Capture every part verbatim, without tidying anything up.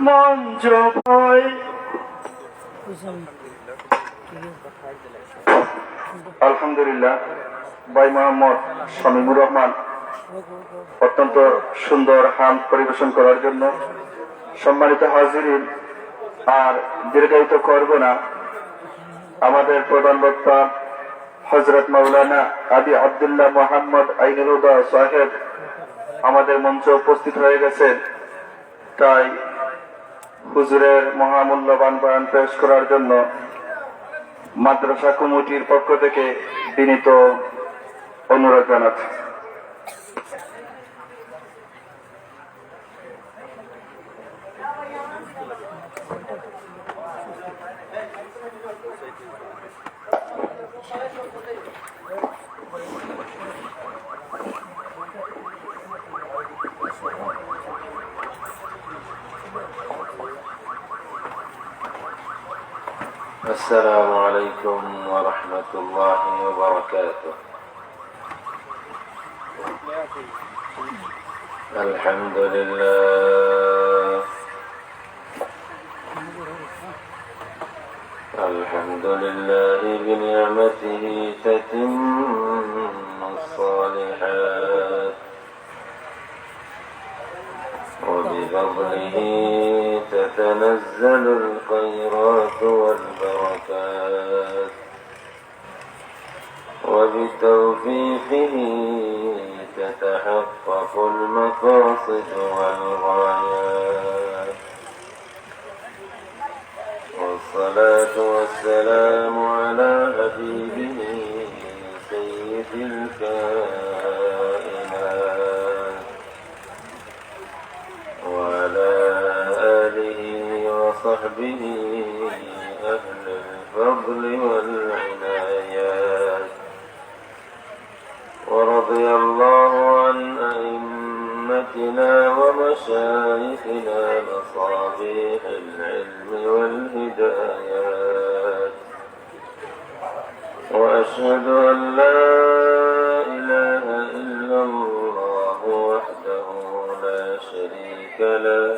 মঞ্চ ভয়। আলহামদুলিল্লাহ, ভাই মোহাম্মদ শামীমুর রহমান অত্যন্ত সুন্দর হামদ পরিবেশন করার জন্য। সম্মানিত হাজিরিন, আর দীর্ঘায়িত করব না, আমাদের প্রধান বক্তা হযরত মাওলানা আবি আব্দুল্লাহ মোহাম্মদ আইনুল হুদা সাহেব আমাদের মঞ্চে উপস্থিত হয়ে গেছেন। তাই হুজুরের মহামূল্যবান বয়ান পেশ করার জন্য মাদ্রাসা কমিটির পক্ষ থেকে বিনীত অনুরোধ জানাচ্ছি। السلام عليكم ورحمة الله وبركاته. الحمد لله. الحمد لله بنعمته تتم الصالحات، وبفضله تتنزل الخيرات والبركات، وبتوفيقه تتحقق المقاصد والغايات. والصلاة والسلام على حبيبه سيد الكائنات، وعلى آله وصحبه أهل الفضل والعنايات، ورضي الله عن أئمتنا ومشايخنا مصابيح العلم والهدايات. وأشهد أن لا إله إلا الله وحده لا شريك له،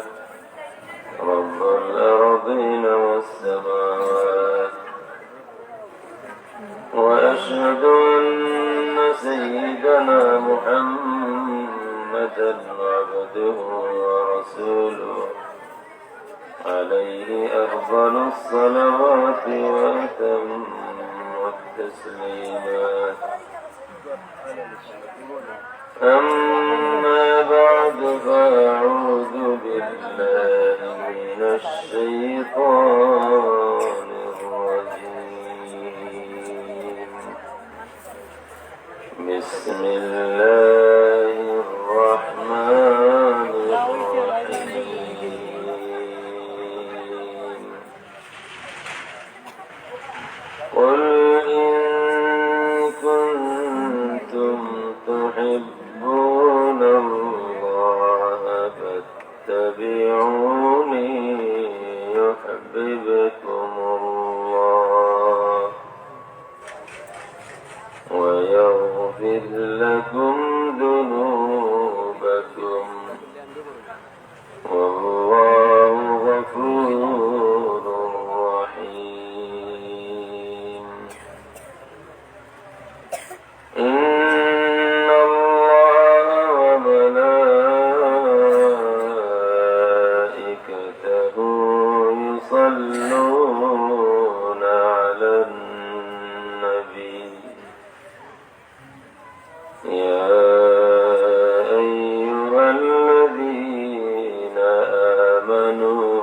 رب الأرضين والسماوات. وأشهد أن سيدنا محمدا عبده ورسوله، عليه أفضل الصلوات وأتم التسليمات. أما بعد، فأعوذ بالله من الشيطان الرجيم. بسم الله الرحمن الرحيم. قل إن كنتم تحبون الله فاتبعوني يحببكم الله ويغفر لكم ذنوبكم، والله غفور رحيم. إن الله وملائكته يصلون على النبي، يا أيها الذين آمنوا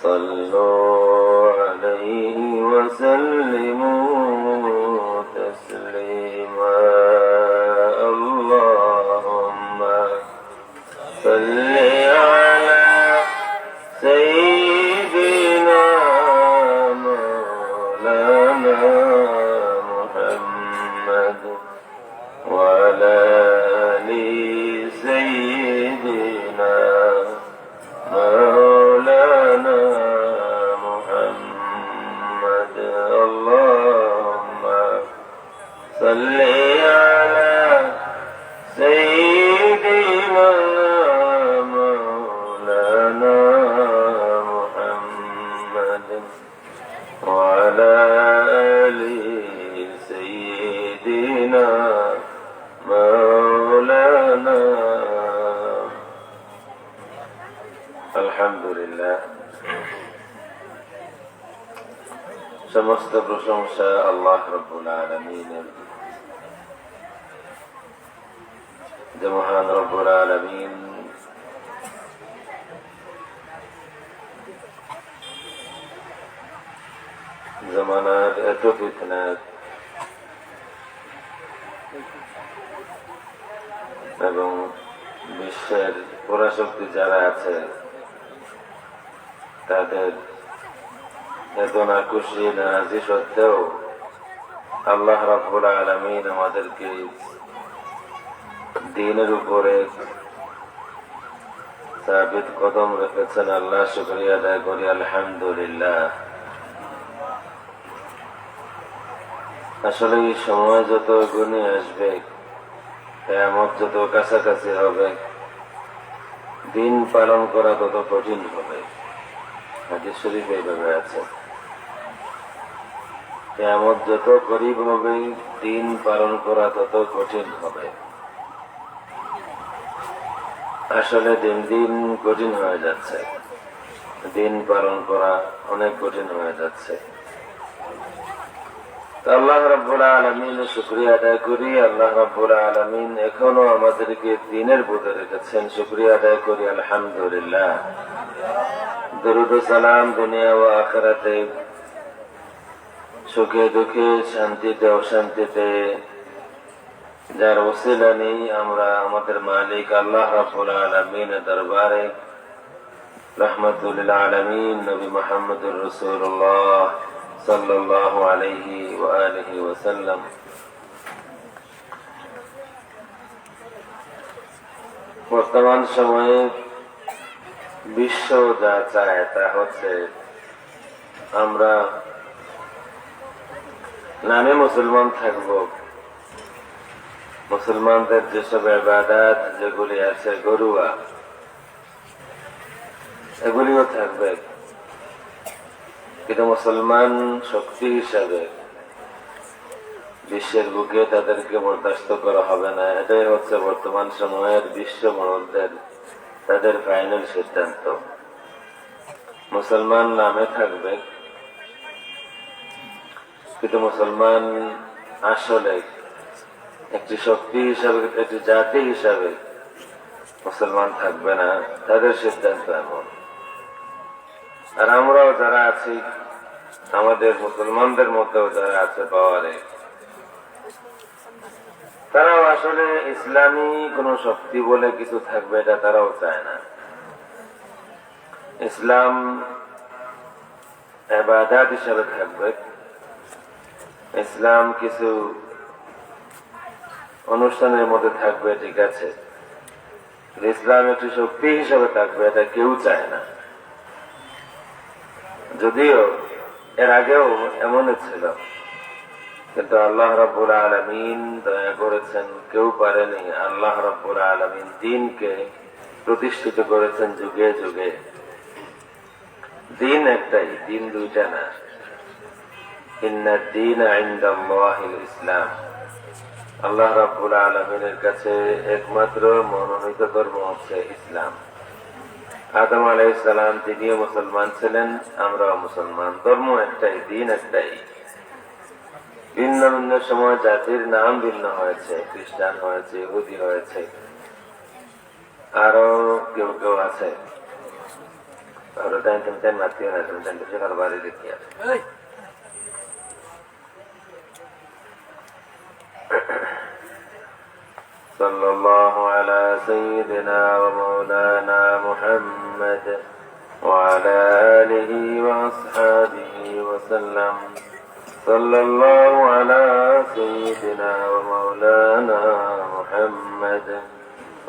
صلوا عليه وسلموا تسليما. اللهم صل على سيدنا مولانا محمد وعلى آل سيدنا مولانا محمد. اللهم صل على سيدنا আলহামদুলিল্লাহ, সমস্ত প্রশংসা আল্লাহ রাব্বুল আলামিনের। যে মহান রব্বুল আলামিন জমানার এত ফিতনা এবং বিশ্বের পরাশক্তি যারা আছে, তাদের এত নাখুশি নারাজি সত্ত্বেও আল্লাহ রাব্বুল আলামিন আমাদেরকে দ্বীনের উপরে সাবিত কদম রেখেছেন। আল্লাহ শুকরিয়া আদায় করি, আলহামদুলিল্লাহ। আসলে এই সময় যত ঘনিয়ে আসবে, কিয়ামত যত কাছাকাছি হবে, দ্বীন পালন করা তত কঠিন হবে। হাদিস শরীফে এইভাবে আছে, কিয়ামত যত করিব হবে, দ্বীন পালন করা তত কঠিন হবে। আসলে দিন দিন কঠিন হয়ে যাচ্ছে, দ্বীন পালন করা অনেক কঠিন হয়ে যাচ্ছে। তো আল্লাহ রাব্বুল আলামিনের শুকরিয়া আদায় করি, আল্লাহ রাব্বুল আলামিন এখনো আমাদেরকে দ্বীনের পথে রেখেছেন, শুকরিয়া আদায় করি, আলহামদুলিল্লাহ। দরুদ ও সালাম দুনিয়া ও আখিরাতে, সুখে দুঃখে, শান্তিতে অশান্তিতে, যার উসিলা নেই আমরা আমাদের মালিক আল্লাহ রাব্বুল আলামিনের দরবারে রহমাতুল লিল আলামিন নবী মুহাম্মদুর রাসূলুল্লাহ সাল্লাল্লাহু আলাইহি ওয়া আলিহি ওয়াসাল্লাম। বর্তমান সময়ে বিশ্ব যা চায় তা হচ্ছে আমরা নামে মুসলমান থাকব, মুসলমানদের যেসব ইবাদত যেগুলি আছে ঘরোয়া, এগুলিও থাকবে, কিন্তু মুসলমান শক্তি হিসাবে বিশ্বের বুকে তাদেরকে বরদাস্ত করা হবে না। এটাই হচ্ছে বর্তমান সময়ের বিশ্ব মোড়লদের, তাদের ফাইনাল সিদ্ধান্ত। মুসলমান নামে থাকবে, কিন্তু মুসলমান আসলে একটি শক্তি হিসাবে, একটি জাতি হিসাবে মুসলমান থাকবে না, তাদের সিদ্ধান্ত এমন। আর আমরাও যারা আছি, আমাদের মুসলমানদের মধ্যেও যারা আছে পাওয়ারে, তারাও আসলে ইসলামী কোনো শক্তি বলে কিছু থাকবে, এটা তারাও চায় না। ইসলাম ইবাদত হিসাবে থাকবে, ইসলাম কিছু অনুষ্ঠানের মধ্যে থাকবে, ঠিক আছে, কিন্তু ইসলাম একটি শক্তি হিসাবে থাকবে, এটা কেউ চায় না। যদিও এর আগেও এমনই ছিল, কিন্তু আল্লাহ রাব্বুল আলামিন দয়া করেছেন, কেউ পারেনি। আল্লাহ রাব্বুল আলামিন দ্বীনকে প্রতিষ্ঠিত করেছেন যুগে যুগে। দ্বীন একটাই, দ্বীন দুইটা না। ইন্নাদ দীনা ইনদাল্লাহিল ইসলাম। আল্লাহ রাব্বুল আলামিনের কাছে একমাত্র মনোনীত ধর্ম হচ্ছে ইসলাম। আদম আলাইহিস সালাম তিনিও মুসলমান ছিলেন, আমরাও মুসলমান। ধর্ম একটাই, দ্বীন একটাই। ভিন্ন ভিন্ন সময় জাতির নাম ভিন্ন হয়েছে, খ্রিস্টান হয়েছে, ইহুদি হয়েছে, আরো কেউ কেউ আছে। আরো তাই তুমি তাই মাতিও না, তুমি তাই বেশি কারবারি দেখিয়া। صلى الله على سيدنا ومولانا محمد وعلى آله وأصحابه وسلم. صلى الله على سيدنا ومولانا محمد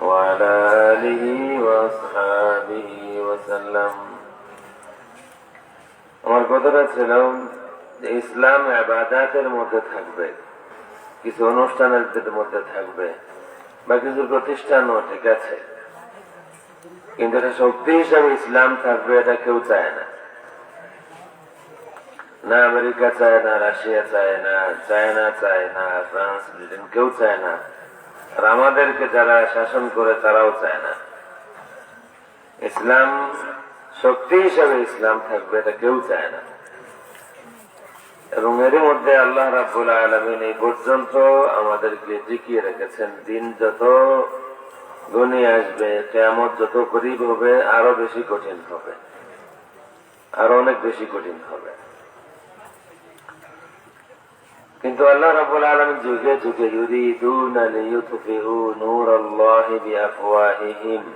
وعلى آله وأصحابه وسلم. আমার কথাটা ছিল যে ইসলাম ইবাদতের মধ্যে থাকবে, কিছু অনুষ্ঠানের মধ্যে থাকবে, বা কিছু প্রতিষ্ঠানও, ঠিক আছে, কিন্তু এটা শক্তি হিসাবে ইসলাম থাকবে, এটা কেউ চায় না। না আমেরিকা চায়, না রাশিয়া চায়, না চায়না চায়, না ফ্রান্স, ব্রিটেন, কেউ চায় না। আর আমাদেরকে যারা শাসন করে, তারাও চায় না। ইসলাম শক্তি হিসাবে ইসলাম থাকবে, এটা কেউ চায় না। এবং এরই মধ্যে আল্লাহ রাব্বুল আলামিন এই পর্যন্ত আমাদেরকে টিকিয়ে রেখেছেন। দিন যত ঘনিয়ে আসবে, কিয়ামত যত করিব হবে, আরো বেশি কঠিন হবে, আরো অনেক বেশি কঠিন হবে। কিন্তু আল্লাহ রাব্বুল আলামিন যুগে যুগে ইউরিদুনা লিইউতফিউ নূরাল্লাহি বিআফওয়াহিহিম,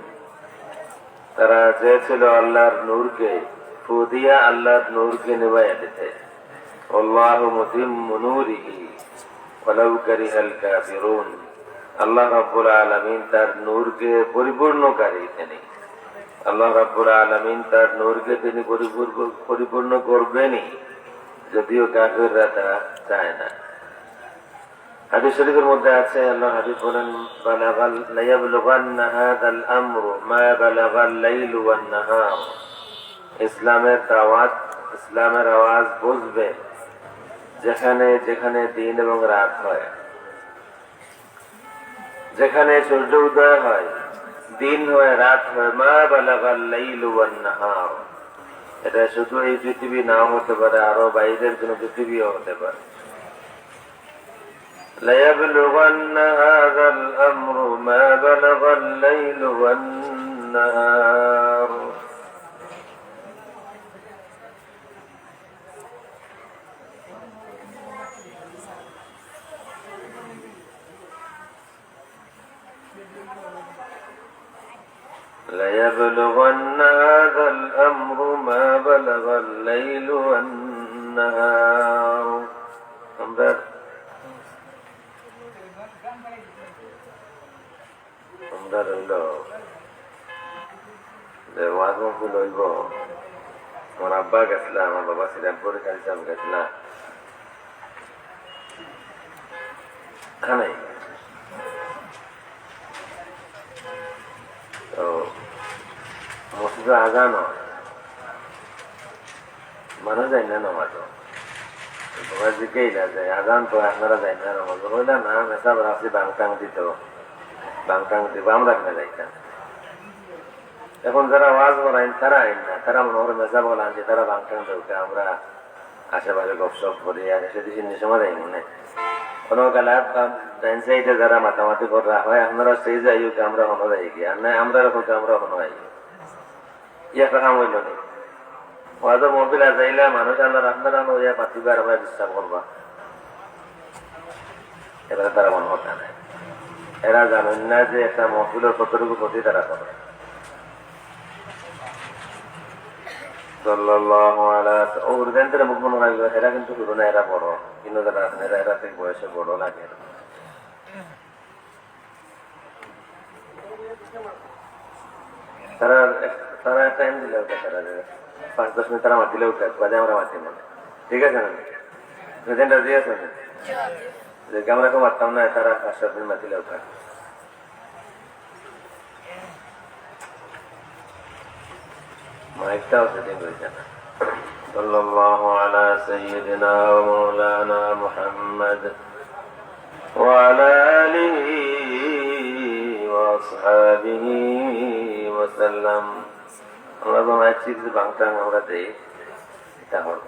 তারা চেয়েছিল আল্লাহর নূরকে ফু দিয়া আল্লাহর নূরকে নিভাইয়া দিতে। ওয়াল্লাহু মুতিম্মু নূরিহি ওয়ালাউ কারিহাল কাফিরুন। আল্লাহ রাব্বুল আলামিন তার নূরকে পরিপূর্ণকারী তিনি। আল্লাহ রাব্বুল আলামিন তার নূরকে তিনি পরিপূর্ণ, পরিপূর্ণ করবেনই, যদিও কাফেররা তা চায় না। হাদিস শরীফের মধ্যে আছে, আল্লাহ হাবিব বলেন, "বালাগাল, লায়াবলুগান্না হাযাল আমরু মা বালাগাল লাইলু ওয়ান নাহার।" ইসলামের দাওয়াত, ইসলামের আওয়াজ বুঝবে যেখানে যেখানে দিন এবং রাত হয়, যেখানে সূর্য উদয় হয়, দিন হয়, রাত হয়, মা বালাগাল লাইলু ওয়ান নাহার। এটা শুধু এই পৃথিবী নাও হতে পারে, আরো বাইরের কোনো পৃথিবীও হতে পারে। ليبلغن هذا الأمر ما بلغ الليل والنهار. ليبلغن هذا الأمر ما بلغ الليل والنهار. আমরা, আমরা রইল যে ওয়াজ মাহফিল অইব। আমার আব্বা গেছলা, আমার বাবা সিরাজপুরে খালি সাহেব গেছলা। খানাই। তো মসজিদে আজান হয়, মানুষ যায় না নামাজও। তোমরা জিজ্ঞাসা যে আজান তো আপনারা যায় না নামাজ, বললে না, মেসাব রাখছি বাংটাং দিত, বাংটাং দিব, আমরা কেন যাইতাম? এখন যারা ওয়াজ করাইন তারা আইন না, তারা মনে করে মেসাব বলা আনছে, তারা বাংটাং দেউকে, আমরা আশেপাশে গপসপ করি, আর এসে দিছি নিশে মারাই মনে। কোনো গেলা ডাইন সাইডে যারা মাতামাতি করা হয়, আপনারা সেই যাই হোক, আমরা হনো যাই গিয়া, আর নাই আমরা হোক, আমরা হনো আই। ইয়া কথা হইল নি? ওয়াজের মহফিল আজাইলা মানুষ আল্লাহ রাখবে না, ওই পাতিবার আমরা ডিস্টার্ব করবা। এবারে তারা মনে হতা নাই। এরা জানেন না যে একটা মহফিলের কতটুকু ক্ষতি তারা করে। সাল্লাল্লাহু আলা, ও হুরুদান তারা মুখ মনে রাখবে, এরা কিন্তু হুরু না, এরা বড়। কিন্তু যারা আছেন, এরা, এরা ঠিক বয়সে বড় লাগে। তারা, তারা টাইম দিলে ওটা, তারা যে পাঁচ দশ মিনিট তারা মাতিলে ওটা, বাদে আমরা মাতি না। ঠিক আছে না? প্রেজেন্ট রাজি আছে না? যে আমরা কেউ মারতাম না, তারা পাঁচ সাত দিন মাতিলে ওটা। মাইকটাও সেটিং হয়েছে না। সাল্লাল্লাহু আলা সাইয়্যিদিনা ওয়া মাওলানা মুহাম্মদ ওয়া আলা আলিহি ওয়া আসহাবিহি ওয়া সাল্লাম। আমরা তো মাইক সিরিজ বাংলা আমরা দেই, এটা হলো।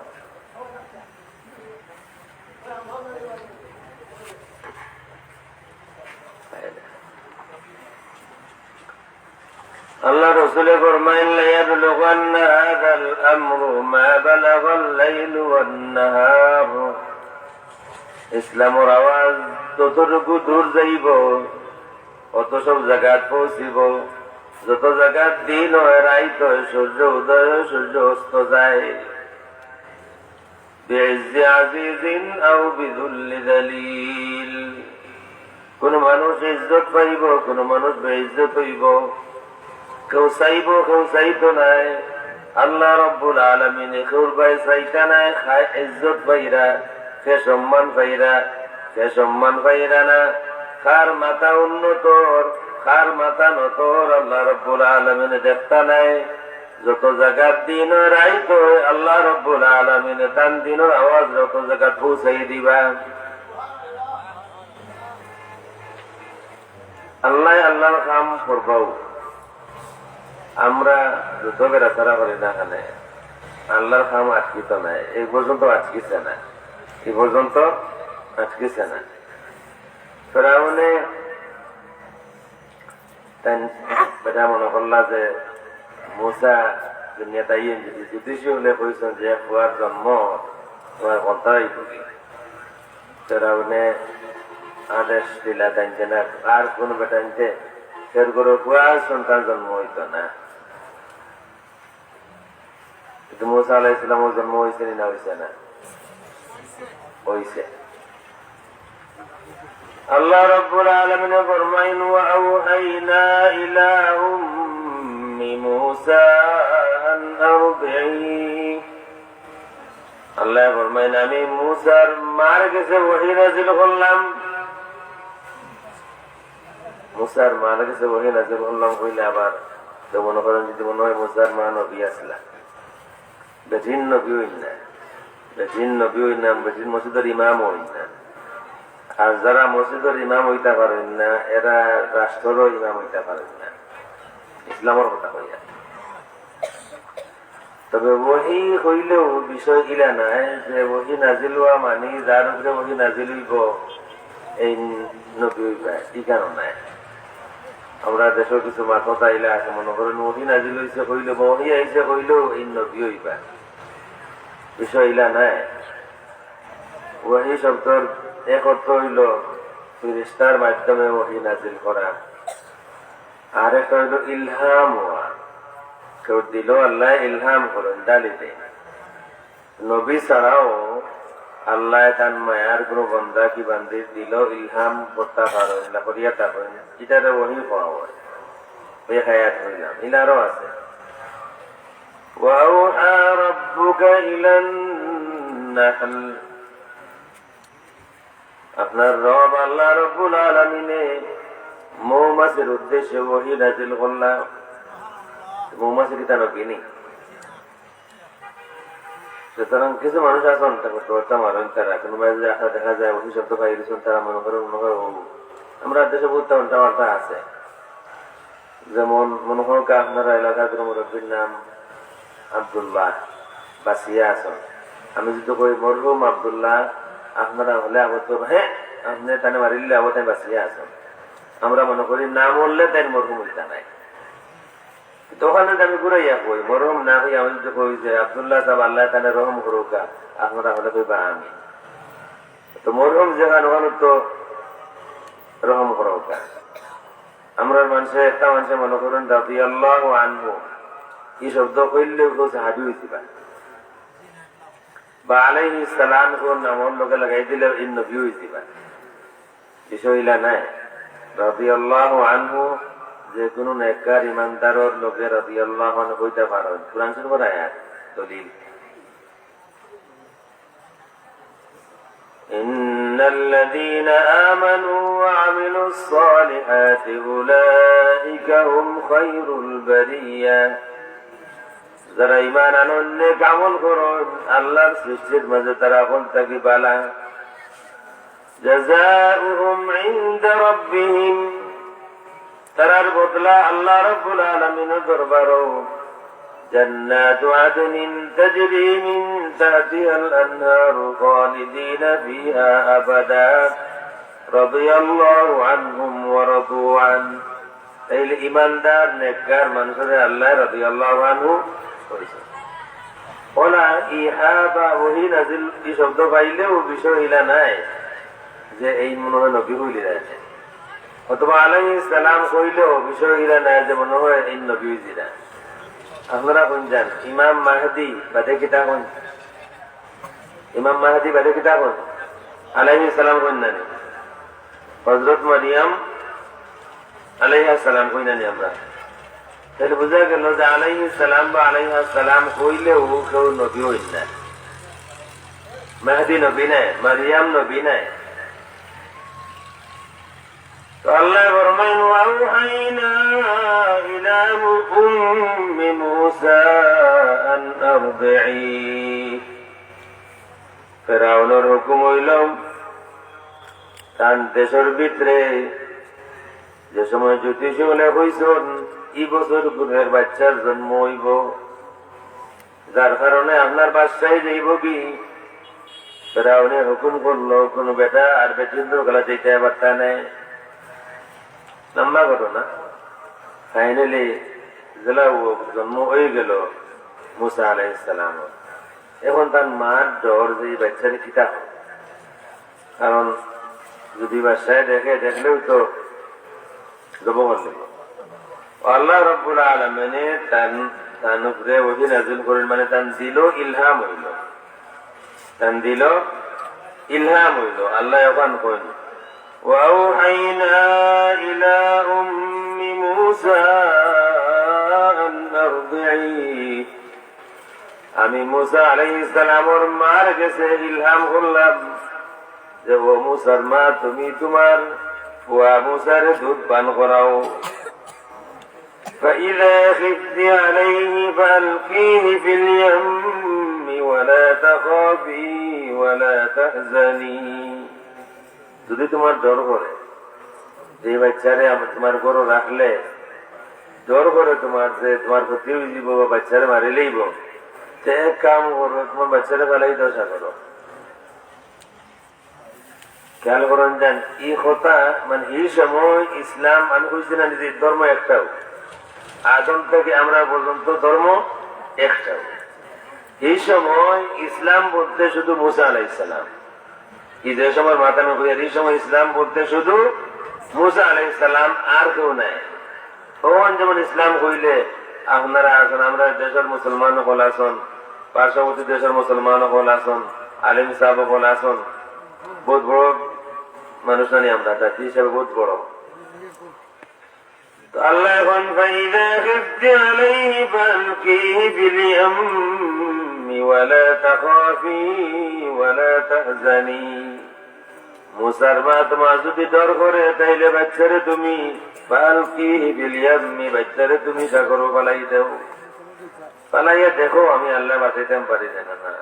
আল্লাহ রসুলে ফরমাইন, "লায়াবলুগান্না হাযাল আমরু মা বালাগাল লাইলু ওয়ান নাহার।" ইসলামর আওয়াজ যতটুকু দূর যাইব, অত সব জাগাত পৌঁছিব। যত জাগাত দিন হয়, রাইত হয়, সূর্য উদয় হয়, সূর্য অস্ত যায়। বিইজ্জি আজিজিন আও বিযুল্লি যালিল। কোন মানুষ ইজ্জত পাইব, কোন মানুষ বেইজ্জত হইব। কেউ চাইব, কেউ চাইতো নায়। আল্লাহ রব্বুল আলামিনে কেউর বায় চাইতা নায়, খায় ইজ্জত পাইরা, কে সম্মান পাইরা, কে সম্মান পাইরা না, কার মাথা উন্নতর, কার মাথা নতর, আল্লাহ রব্বুল আলামিনে দেখতা নায়। যত জাগাত দিন রাইত হয়, আল্লাহ রব্বুল আলামিনে তান দিনর আওয়াজ যত জাগাত পৌঁছাই দিবা। আল্লাহ আল্লাহর কাম করবাও। আমরা যত বেড়াছাড়া করি না কেনে, আল্লাহর কাম আটকিত নায়, এই পর্যন্ত আটকিছে না, এই পর্যন্ত আটকিছে না। ফেরাউনে তাইন বেটা মনো করলা যে মুসা দুনিয়াত আইয়া যদি জ্যোতিষী অকলে কইছইন যে এক পুয়ার জন্ম তুমার বলতা অইবো কি? ফেরাউনে আদেশ দিলা তাইন যে না, আর কুনু বেটাইন্তে ফের করো পুয়ার সন্তান জন্ম অইতো না। কিন্তু মুসা আলাইহিস সালামও জন্ম অইছে নি না অইছে না? অইছে। আল্লাহ রাব্বুল আলামিনে ফরমাইন, "ওয়া আওহাইনা ইলা উম্মি মুসা আন আরদিহি।" আল্লাহ ফরমাইন, "আমি মুসার মার গেছে ওহী নাজিল করলাম।" মুসার মার গেছে ওহী নাজিল করলাম কইলে আবার তো মনো করইন যদি মনো অয় মুসার মা নবী আছলা, বেটিন নবী অইন না, বেটিন নবী অইন না, বেটিন মসজিদর ইমাম অইন না। আর যারা মসজিদর ইমাম অইতা পারইন না, এরা রাষ্ট্ররও ইমাম অইতা পারইন না। ইসলামর কথা কইয়ার। তবে ওহী কইলেও বিষয় ইলা নায় যে ওহী নাজিল অওয়া মানি যার উপরে ওহী নাজিল অইবো, এইন নবী অইবা, ই কারণ নায়। আমরা দেশো কিছু মাততা ইলা আছে, মনো করইন ওহী নাজিল অইছে কইলেও বা ওহী আইছে কইলেও এইন নবী অইবা, বিষয় ইলা নায়। ওহী শব্দর এক অর্থ অইলো ফিরিস্তার মাধ্যমে ওহী নাজিল করা, আর একটা অইলো ইলহাম অওয়া, কেউর দিলো আল্লায় ইলহাম করইন, ডালি দেইন। নবী ছাড়াও আল্লায় তান মায়ার কুনু বন্দা কি বান্দির দিলো ইলহাম করতা পারইন, ইলা করিয়া থাকইন, ইটারে ওহী কওয়া অয়। ওই হায়াত অইলাম, ইলারও আছে। وأوحى ربك إلى النحل। আপনার রব আল্লাহ রব্বুল আলামিনে মৌমাছির উদ্দেশ্যে ওহী নাজিল করলা। মৌমাছি কিতা নবী নি? সুতরাং কিছু মানুষ আছইন, তারা কথা মাতইন, তারা কুনু মাঝে দেখা, দেখা যায় ওহী শব্দ পাই গেছইন, তারা মনো করইন, মনো করইন, ও, আমরা দেশো বহুত উল্টা পাল্টা আছে। যেমন মনো করউক্কা আপনারা এলাকার কুনু মুরব্বির নাম আব্দুল্লাহ, বাঁচিয়া আছইন। আমি যদি কই, "মরহুম আব্দুল্লাহ, আপনারা অইলে আগত, হ্যাঁ, আপনে তানে মারিলে আগত তাইন বাঁচিয়া আছইন।" আমরা মনো করি না মরলে তাইন মরহুম অইতা নায়। তো অখান যদি আমি ঘুরাইয়া কই, মরহুম না কই, আমি যদি কই যে, "আব্দুল্লাহ সাব, আল্লায় তানে রহম করউক্কা", আপনারা অইলে কইবা, "আমিন।" তো মরহুম যেখান, অখান তো রহম করউক্কা। আমরার মানষে, একটা মানষে মনো করইন রাদিয়াল্লাহু আনহু, ই শব্দ কইলেউ কেউ সাহাবী অইযিবা, বা আলাইহিস সালাম কুন নামর লগে লাগাই দিলেউ ই নবী অইযিবা। বিষয় ইলা নায়। রাদিয়াল্লাহু আনহু, যে কুনু নেককার ইমানদারর লগে রাদিয়াল্লাহু আনহু কইতা পারইন। কুরআন শরীফর আয়াত, দলিল। إن الذين آمنوا وعملوا الصالحات أولئك هم خير البرية। যারা ঈমান আনইন, নেক আমল করইন, আল্লাহর সৃষ্টির মাঝে তারা হকল থাকি ভালা। جزاؤهم عند ربهم, তারার বদলা আল্লাহ রাব্বুল আলামিনর দরবারো। جنات عدن تجري من تحتها الأنهار خالدين فيها أبدا رضي الله عنهم ورضوا عنه। তাইলে ইমানদার, নেককার মানুষরে আল্লাহ রাদিয়াল্লাহু আনহু কইছইন। অলা ইহা বা ওহী নাজিল ই শব্দ পাইলেউ বিষয় ইলা নায় যে এইন মনো অয় নবী অইলিরা। অথবা আলাইহিস সালাম কইলেউ বিষয় ইলা নায় যে মনো অয় এইন নবী অইযিরা। আপনারা কইন যান, ইমাম মাহদি বাদে কিতা কইন? ইমাম মাহদি বাদে কিতা কইন? আলাইহিস সালাম কইন না নি? হযরত মারিয়াম আলাইহাস সালাম কই না নি আমরা? তাইলে বুঝা গেল যে আলাইহিস সালাম বা আলাইহাস সালাম কইলেউ কেউ নবী অইন না। মাহদি নবী নায়, মারিয়াম নবী নায়। তো আল্লায় ফরমাইন, "وأوحينا إلى أم موسى أن أرضعيه।" ফেরাউনর হুকুম অইলো, তান দেশর ভিতরে যে সময় জ্যোতিষী অকলে কইছইন, এই বছর গুণের বাচ্চার জন্ম অইবো, যার কারণে আপনার বাদশাহী যাইবোগি। ফেরাউনে হুকুম করলো, কোনো বেটা আর বেটিন্তর গেলা যাইতে পারতা নায়। লম্বা ঘটনা। ফাইনালি যেলা ও জন্ম অইগেলো মুসা আলাইহিস সালাম। এখন তার মার ডর যে এই বাচ্চারে কিতা অয়, কারণ যদি বাদশায় দেখে, দেখলেউ তো জবো করিলিবো। আল্লাহ রাব্বুল আলামিনে তান, তান উপরে ওহী নাজিল করেন, মানে তান দিলো ইলহাম অইলো, তান দিলো ইলহাম অইলো। আল্লায় অখান কইন, "ওয়াউহাইনা ইলা উম্মি মুসা আন আরদিহি।" আমি মুসা আলাইহিস সালামর মার গেছে ইলহাম করলাম যে, "ও মুসার মা, তুমি তুমার পুয়া মুসারে দুধ পান করাও।" فإذا خفت عليه فألقيه في اليم ولا تخافي ولا تحزني। যদি তুমার ডর করে যে এই বাচ্চারে আম-, তুমার ঘরো রাখলে ডর করে তুমার যে তুমার ক্ষতি অইযিবো বা বাচ্চারে মারিলাইবো, তে এক কাম করো, তুমার বাচ্চারে ফালাই দেও সাগরো। খেয়াল করইন যান, ই কথা, মানে, ই সময় ইসলাম, আমি কইছি না নিজে, ধর্ম একটাউ, আদম থাকি আমরা পর্যন্ত ধর্ম একটাউ। ই সময় ইসলাম বলতে শুধু মুসা আলাইহিস সালাম। ই যে সময় মাথা নুকুরিয়ার, ই সময় ইসলাম বলতে শুধু মুসা আলাইহিস সালাম, আর কেউ নাই। অখন যেমন ইসলাম কইলে আপনারা আছইন, আমরার দেশর মুসলমান অকল আছইন, পার্শ্ববর্তী দেশর মুসলমান অকল আছইন, আলিম সাব অকল আছইন, বউত বড় মানুষ নানি আমরা, জাতি হিসাবে বউত বড়। তো আল্লায় কইন, "فإذا خفت عليه فألقيه في اليم ولا تخافي ولا تحزني।" মুসার মা, তুমার যদি ডর করে, তাইলে বাচ্চারে তুমি, "فألقيه في اليم", বাচ্চারে তুমি সাগরো ফালাই দেও। ফালাইয়া দেখো, আমি আল্লায় বাঁচাইতাম পারি না, না, না।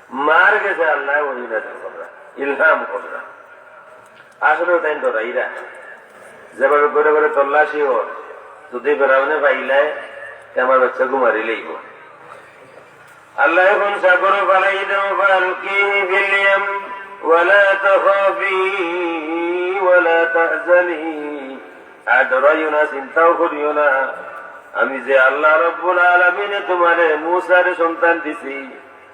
মার গেছে আল্লায় ওহী নাজিল কররা, ইলহাম কররা। আসলে তাইন ডরাইরা, যেভাবে ঘরে ঘরে তল্লাশি অর, যদি ফেরাউনে পাইলায়, তে আমার বাচ্চাগু মারিলাইবো। আল্লায় কইন সাগরো ফালাই দেও, "فألقيه في اليم ولا تخافي ولا تحزني।" আর ডরাইও না, চিন্তাও করিও না। আমি যে আল্লাহ রাব্বুল আলামিনে তুমারে মুসারে সন্তান দিছি,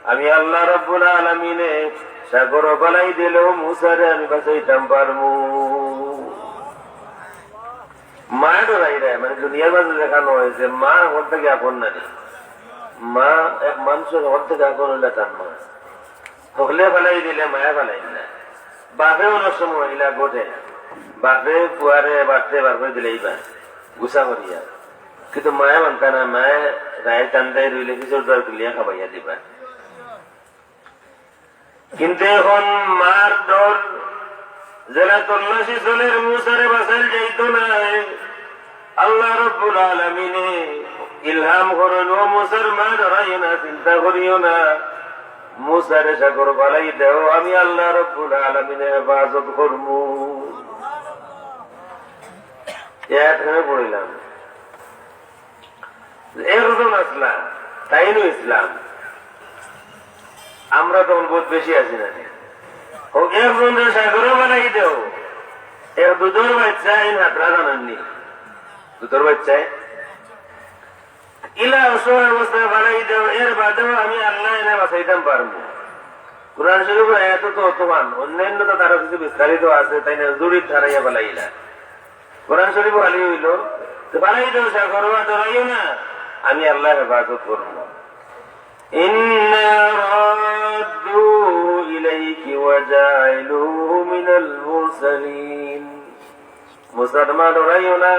আমি আল্লাহ রাব্বুল আলামিনে সাগরো ফালাই দিলেও মুসারে আমি বাঁচাইতাম পারমু। মায় ডরাইরা, মানে দুনিয়ার মাঝে দেখানো অয় যে মা হকল থাকি আপন নানি। মা এক মানুষর হকল থাকি আপন অইলা তার মা। হকলে ফালাই দিলে মায় ফালাই না। বাপে অনেক সময় ইলা ঘটে। বাপে পুয়ারে বাড়তে বার করি দিলাইবা, গুসা করিয়া। কিন্তু মায় মানতা না, মায় রায় টানতাই রইলে কিছু দর তুলিয়া খাবাইয়া দিবা। কিন্তু এখন মার ডর, যেলা তল্লাশি চলের, মুসারে বাঁচাইল যাইতো নায়। আল্লাহ রাব্বুল আলামিনে ইলহাম করইন, "ও মুসার মা, ডরাইও না, চিন্তা করিও না, মুসারে সাগরো ফালাই দেও, আমি আল্লাহ রাব্বুল আলামিনে হেফাজত করমু।" এ আয়াত আমি পড়িলাম। একজন আছলা, তাইনউ ইসলাম। আমরা তো বউত বেশি আছি নানি। অউ একজনরে সাগরো ফালাই দেও, এক দুধর বাইচ্চা, ইন হাতরা জানইন নি? দুধর বাইচ্চায় ইলা অসহায় অবস্থায় ফালাই দেও, এর বাদেও আমি আল্লায় এনে বাঁচাইতাম পারমু। কোরআন শরীফর আয়াতো তো অতখান, অন্যান্য তো তারও কিছু বিস্তারিত আছে, তাইন জুড়ি ধারাইয়া ফালাইলা। কোরআন শরীফো খালি অইলো, তো ফালাই দেও সাগরো, আর ডরাইও না, আমি আল্লায় হেফাজত করমু। إنا رادوه إليك وجاعلوه من المرسلين। মুসার মা, ডরাইও না,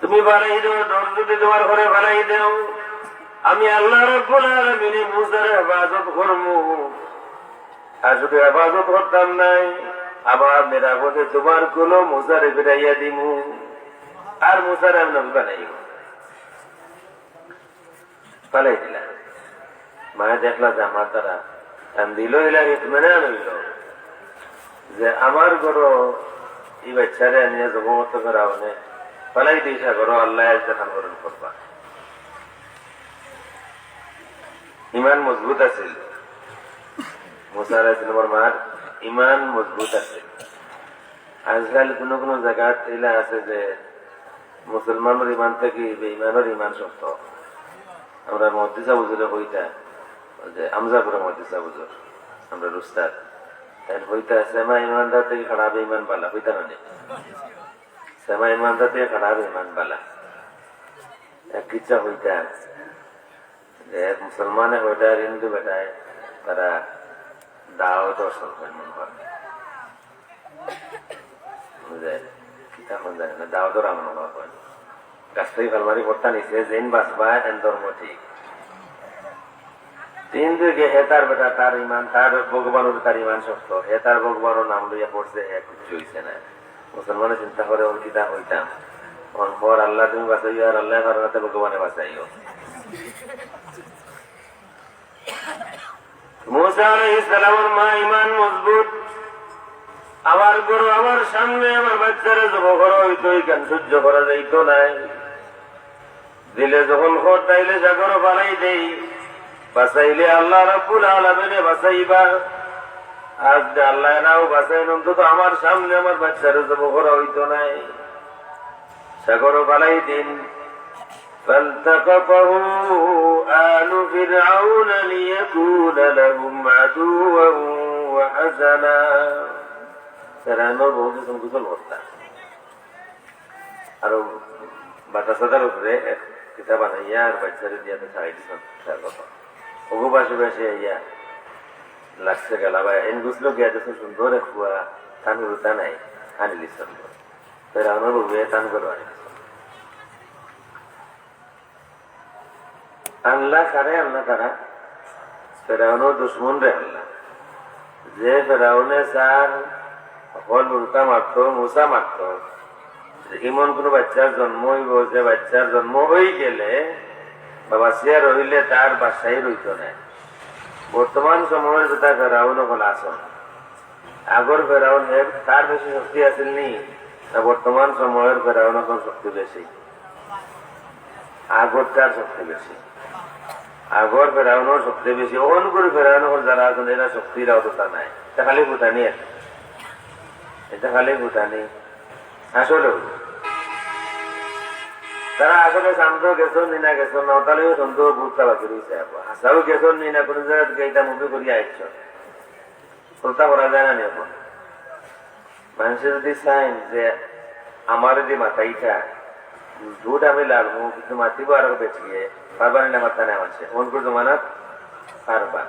তুমি ফালাই দেও, ডর যদি তুমার ঘরে ফালাই দেও, আমি আল্লাহ রাব্বুল আলামিনে মুসারে হেফাজত করমু। আর শুধু হেফাজত করতাম নায়, আবার নিরাপদে তুমার কুলো মুসারে ফিরাইয়া দিমু। আর মুসারে আমি নবী বানাইমু। ফালাই দিলা। মায়ে দেখলা যে আমার দ্বারা, তান দিলো ইলা ইতমিনান অইলো যে আমার ঘরো ই বাইচ্চারে আনিয়া জবো করতো ফেরাউনে, ফালাই দেই সাগরো, আল্লায় আইজ দেখান করইন করবা। ইমান মজবুত আছিল, মুসা আলাইহিস সালামর মার ইমান মজবুত আছিল। আজকাল কুনু কুনু জাগাত ইলা আছে যে মুসলমানর ইমান থাকি বেইমানর ইমান শক্ত। আমরার মুহাদ্দিস সাব হুজুরে কইতা, যে আমজাপুরর মুহাদ্দিস সাব হুজুর, আমরার উস্তাদ, তাইন কইতা, সেমা ইমানদার থাকি খাড়া বেইমান বালা, কইতা না নি? সেমা ইমানদার থাকি খাড়া বেইমান বালা। এক কিচ্ছা কইতা, যে এক মুসলমানে কইতা, আর হিন্দু বেটায়, তারা দাও দর্শন করে মনে হয়। বুঝে? কিতা কোন জানে না, দাও ধরা মনে হয়। গাছ থাকি ফালমারি পড়তা নিছে, যেইন বাঁচবা, এন ধর্ম ঠিক। তিন দিকে হে তার বেটা, তার ইমান, তার ভগবানর তার ইমান শক্ত, হে তার ভগবানর নাম লইয়া পড়ছে, হে কিচ্ছু হইছে না। মুসলমানে চিন্তা করে, "ওর কিতা হইতাম?" অন কর, "আল্লাহ তুমি বাঁচাইও, আর আল্লাহ কারণে ভগবানে বাঁচাইও।" মুসা আলাইহিস সালামর মা ইমান মজবুত, আমার ঘরো, আমার সামনে আমার বাচ্চারে জব করা হইতো, ইখান সহ্য করা যাইতো নায়। দিলে যখন খর তাইলে সাগরো ফালাই দেই, বাঁচাইলে আল্লাহ রাব্বুল আলামিনে বাঁচাইবা। আজ যে আল্লাহ নাও বাঁচাইন, অন্তত আমার সামনে আমার বাচ্চারে জব করা হইতো নায়। সাগরো ফালাই দিন। فالتقطه آل فرعون ليكون لهم عدوا وحزنا। ফেরাউনর বউ কিছু গোসল করতা। আর বাতাসাদার উপরে এক কিতা বানাইয়া আর বাচ্চারে দিয়া তো ছাড়াই দিছইন সাগরো। ওগু বাসে বাসে আইয়া লাগছে গালা বা এন গুছলো গিয়া দেখছে সুন্দর এক ফুয়া, তান হুরুতা নাই, আনি দিছইন। ফেরাউনর বউয়ে তান ঘরো আনি দিছইন। আনলা কারে আনলা তারা? ফেরাউনর দুশমনরে আনলা। যে ফেরাউনে তার হকল উল্টা মারতো, মুসা মারতো। এমন কুনু বাচ্চার জন্ম হইবো, যে বাচ্চার জন্ম হই গেলে বা বাঁচিয়া রইলে তার বাদশাহী রইতো নায়। বর্তমান সময়র যেটা ফেরাউন অকল আছইন, আগর ফেরাউন এর তার বেশি শক্তি আছিল নি? না, বর্তমান সময়র ফেরাউন অকল শক্তি বেশি, আগর তার শক্তি বেশি। আগর ফেরাউনর শক্তি বেশি। অখন করি ফেরাউন অকল যারা আছইন, এরা শক্তি, এরা অতটা নাই। এটা খালি ফুটানি আর কি। এটা খালি ফুটানি। আসলে তারা আসলে শান্ত গেছইন নি না গেছইন না, ওটা লইয়া সন্দেহ বুঝতে বাকি রইছে। এখন হাছাউ গেছইন নি না, কুনু জাগা থাকি এটা মুভি করিয়া আইছইন। চিন্তা করা যায় না নি এখন? মানুষে যদি চাইন যে আমার যে মাথাইটা দুধ আমি লাগবো, কিন্তু মাতিবো আরো বেটিয়ে, পারবা নি না মাততা না মানুষে? অখন করি জমানাত পারবা।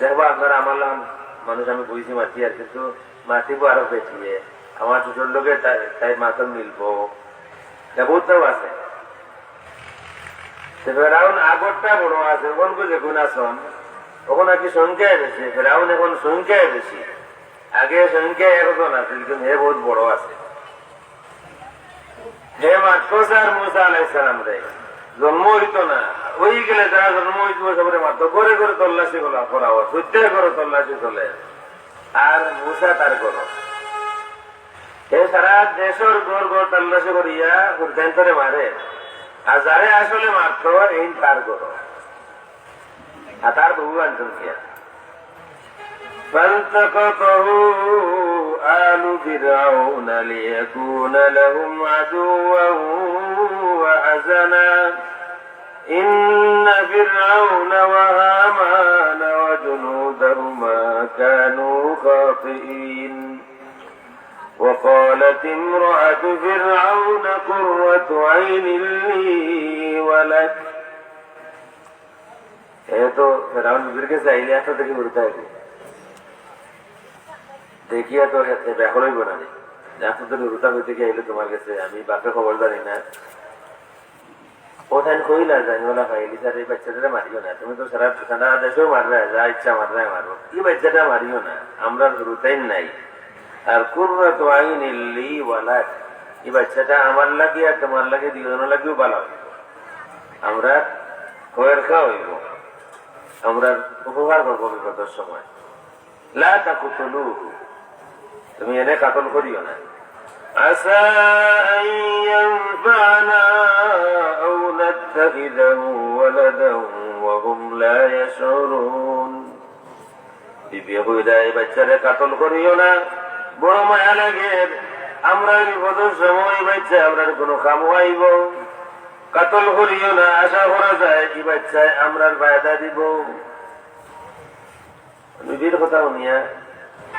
দেখবা আপনারা আমার লাখান মানুষ আমি বইছি মাতিয়ার, কিন্তু মাতিবো আরো বেটিয়ে, আমার শ্বশুর লগে তাই, তাই মাতল মিলবো। এটা বুঝতেও আছে। তো ফেরাউন আগরটা বড় আছে, অখন করি যেগুন আছইন, অখন আর কি সংখ্যায় বেশি, ফেরাউন অখন সংখ্যায় বেশি। আগে সংখ্যায় একজন আছিল, কিন্তু হে বহুত বড় আছে। হে মারতো স্যার মুসা আলাইহিস সালামরে, জন্ম হইতো না, হই গেলে যারা জন্ম হইতো সবরে মারতো, ঘরে ঘরে তল্লাশি করা, করা হয়, প্রত্যেক ঘরে তল্লাশি চলে। আর মুসা তার ঘরো। হে সারা দেশর ঘর ঘর তল্লাশি করিয়া হুরদাইন্তরে মারে, আর যারে আসলে মারতো, এইন তার ঘরো। আর তার বউ আনছইন কিয়া? فالتقطه آل فرعون ليكون لهم عدوا وحزنا إن فرعون وهامان وجنودهما كانوا خاطئين وقالت امرأة فرعون قرة عين لي ولك এ তো ফেরাউন নবীর কাছে আইলে এত দেখি উড়তে আইবে। দেখিয়া তো এ, এ ব্যাকুল হইব না রে। এত দেখি উড়তা হইতে গিয়ে আইলে তোমার কাছে, আমি বাপে খবর জানি না। ও তাই কইলা, জানি ওলা ভাই, এলিসার এই বাচ্চাটারে মারিও না। তুমি তো সারা, সারা দেশেও মারবে, যা ইচ্ছা মারবে মারো। এই বাচ্চাটা মারিও না, আমরা হুরুতাইন নাই। আর কুররাতু আইনিল লি ওয়া লাক, এই বাচ্চাটা আমার লাগি আর তোমার লাগি দুইজনের লাগিও ভালা হইব। আমরা খয়ের খা হইব, আমরা উপকার করবো বিপদর সময়। লা তাকতুলুহু, তুমি এনে কাতল করিও না। عسى أن ينفعنا أو نتخذه ولدا وهم لا يشعرون। বিবি কইরা, "এই বাচ্চারে কাতল করিও না, বড় মায়া লাগের, আমরা বিপদর সময় এই বাচ্চা আমরার কুনু কামো আইবো। কাতল করিও না, আশা করা যায় এই বাচ্চায় আমরার ফায়দা দিবো।" বিবির কথা হুনিয়া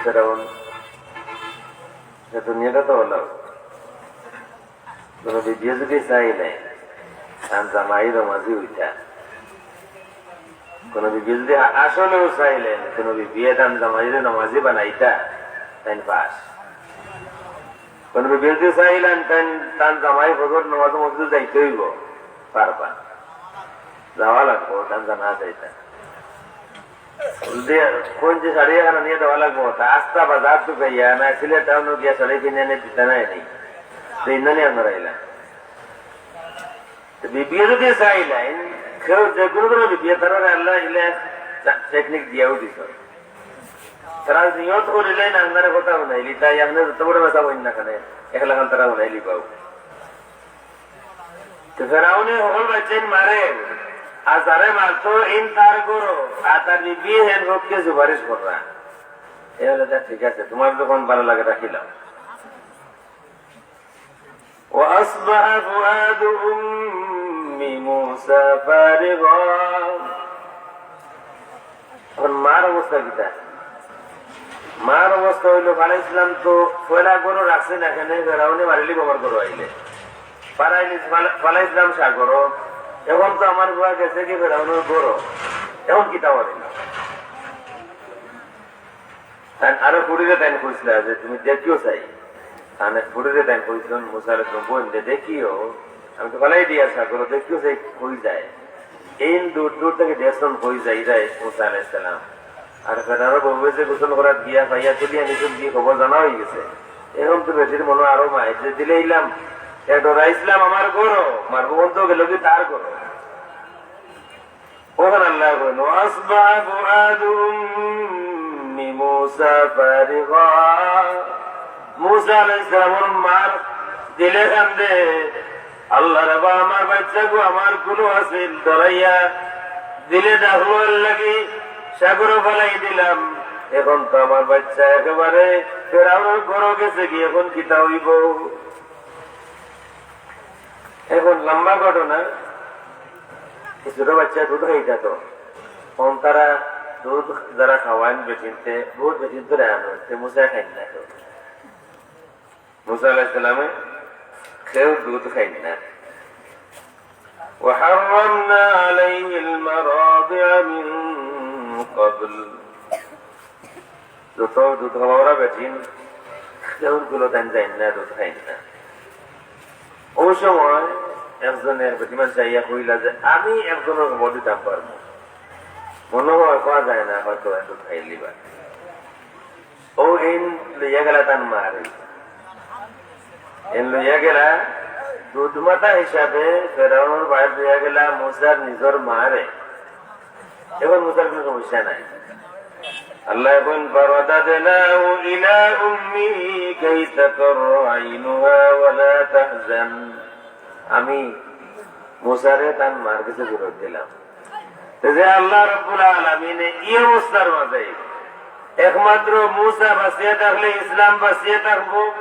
ফেরাউন, সে দুনিয়াটা তো হলো, কোনো বিবিয়ে যদি চাইলে তান জামাই নমাজি হইতা, কোনো বিবিয়ে যদি আ-, আসলেও চাইলেন কোনো বিবিয়ে তান জামাইরে নমাজি বানাইতা, তাইন পাস। কোনো বিবিয়ে যদি চাইলেন তাইন, তান জামাই ফজর নমাজ মসজিদে যাইতে হইব, পারবা, যাওয়া লাগবো, তান জানা যাইতা। যদি কোন যে শাড়ি এখানে নিয়ে দেওয়া লাগবো, তা আস্তা বাজার তো গিয়া না, সিলেট টাউনও গিয়া শাড়ি কিনে এনে দিতা না এনে। তো ইন্দানি আমরা আইলাম। তো বিবিয়ে যদি চাইলেন, কেউ যে কোনো কোনো বিবিয়ে তারা আল্লাহ ইলে টেকনিক দিয়াও দিত। তারা নিয়ত করিলেন, আপনারা কথা বানাইলি, তাই আপনি যত বড় ব্যথা বলেন না কেন, এক লাখ তারা বানাইলি পাও। তো ফেরাউনে হকল বাচ্চাইন মারে, আর যারে মারতো ইন তার গরো, আর তার বিবি হেন হককে সুপারিশ কররা। এ হলে তা ঠিক আছে, তোমার যখন ভালো লাগে রাখিলাম। وأصبح فؤاد أم موسى فارغا। এখন মার অবস্থা কিতা? মার অবস্থা হইলো, ফালাইছিলাম তো পয়লা গরো রাখছে না, এখানে ফেরাউনে মারিলি আমার গরো আইলে। ফালাইলি-, ফালা-, ফালাইছিলাম সাগরো, এখন তো আমার বুয়া গেছে কি ফেরাউনের গরো, এখন কিতা মারিল? তাই আরো ফুড়িরে তাই কইছিলা যে, "তুমি দেখিও চাই।" তাহলে ফুড়িরে তাই কইছিলেন, "মুসা আলাইহিস সালাম, বোন, দে-, দেখিও, আমি তো ফালাই দিয়া সাগরো, দেখিও চাই কই যায়।" এই দূর দূর থেকে দেখছেন কই যাই যায় মুসা আলাইহিস সালাম। আর ফেরাউনর বউয়ে যে গোসল করাত গিয়া পাইয়া তুলিয়া নিচে গিয়ে খবর জানা হয়ে গেছে। এখন তো বেটির মনে আরো মায় যে দিলে ইলাম, এ ডরাইছিলাম আমার গরো, মার বোন তো গেল কি তার গরো। ওখানে আল্লাহ কইল, "ওয়াসবাহা ফুআদু উম্মি মুসা ফারিগা।" মুসা আলাইহিস সালামর মার দিলে কান্দে, "আল্লাহ রে বা, আমার বাচ্চা গো, আমার কুলো আছিল, ডরাইয়া দিলে ডাকলো, এর লাগি সাগরো ফালাই দিলাম। এখন তো আমার বাচ্চা একেবারে ফেরাউনর গরো গেছে গি, এখন কিতা হইব?" এখন লম্বা ঘটনা, ছোট বাচ্চা দুধ খাইতা তো, তখন তারা দুধ যারা খাওয়াইন বেটিনতে, বহুত বেটিনতে আনো, তে মুসা খাইন না তো। মুসা আলাইহিস সালামে কেউ দুধ খাইন না। وحرمنا عليه المراضع من قبل। যত দুধ খাওয়ারা বেটিন, কেউর কুলো তাইন যাইন না, দুধ খাইন না। ওই সময় একজনের বেটিমান চাইয়া কইলা যে, "আমি একজনের খবর দিতাম পারবো।" মনে হয় কওয়া যায় না, হয়তো এত খাইলিবা। ও ইন লইয়া গেলা তান মারে। এন লইয়া গেলা দুধ মাতা হিসাবে ফেরাউনর বাড়ি লইয়া গেলা মুসার নিজর মারে। এখন মুসার কোনো সমস্যা নাই। আল্লাহ এখন, "ফারাদাদনাহু ইলা উম্মিহি কাই তাকাররা আইনুহা ওয়া লা তাহজান।" আমি মুসারে তান মার কাছে ফেরত দিলাম। তো যে আল্লাহ রাব্বুল আলামিনে এই অবস্থার মাঝে একমাত্র মুসা বাঁচিয়া থাকলে ইসলাম বাঁচিয়া থাকবো।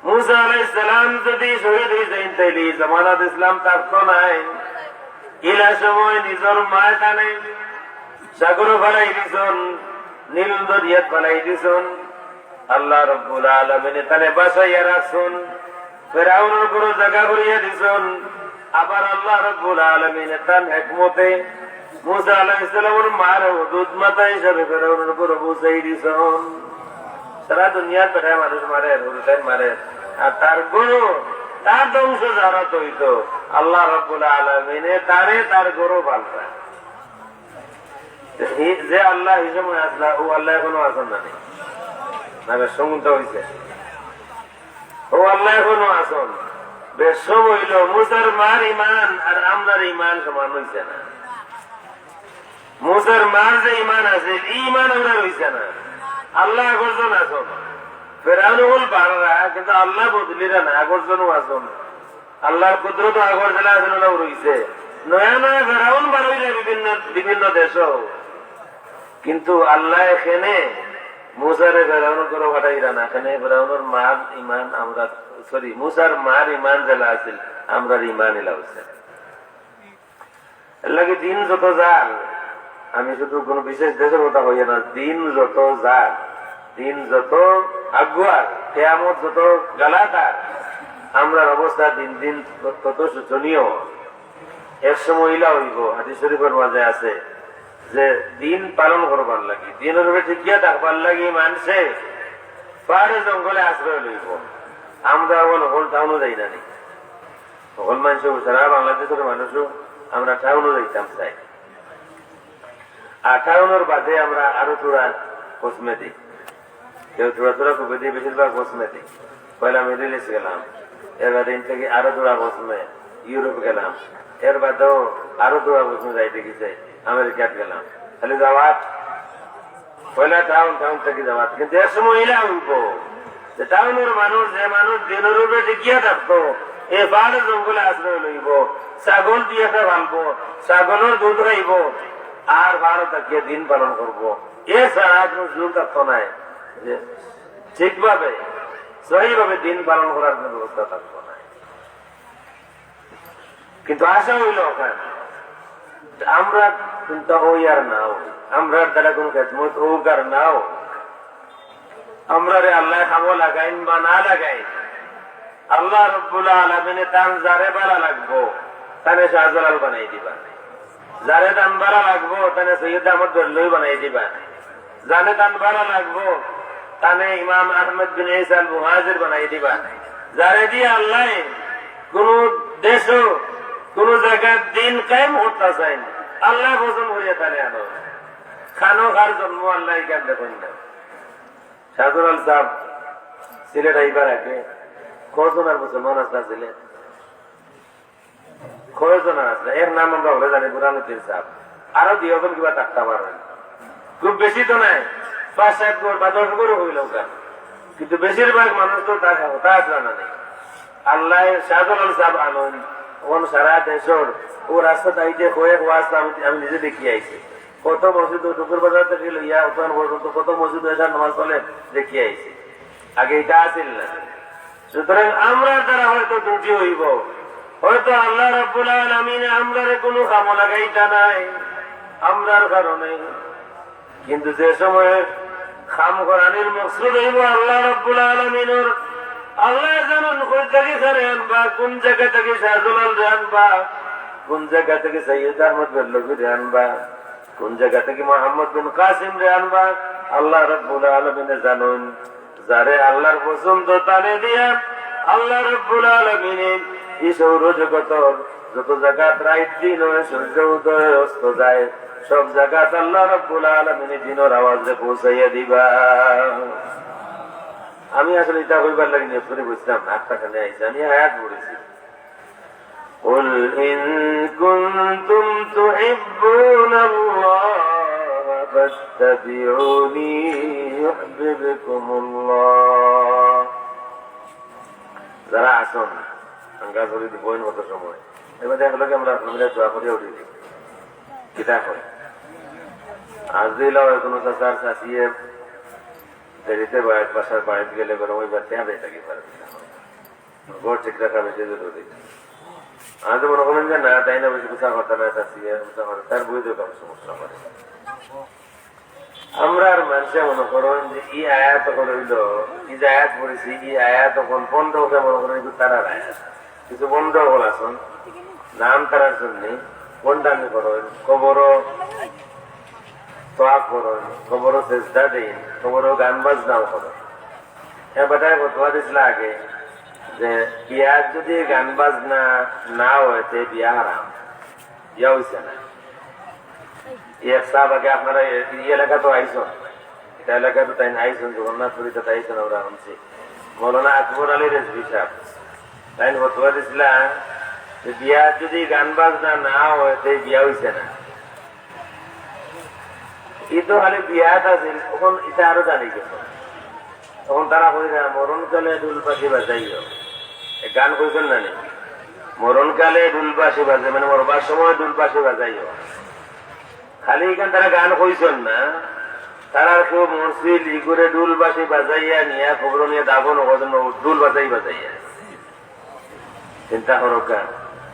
মুসা আলাইহিস সালাম যদি শহীদ হয়ে যাইন, তাইলে এই জমানাত ইসলাম থাকতো নাই। ইলা সময় নিজর মায় তানে সাগরো ফালাই দিছন, নীল দরিয়াত ফালাই দিছন। আল্লাহ রাব্বুল আলামিনে তানে বাঁচাইয়া রাখছন, ফেরাউনর ঘরো জাগা করিয়া দিছন। আবার আল্লাহ রাব্বুল আলামিনে তান হেকমতে মুসা আলাইহিস সালামর মারে দুধ মাতা হিসাবে ফেরাউনর ঘরো পৌঁছাই দিছন। সারা দুনিয়ার বেটায় মানুষ মারে, হুরুতাইন মারে, আর তার ঘরো, তার ধ্বংস যারা তৈত, আল্লাহ রাব্বুল আলামিনে তারে তার ঘরো পালতা। হি-, যে আল্লাহ এই সময় আসলা, ও আল্লাহ এখনো আছন না নি? না, বেশ সমুদ্র হইছে। ও আল্লাহ এখনো আছন। বেশ সময় হইল, মুসার মার ইমান আর আমরার ইমান সমান হইছে না। মুসার মার যে ইমান আছে, এই ইমান আমরার হইছে না। আল্লাহ একজন আছন। ফেরাউন অকল বাড়রা, কিন্তু আল্লাহ বদলিরা না, আগর জনউ আছইন। আল্লাহর কুদরত আগর যেলা আছিল, অলাউ রইছে। নয়া নয়া ফেরাউন বাড়ইরা বিভিন্ন, বিভিন্ন দেশো। কিন্তু আল্লায় কেনে মুসারে ফেরাউনর ঘরো পাঠাইরা না, কেনে ফেরাউনর মার ইমান আমরার, sorry, মুসার মার ইমান যেলা আছিল, আমরার ইমান ইলা অইছে। এরলাগি দিন যত যার, আমি শুধু কুনু বিশেষ দেশর কথা কইয়ার না, দিন যত যার, দিন যত আগুয়ার, কিয়ামত যত গালাতার, আমরার অবস্থা দিন দিন তত শোচনীয়। এক সময় ইলা অইবো, হাদিস শরীফর মাঝে আছে যে দিন পালন করবার লাগি, দিনর উপরে টিকিয়া থাকবার লাগি মানষে পাহাড়ে জঙ্গলে আশ্রয় লইবো। আমরা অখন হকল টাউনো যাই না নি? হকল মানষে, সারা বাংলাদেশর মানুষও আমরা টাউনো যাইতাম চাই। আর টাউনর বাদে আমরা আরো থুড়া কসমে দেই। কেউ থুড়া থুড়া কবে দেই, বেশিরভাগ কসমে দেই। পয়লা মিডল ইস্ট গেলাম, এর বাদে ইন থাকি আরো থুড়া কসমে ইউরোপ গেলাম, এর বাদেও আরো থুড়া কসমে যাইতে গেছে আমেরিকাত গেলাম। খালি যাওয়াত, পয়লা টাউন, টাউন থাকি যাওয়াত। কিন্তু এক সময় ইলা অইবো যে টাউনর মানুষ, যে মানুষ দিনর উপরে টিকিয়া থাকতো, এ পাহাড়র জঙ্গলে আশ্রয় লইবো, ছাগল দুই একটা পালবো, ছাগলর দুধ খাইবো, আর পাহাড়ো থাকিয়া দিন পালন করবো। এছাড়া কুনু সুযোগ থাকতো নায় যে ঠিকভাবে, সহিভাবে দিন পালন করার কুনু ব্যবস্থা থাকতো নায়। কিন্তু আশা অইলো অখান, আমরা কুনটা অই আর না অই, আমরার দ্বারা কুনু খেদমত অউক আর না অউক, আমরারে আল্লায় কামো লাগাইন বা না লাগাইন, আল্লাহ রব্বুল আলামিনে তান যারে ভালা লাগবো, তানে শাহজালাল বানাই দিবা। যারে তান ভালা লাগবো, তানে সৈয়দ আহমদ বেরলভী বানাই দিবা। যারে তান ভালা লাগবো, তানে ইমাম আহমদ বিন ঈসা আল মুহাজির বানাই দিবা। যারে দিয়া আল্লায় কুনু দেশো, কুনু জাগাত দিন কায়েম করতা চাইন, আল্লায় পছন্দ করিয়া তারে আনো। খানো কার জন্ম আল্লায় ইখান দেখইন না। শাহজালাল সাব সিলেট আইবার আগে কয়জন আর মুসলমান আছলা সিলেট? কয়জন আছলা? এর নাম আমরা হকলে জানি, বুরহানুদ্দিন সাব। আরো দুই একজন কিবা থাকতা পারইন। খুব বেশি তো নায়, পাঁচ সাত ঘর বা দশ ঘরও অইলো অখান। কিন্তু বেশিরভাগ মানুষ তো তার কথা আছলা না নি। আল্লায় শাহজালাল সাব আনইন, অখন সারা দেশর অউ রাস্তাত আইতে কয়েক ওয়াজ আমি, আমি নিজে দেখিয়া আইছি। কত মসজিদ, অউ টুকুর বাজার থাকি লইয়া অখান পর্যন্ত কত মসজিদ এশার নামাজ চলে দেখিয়া আইছি। আগে ইটা আছিল না। সুতরাং আমরার দ্বারা হয়তো ত্রুটি অইবো, হয়তো আল্লাহ রাব্বুল আলামিনে আমরারে কুনু কামো লাগাইতা নায় আমরার কারণে, কিন্তু যে সময় কাম করানির মকসুদ অইবো আল্লাহ রাব্বুল আলামিনর, আল্লায় জানইন কই থাকি কারে আনবা, কুন জাগা থাকি শাহজালালরে আনবা, কুন জাগা থাকি সৈয়দ আহমদ বেরলভীরে আনবা, কুন জাগা থাকি মোহাম্মদ বিন কাসিমরে আনবা, আল্লাহ রাব্বুল আলামিনে জানইন। যারে আল্লাহর পছন্দ তানে দিয়া আল্লাহ রাব্বুল আলামিনে ই সৌরজগতর যত জাগাত রাইত দিন অয়, সূর্য উদয় অস্ত যায়, সব জাগাত আল্লাহ রাব্বুল আলামিনে দিনর আওয়াজরে পৌঁছাইয়া দিবা। আমি আসলে ইটা কইবার লাগি নিয়ত করি বইছলাম না, আটটা খানে আইছে, আমি আয়াত পড়ছি। قل إن كنتم تحبون الله فاتبعوني يحببكم الله। যারা আছইন, আঙ্গা ধরি দিবইন কত সময়। এবার দেখা লাগে আমরা আপনাদের দোয়া করিয়া উঠি দিই। কিতা করে? আজ দিলাও এখনো চাচার চাচিয়ে দেরিতে বাড়িত, বাসার বাড়িত গেলে গরম অইবার, টেকা দেয় থাকি পারে। ঘর ঠিক রাখা বেশি জরুরি। আমি তো মনে করলাম যে না, তাই না, বেশি গুছা কথা না, চাচি, গুছা কথা, তার বই দরকার সমস্যা করে। আমরার মানষে মনে করইন যে ই আয়াত অকল অইলো, ই যে আয়াত পড়ছি, ই আয়াত অকল বন্দ অকলে মনে করইন কিন্তু তারার আয়াত। কিছু বন্দ অকল আছইন, নাম তারার জন্য, বন্দামি করইন, কবরো তওয়াফ করইন, কবরো সেজদা দেইন, কবরো গান বাজনাও করইন। হে বেটায় ফতোয়া দিছলা আগে যে বিয়াত যদি গান বাজনা না অয়, তে বিয়া হারাম, বিয়া অইছে না। ই এক সাব আগে আপনারা ই, ই এলাকাত আইছইন, ইটা এলাকাত তাইন আইছইন, জগন্নাথপুরীত আইছইন, আমরা হুনছি। মৌলানা আকবর আলী রেজভী সাব, তাইন ফতোয়া দিছলা যে বিয়াত যদি গান বাজনা না অয়, তে বিয়া অইছে না। ই তো খালি বিয়াত আছিল, অখন ইটা আরো জানি গেছে। তখন তারা কইরা, "মরণকালে ঢুল বাঁশি বাজাইও।" এক গান কইছইন না নি? "মরণকালে ঢুল বাঁশি বাজে", মানে মরবার সময় ঢুল বাঁশি বাজাইও। খালি ইখান তারা গান কইছইন না, তারার কেউ মরছিল, ইগুরে ঢুল বাঁশি বাজাইয়া নিয়া কবরো নিয়া দাফন করছইন, ঢুল বাজাই বাজাইয়া। চিন্তা করো কা,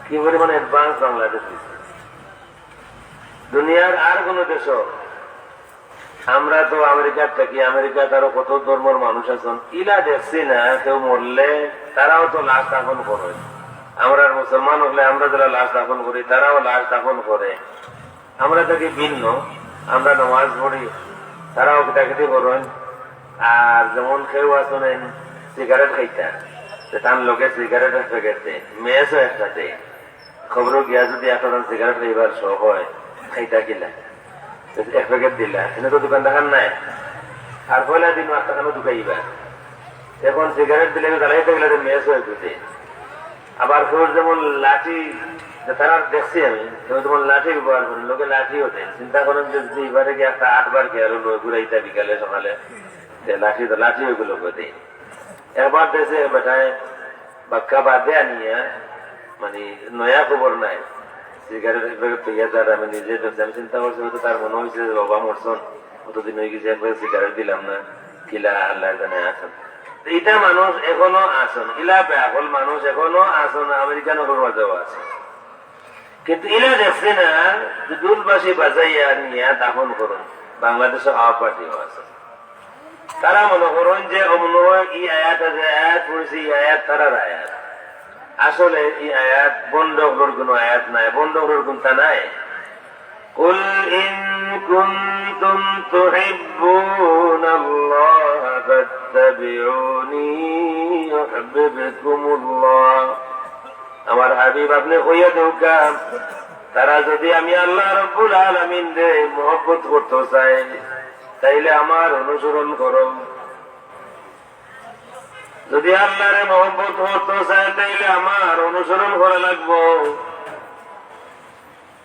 কি পরিমাণ advance বাংলাদেশ অইছে। দুনিয়ার আর কোনো দেশো, আমরা তো আমেরিকাত থাকি, আমেরিকাত আরো কত ধর্মর মানুষ আছইন, ইলা দেখছি না কেউ মরলে তারাও তো লাশ দাফন করে। আমরা মুসলমান অইলে আমরা যেলা লাশ দাফন করি, তারাও লাশ দাফন করে। আমরা থাকি ভিন্ন, আমরা নামাজ পড়ি, তারাও কিতা কিতি করইন। আর যেমন কেউ আছইন সিগারেট খাইতা, তে তান লগে সিগারেটর প্যাকেট দেইন, মেচও একটা দেইন। কবরো গিয়া যদি একটা জন সিগারেট খাইবার শখ অয়, খাইতা কিলা? এক প্যাকেট দিলা, এনে তো দোকান দেখার নাই। আর পয়লা দিন একটা কেন ঢুকাইবা? এখন সিগারেট দিলে জ্বালাইতে গেলে তো মেচ অয় বুঝে। আবার কেউ যেমন লাঠি, যে তারা দেখছি আমি, কেউ যেমন লাঠি ব্যবহার করেন, লগে লাঠিও দেন। চিন্তা করেন যে যদি এবারে গিয়ে একটা আটবার গেল ঘুরাইতা বিকালে সকালে, যে লাঠি তো লাঠি ওইগুলো করে দেন। একবার দেশে বেটায় বাক্কা বাদে আনিয়া, মানে, নয়া খবর নাই। সিগারেট একবার পেয়ে যার আমি নিজে ধরছি। আমি চিন্তা করছি, হয়তো তার মনে হয়েছে যে বাবা মরছইন, কতদিন হয়ে গেছে, একবার সিগারেট দিলাম না, কিলা আল্লাহ জানে আছইন। তো ইটা মানুষ এখনো আছইন, ইলা বেআকল মানুষ এখনো আছইন, আমেরিকান অকলর মাঝেও আছে। কিন্তু ইলা দেখছি না যে ঢুল বাঁশি বাজাইয়া নিয়া দাফন করইন। বাংলাদেশো আওয়ামী পার্টিও আছে। তারা মনে করইন যে অমন ই আয়াত আছে, আয়াত পড়ছি, ই আয়াত তারার আয়াত। আসলে ই আয়াত ভন্ড অকলর কোনো আয়াত নায়, ভন্ড অকলর কোনটা নায়। قل إن كنتم تحبون الله فاتبعوني يحببكم الله। আমার হাবিব, আপনে কইয়া দেউক্কা, তারা যদি আমি আল্লাহ রব্বুল আলামিনরে মহব্বত করতো চায়, তাইলে আমার অনুসরণ করো। যদি আল্লাহরে মহব্বত করতো চায়, তাইলে আমার অনুসরণ করা লাগবো।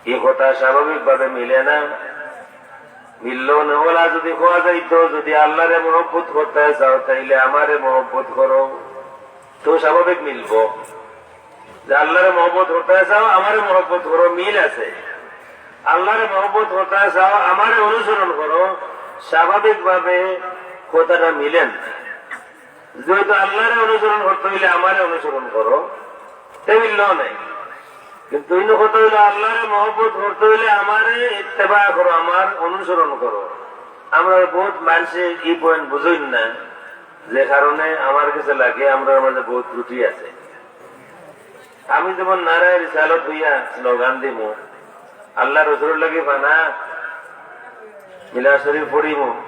ই কথা স্বাভাবিকভাবে মিলে না, মিললেও না। অলা যদি কওয়া যাইতো, যদি আল্লাহরে মহব্বত করতে চাও, তাইলে আমারে মহব্বত করো, তো স্বাভাবিক মিলবো। যে আল্লাহরে মহব্বত করতে চাও, আমারে মহব্বত করো, মিল আছে। আল্লাহরে মহব্বত করতে চাও, আমারে অনুসরণ করো, স্বাভাবিকভাবে কথাটা মিলে না। যেহেতু আল্লাহরে অনুসরণ করতে হইলে আমারে অনুসরণ করো, তে মিললেও নাই। কিন্তু ইনো কথা হইলো, আল্লাহরে মহব্বত করতে হইলে আমারে ইত্তেবা করো, আমার অনুসরণ করো। আমরা বহুত মানুষে ই পয়েন্ট বুঝইন না, যে কারণে আমার কাছে লাগে আমরার মাঝে বহুত ত্রুটি আছে। আমি যেমন নারায়ে রিসালত লইয়া স্লোগান দিমু, আল্লাহ রসুলর লাগি ফানা, মিলাদ শরীফ পড়িমু,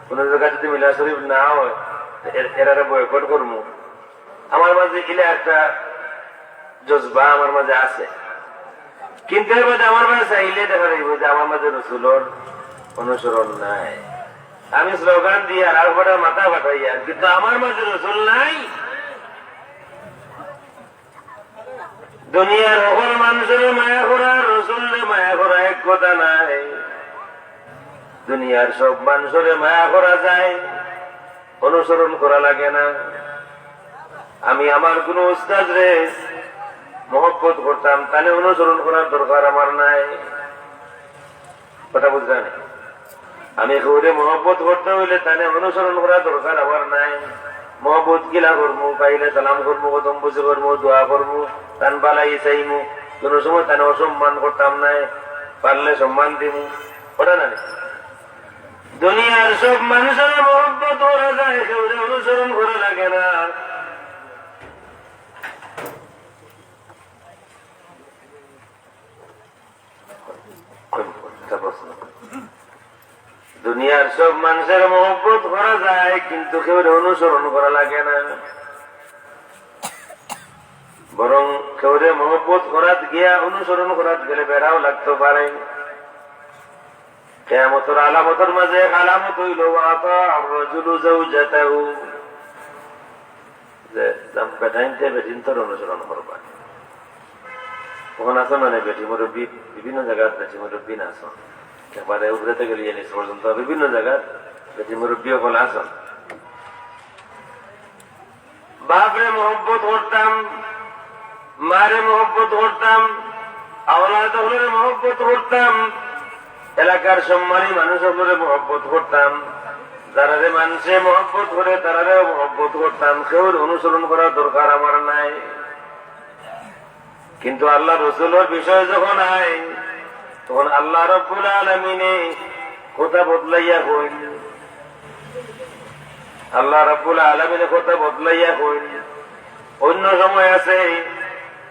কোনো জায়গা যদি মিলাদ শরীফ না হয়, তো এর-, এরারে বয়কট করমু। আমার মাঝে ইলা একটা জজবা আমার মাঝে আছে, কিন্তু এর মাঝে আমার মাঝে চাইলে দেখা যাইব যে আমার মাঝে রসুলর অনুসরণ নাই। আমি স্লোগান দিয়ার আর কটা মাথা ফাটাইয়ার, কিন্তু আমার মাঝে রসুল নাই। দুনিয়ার হকল মানুষরে মায়া করা, রসুলরে মায়া করা এক কথা নাই। দুনিয়ার সব মানুষরে মায়া করা যায়, অনুসরণ করা লাগে না। আমি আমার কোনো উস্তাদরে মহব্বত করতাম, তানে অনুসরণ করার দরকার আমার নাই। কথা বুঝরা নি? আমি কেউরে মহব্বত করতে হইলে তানে অনুসরণ করার দরকার আমার নাই। মহব্বত কিলা করমু? পাইলে সালাম করমু, কদম বুসি করমু, দোয়া করমু, তান বালাই চাইমু। কোনো সময় তানে অসম্মান করতাম নাই, পারলে সম্মান দিমু। ওটা না নি? দুনিয়ার সব মানুষরে মহব্বত করা যায়, কেউরে অনুসরণ করা লাগে না। দুনিয়ার সব মানুষরে মহব্বত করা যায়, কিন্তু কেউরে অনুসরণ করা লাগে না। বরং কেউরে মহব্বত করাত গিয়া অনুসরণ করাত গেলে বেড়াও লাগতে পারে। কিয়ামতর আলামতর মাঝে এক আলামত হইল, "ওয়া আতাআর রাজুলু যাওজাতাহু।" যে বেটাইন্তে বেটিন্তর অনুসরণ করবা। অখন আছে মানে বেটি মুরব্বী, বিভিন্ন জায়গাত বেটি মুরব্বী না আছে। একবারে উপরে থেকে লিয়ে নিচে পর্যন্ত বিভিন্ন জায়গাত বেটি মুরব্বী অকল আছে। বাপরে মহব্বত করতাম, মারে মহব্বত করতাম, আওলাদ অকলরে মহব্বত করতাম, এলাকার সম্মানী মানুষ অকলরে মহব্বত করতাম, যারারে মানষে মহব্বত করে তারারেও মহব্বত করতাম। কেউর অনুসরণ করার দরকার আমার নাই। কিন্তু আল্লাহ রসুলর বিষয় যখন আয়, তখন আল্লাহ রব্বুল আলামিনে কথা বদলাইয়া কইন। আল্লাহ রব্বুল আলামিনে কথা বদলাইয়া কইন। অন্য সময় আছে,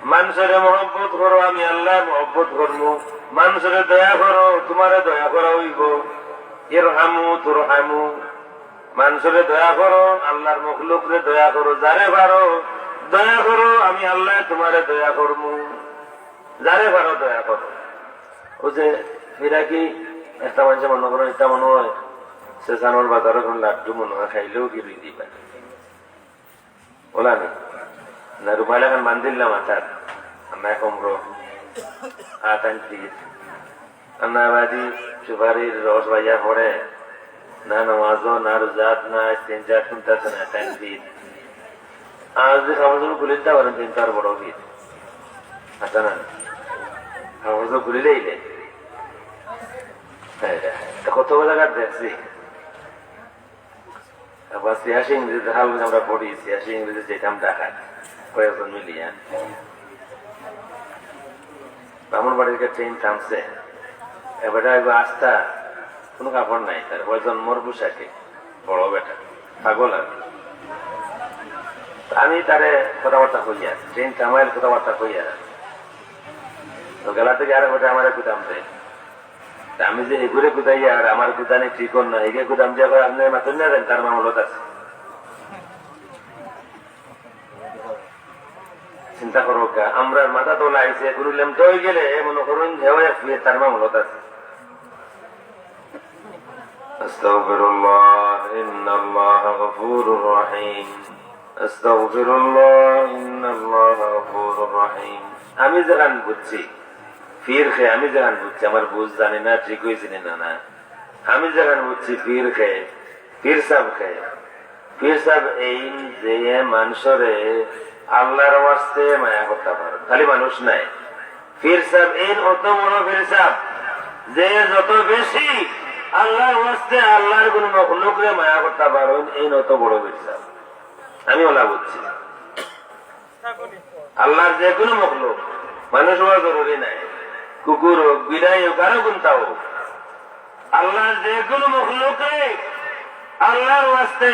"মানষরে মহব্বত করো, আমি আল্লায় মহব্বত করমু, মানষরে দয়া করো, তুমারে দয়া করা অইবো, ইরহামু তুরহামু।" মানষরে দয়া করো, আল্লাহর মখলুকরে দয়া করো, যারে পারো দয়া করো, আমি আল্লায় তুমারে দয়া করমু, যারে পারো দয়া করো। অউ যে ফিরাকি একটা মানষে মনো করো, ইটা মনো অয় সেসানোর বাজারো কুনু লাড্ডু মনো অয় খাইলেও কি রুই দিবা, অলা নি? না রুমাল এখান বান্ধিলা মাথাত, আর না কমরো, আত আনছি। আর না বাদি সুপারির রস বাইয়া পড়ে, না নামাজও, না রোজাত, না তিন চার দিন তাতে না, তাই দিন। আর যদি কাপড় চোপড় খুলে দিতে পারেন, তিন চার বড় ভিড়। আচ্ছা না? কাপড় চোপড় খুলে দিলে। হ্যাঁ, এটা কত জায়গা দেখছি। আবার ছিয়াশি ইংরেজিতে হাল আমরা পড়ি, ছিয়াশি ইংরেজি যেতাম ঢাকায়, কয়েকজন মিলিয়া। ব্রাহ্মণবাড়ির ট্রেন থামছে, এবারে আইবো আস্তা, কোনো কাপড় নাই, তার ওই জন্মর পোশাকে, বড় বেটা, পাগল আর কি। আমি তারে কথাবার্তা কইয়া, ট্রেন থামাইল কথাবার্তা কইয়া, তো গেলা থেকে আরেক বেটা আমার গুদাম দেয়। তা আমি যে এগুরে গুদাইয়া আর আমার গুদানি ঠিক অর না, এগুরে গুদাম দিয়া করে আপনি মাতুন না দেন, তার মামলত আছে। চিন্তা করো কা, আমরার মাথা তোলা আইছে, গুরু লেমটা হয়ে গেলে মনে করুন হেও এক বিয়ে তার মামলত আছে। আস্তাগফিরুল্লাহ, ইন্নাল্লাহা গফুরুর রহিম। আস্তাগফিরুল্লাহ, ইন্নাল্লাহা গফুরুর রহিম। আমি যেখান বুঝছি, ফির খে, আমি যেখান বুঝছি, আমার বুঝ জানি না, ঠিক হয়েছে নি না, না। আমি যেখান বুঝছি, ফির খে, ফির সাব খে, ফির সাব এইন যে মানুষরে আল্লাহর ওয়াস্তে মায়া করতে পারে, খালি মানুষ নাই। ফির সাব এইন অত বড় ফির সাব যে যত বেশি আল্লাহর ওয়াস্তে আল্লাহর কোনো মখলুকরে মায়া করতে পারইন, এইন অত বড় ফির সাব। আমি ওলা বুঝছি। আল্লাহর যে কোনো মখলুক, মানুষ হওয়া জরুরি নাই, কুকুর হোক, বিলাই হোক, আরো কোনটা হোক, আল্লাহর যে কোনো মখলুকরে আল্লাহর ওয়াস্তে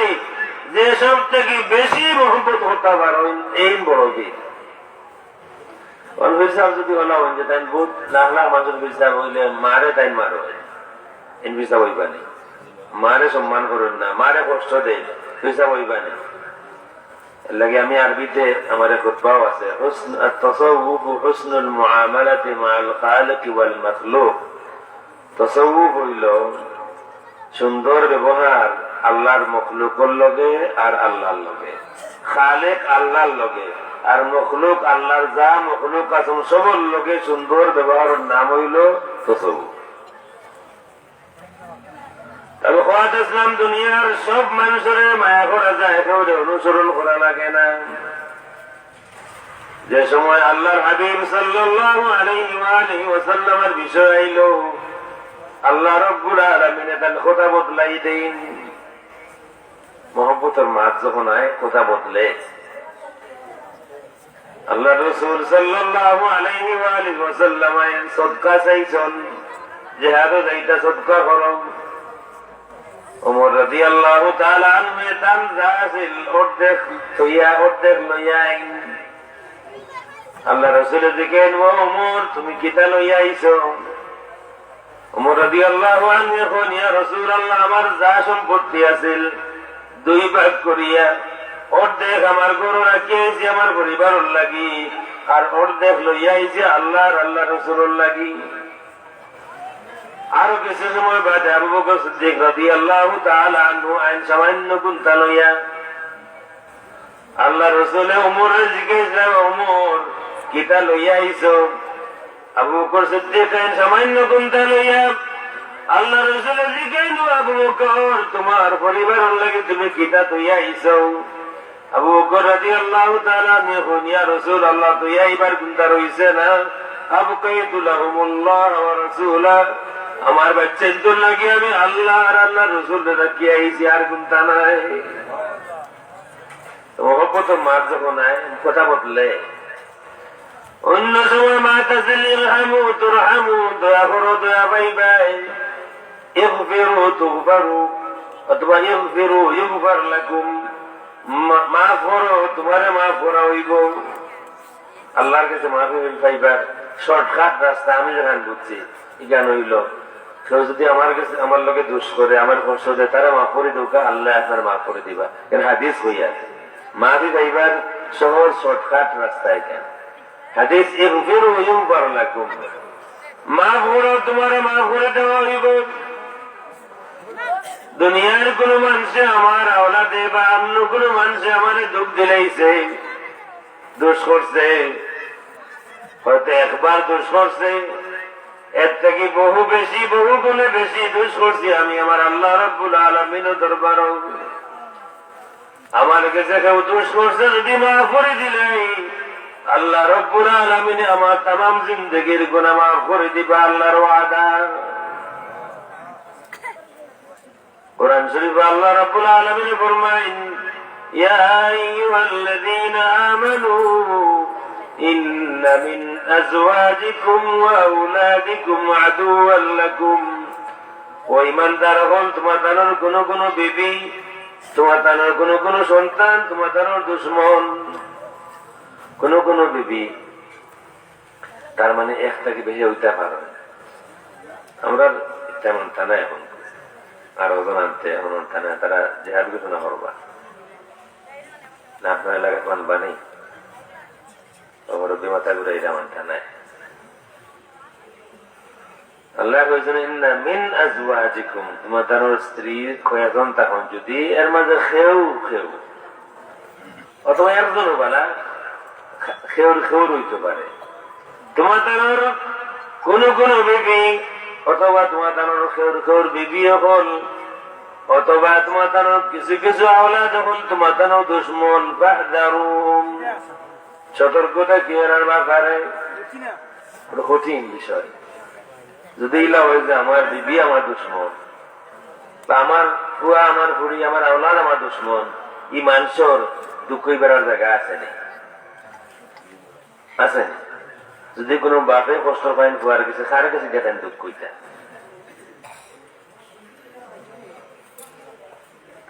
যে সব থেকে বেশি মহব্বত করতে পারো, এই বড় দিন। অন ফির সাব যদি ওলা হইন যে তাই বহুত লাখ লাখ মানুষের ফির সাব হইলে মারে তাই মারো, এন ফির সাব হইবা নি। মারে সম্মান করেন না, মারে কষ্ট দেন, ফির সাব হইবা নি। এর লাগি আমি আরবিতে আমার এক খুতবাও আছে, হুসন, আত-তাসাউফু হুসনুল মুআমালাতি মাআল খালিকি ওয়াল মাখলুক। তাসাউফ হইল সুন্দর ব্যবহার আল্লাহর মখলুকর লগে আর আল্লাহর লগে। খালেক আল্লাহর লগে আর মখলুক, আল্লাহর যা মখলুক আছইন সবর লগে সুন্দর ব্যবহারর নাম হইল তাসাউফ। তবে কথা ইসলাম দুনিয়ার সব মানুষরে মায়া করা যায়, কেউরে অনুসরণ করা লাগে না। যে সময় আল্লাহর হাবিব সাল্লাল্লাহু আলাইহি ওয়া আলিহি ওয়াসাল্লামের বিষয় আইল, আল্লাহ রব্বুল আলামিনে তান কথা বদলাই দেইন। মহব্বতর মাত যখন আয়, কথা বদলে। আল্লাহ রসুল সাল্লাল্লাহু আলাইহি ওয়া আলিহি ওয়াসাল্লাম আইন সদকা চাইছইন, জেহাদো যাইতা সদকা করো। ওমর রাদিয়াল্লাহু তাআলা আনহু তান যা আছিল অর্ধেক থইয়া অর্ধেক লইয়া আইন। আল্লাহ রসুলে জিকাইন, "ও ওমর, তুমি কিতা লইয়া আইছো?" ওমর রাদিয়াল্লাহু আনহু কইন, "ইয়া রাসূলুল্লাহ, আমার যা সম্পত্তি আছিল, দুই ভাগ করিয়া অর্ধেক আমার ঘরো রাখিয়া আইছি আমার পরিবারর লাগি, আর অর্ধেক লইয়া আইছি আল্লাহর, আল্লাহর রসুলর লাগি।" আরো কিছু সময় বাদে আবু বকর সিদ্দিক রাদিয়াল্লাহু তাআলা আনহু আইন সামান্য কুন্তা লইয়া আল্লাহ রসুলে ওমররে জিজ্ঞেস করেন, "ওমর, কিতা লইয়া আইছো?" আবু বকর সিদ্দিক কইন, "সামান্য কুন্তা লইয়া।" আল্লাহ রসুলে জিজ্ঞেস করেন, "আবু বকর, তোমার পরিবারর লাগি তুমি কিতা লইয়া আইছো?" আবু বকর রাদিয়াল্লাহু তাআলা আনহু কইন, ইয়া রাসূলুল্লাহ, তো ইবার কুন্তা রইছে না? আবকাইতু লাহুমুল্লাহ ওয়া রাসূলা, আমার বাচ্চাইন্তর লাগি আমি আল্লাহ আর আল্লাহর রাসূলরে রাখিয়া আইছি, আর কুন্তা নাই। তো মহব্বত মার যখন নাই, কথা বদলে। অন্য সময় মা তাসিল ইরহামু তুরহামু, দয়া করো, দয়া পাইবায়। ইগফিরু তুগফারু, অথবা ইগফিরু ইগফার লাকুম, মা-, মাফ করো, তুমারে মাফ করা অইবো। আল্লাহর গেছে মাফি পাইবার shortcut রাস্তা আমি যেখান বুঝছি, ইখান অইলো, কেউ যুদি আমার গেছে, আমার লগে দুষ করে, আমারে কষ্ট দেয়, তারে মাফ করি দেউক্কা, আল্লায় আপনারে মাফ করি দিবা। এর হাদিস কইয়া আছে, মাফি পাইবার সহজ shortcut রাস্তা ইখান। হাদিস, ইগফিরু ইগফার লাকুম, মাফ করো, তুমারে মাফ করি দেওয়া অইবো। দুনিয়ার কুনু মানষে আমার আওলাদে বা অন্য কুনু মানষে আমারে দুখ দিলাইছে, দুষ করছে, হয়তো একবার দুষ করছে, এর থাকি বহু বেশি, বহু গুণে বেশি দুষ করছি আমি আমার আল্লাহ রাব্বুল আলামিনর দরবারো। আমার গেছে কেউ দুষ করছে, যুদি মাফ করি দিলাই, আল্লাহ রাব্বুল আলামিনে আমার তামাম জিন্দেগির গুনাহ মাফ করি দিবা, আল্লাহর ওয়াদা। কোরআন শরীফো আল্লাহ রাব্বুল আলামিনে ফরমাইন, ইয়া আইয়ুহাল্লাযীনা আমানু ইন্না মিন আজওয়াজিকুম ওয়া আওলাদিকুম আদুওয়াল লাকুম। ও ঈমানদার অকল, তুমাতানর কুনু কুনু বিবি, তুমাতানর কুনু কুনু সন্তান তুমাতানর দুশমন। কুনু কুনু বিবি, তার মানে এক থাকি বেশি অইতা পারে না। আমরার তেমন তা নাই অখন। আর ওজন আনতে, অখন তা নাই, তারা জেহাদ ঘোষণা করবা। না, আপনার এলাকাত মানবা নি? ও মুরব্বি মাথা ঘুরাইরা, মানতা নাই। আল্লায় কইছইন, "ইন্না মিন আজওয়াজিকুম", তুমাতানর স্ত্রী কয়জন তখন যুদি এর মাঝে কেউ, কেউ, অথবা একজন অইবা না, কেউর, কেউর অইতো পারে। তুমাতানর কুনু কুনু বিবি, অথবা তুমাতানর কেউর, কেউর বিবি অকল, অথবা তুমাতানর কিছু কিছু আওলাদ অকল তুমাতানর দুশমন, ফাহযারুহুম। সতর্ক থাকিও এরার ব্যাপারে। বড় কঠিন বিষয়। যুদি ইলা অয় যে আমার বিবি আমার দুশমন, বা আমার ফুয়া, আমার ফুড়ি, আমার আওলাদ আমার দুশমন, ই মানষর দুখ কইবার আর জাগা আছে নি? আছে নি? যুদি কুনু বাপে কষ্ট পাইন ফুয়ার গেছে, কার গেছে দেখইন দুখ কইতা?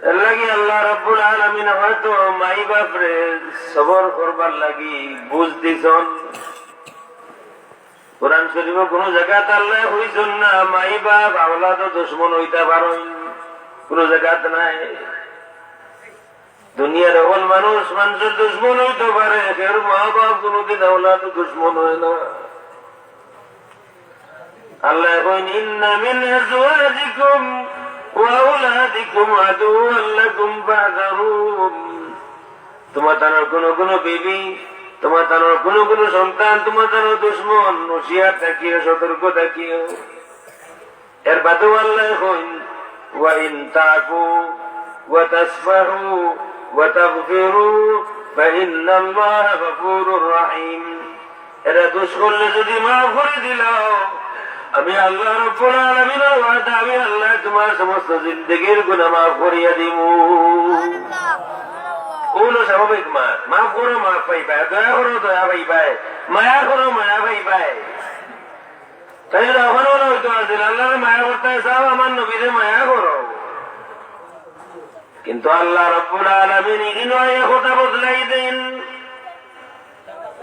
এর লাগি আল্লাহ রাব্বুল আলামিন হয়তো মাই বাপরে সবর করবার লাগি বুঝ দিছইন। কোরআন শরীফো কুনু জাগাত আল্লায় কইছইন না, মাই বাপ আওলাদর দুশমন অইতা পারইন, কুনু জাগাত নাই। দুনিয়ার অকল মানুষ মানষর দুশমন অইতো পারে, কেউর মা বাপ কুনুদিন আওলাদর দুশমন অয় না। আল্লায় কইন, "ইন্না মিন আজওয়াজিকুম ওয়া আওলাদিকুম আদুওয়াল লাকুম ফাহযারুহুম।" তুমাতানর কুনু কুনু বিবি, তুমাতানর কুনু কুনু সন্তান তুমাতানর দুশমন, হুঁশিয়ার থাকিও, সতর্ক থাকিও। এর বাদেও আল্লায় কইন, "ওয়া ইন তাফু ওয়া তাসফাহু ওয়া তাগফিরু ফাইন্নাল্লাহা গাফুরুর রাহিম।" এরা দুষ করলে যুদি মাফ করি দিলাও, আমি আল্লাহ রাব্বুল আলামিনর ওয়াদা, আমি আল্লায় তুমার সমস্ত জিন্দেগির গুনাহ মাফ করিয়া দিমু। অউ অইলো স্বাভাবিক মাত। মাফ করো, মাফ পাইবায়। দয়া করো, দয়া পাইবায়। মায়া করো, মায়া পাইবায়। তাইলে অখন অইতো আছিল, আল্লাহরে মায়া করতায় চাও, আমার নবীরে মায়া করো। কিন্তু আল্লাহ রাব্বুল আলামিন ইনো আইয়া কথা বদলাই দেইন,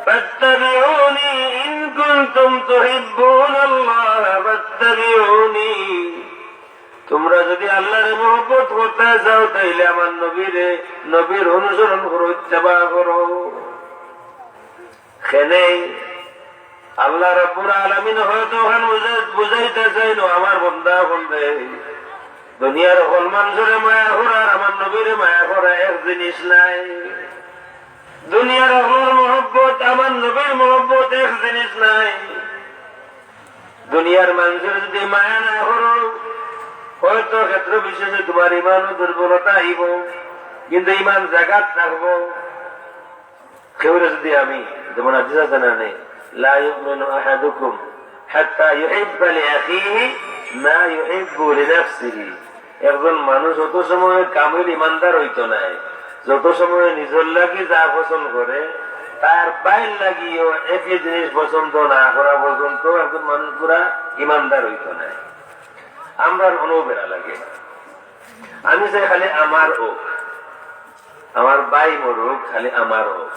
"ফাত্তাবিউনি ইন কুনতুম তুহিব্বুনাল্লাহ ফাত্তাবিউনি।" তুমরা যুদি আল্লাহরে মহব্বত করতায় চাও, তাইলে আমার নবীরে, নবীর অনুসরণ করো, ইত্তেবা করো। কেনে আল্লাহ রাব্বুল আলামিন হয়তো অখান বুঝা-, বুঝাইতা চাইন, ও আমার বন্দা অকলরে, দুনিয়ার অকল মানষরে মায়া করা আর আমার নবীরে মায়া করা এক জিনিস নায়। দুনিয়ার অকলর মহব্বত, আমার নবীর মহব্বত এক জিনিস নায়। দুনিয়ার মানষরে যুদি মায়া না করো, হয়তো ক্ষেত্র বিশেষে তুমার ইমানো দুর্বলতা আইবো। কিন্তু ইমান জাগাত থাকবো। কেউরে যদি আমি, যেমন হাদিস আছে না নি, "লা ইউমিনু আহাদুকুম হাত্তা ইউহিব্বা লিআখিহি মা ইউহিব্বু লিনাফসিহি।" একজন মানুষ অত সময় কামিল ইমানদার অইতো নায়, যত সময় নিজর লাগি যা পছন্দ করে, তার ভাইর লাগিও একই জিনিস পছন্দ না করা পর্যন্ত একজন মানুষ পুরা ইমানদার অইতো নায়। আমরার অনো বেড়া লাগে। আমি চাই খালি আমার অউক, আমার ভাই মরুক, খালি আমার অউক।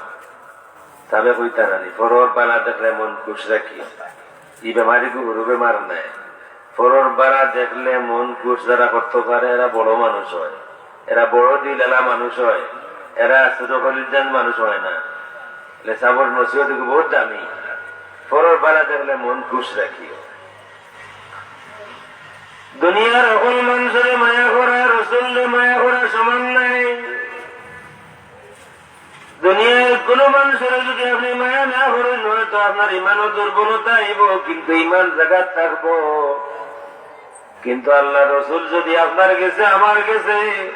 তবে কইতা নানি, "পরর বালা দেখলে মন খুশ রাখিও।" ই বেমারি গু হুরু বেমার নায়। পরর বালা দেখলে মন খুশ যারা করতো পারে, এরা বড় মানুষ অয়, এরা বড় দিলআলা মানুষ অয়, এরা ছোট কলিজার মানুষ অয় না। লে সাবর নসিহত গু বহুত দামি। পরর বালা দেখলে মন খুশ রাখিও। দুনিয়ার হকল মানুষরে মায়া করা, রসুলরে মায়া করা সমান নায়। দুনিয়ার কোনো মানুষরে যদি আপনি মায়া না করেন, হয়তো আপনার ইমানও দুর্বলতা আইবো, কিন্তু ইমান জাগাত থাকবো। কিন্তু আল্লাহর রসুল যদি আপনার গেছে, আমার গেছে,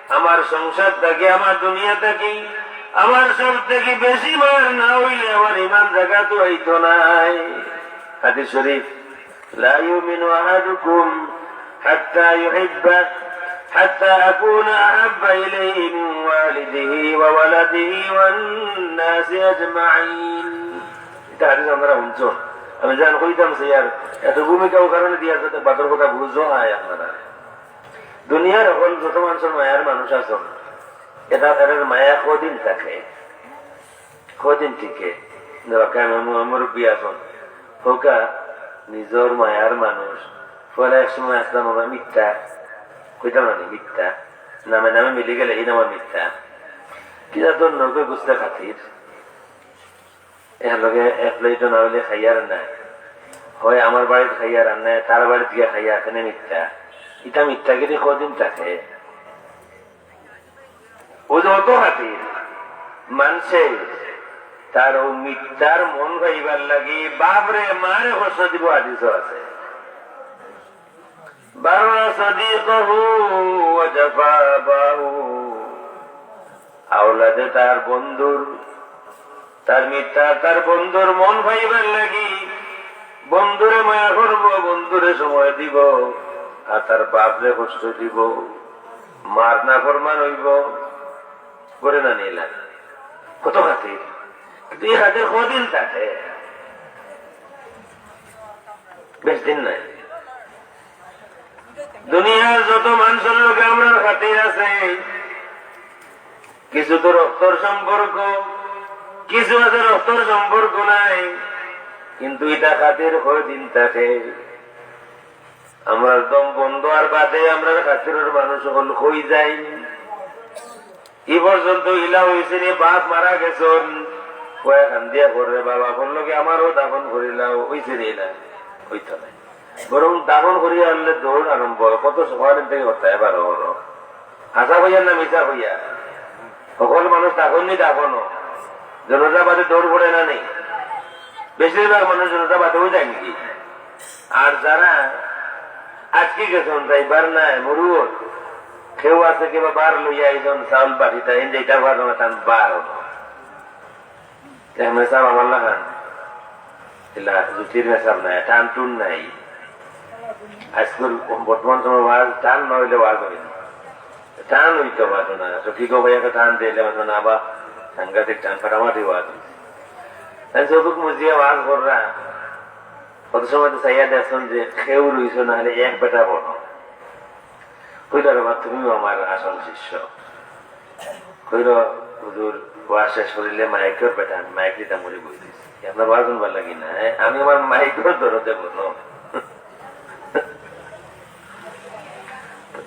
আমার সংসার থাকি, আমার দুনিয়া থাকি, আমার সব থাকি বেশি মায়ার না অইলে আমার ইমান জাগাত অইতো নায়। হাদিস শরীফ, "লা ইউমিনু আহাদুকুম হাত্তা ইউহিব্বা, হাত্তা আকুনা আহাব্বা ইলাইহি মিন ওয়ালিদিহি ওয়া ওয়ালাদিহি ওয়ান নাসি আজমাইন।" ইটা হাদিস আপনারা হুনছইন। আমি জান কইতাম চাই আর এত ভূমিকা অউ কারণে দিয়া যাতে বাদর কথা বুঝো আয় আপনারা। দুনিয়ার হকল যত মানুষর মায়ার মানুষ আছইন, এরা, এরার মায়া কদিন থাকে, কদিন টিকে। ধরো, কেন মু-, মুরব্বি আছইন, কউক্কা নিজর মায়ার মানুষ, পয়লা এক সময় আছলাম আমরা মিথ্যা, কইতাম না নি মিথ্যা, নামে নামে মিলি গেলে ই নামে মিথ্যা। কিতা তোর নৌকে গুছতে খাতির। এর লগে এক প্লেটও না অইলে খাইয়ার নায়। হয় আমার বাড়িত খাইয়ার আর নায়, তার বাড়িত গিয়া খাইয়ার, কেনে মিথ্যা? ইটা মিথ্যাগিরি কদিন থাকে? অউ যে অত খাতির, মানষে তার অউ মিথ্যার মন পাইবার লাগি বাপরে মারে কষ্ট দিবো, হাদিসও আছে। বাররা সাদিকাহু ওয়া জাফা আবাহু। আওলাদে তার বন্ধুর, তার মিথ্যা, তার বন্ধুর মন পাইবার লাগি বন্ধুরে মায়া করবো, বন্ধুরে সময় দিবো, আর তার বাপরে কষ্ট দিবো, মার নাফরমান অইবো। করে না নিলা কত খাতির, কিন্তু ই খাতির কদিন থাকে? বেশ দিন নাই। দুনিয়ার যত মানষর লগে আমরার খাতির আছে, কিছু তো রক্তর সম্পর্ক, কিছু আছে রক্তর সম্পর্ক নাই, কিন্তু ইটা খাতির কয়দিন থাকে? আমরার দম বন্ধ অওয়ার বাদে আমরার খাতিরর মানুষ অকল কই যাইন? ই পর্যন্ত ইলা অইছে নি, বাপ মারা গেছইন, কয় কান্দিয়া কররে, "বাবা, করলো কি আমারও দাফন করিলাও", অইছে নি ইলা? অইতো নায়। বরং দাফন করিয়া আনলে দৌড় আরম্ভ অয়, কত সকাল থাকি হতা এবার অর। হাছা কইয়া না মিছা কইয়া? হকল মানুষ থাকইন নি দাফনও, জানাজা বাদে দৌড় পড়ে না নি? বেশিরভাগ মানুষ জানাজা বাদে অই যায় নাকি? আর যারা আজকে গেছইন, যাইবার নাই, মরুয়র, কেউ আছে কিবা বার লইয়া আইছইন, চাউল বাটিটা, এন যেটা বার না, তান বার অইলো। এমনি সাহেব আমার লাখান, ইলা জুতির মেসাব নাই, টান টুন নাই। আজকাল বর্তমান সময় ওয়াজ টান না অইলে ওয়াজ অয় না। টান অইতো পারে না, তো কি করবো, একটা টান দিলে হয়তো না, আবার সাংঘাতিক টান, ফাটাফাটি ওয়াজ অয়। তাই যতটুক মজিয়া ওয়াজ কররা, কত সময় তো চাইয়া দেখছইন যে কেউ রইছে না, খালি এক বেটা বড়। কইল, "রে বা, তুমিও আমার আসল শিষ্য।" কইল, "হুজুর, ওয়াজ শেষ করিলে মাইকর বেটা, আমি মাইক দিতাম করি বই দিছি। আপনার ওয়াজ হুনবার লাগি না, হ্যাঁ? আমি আমার মাইকর দরদে বলো।"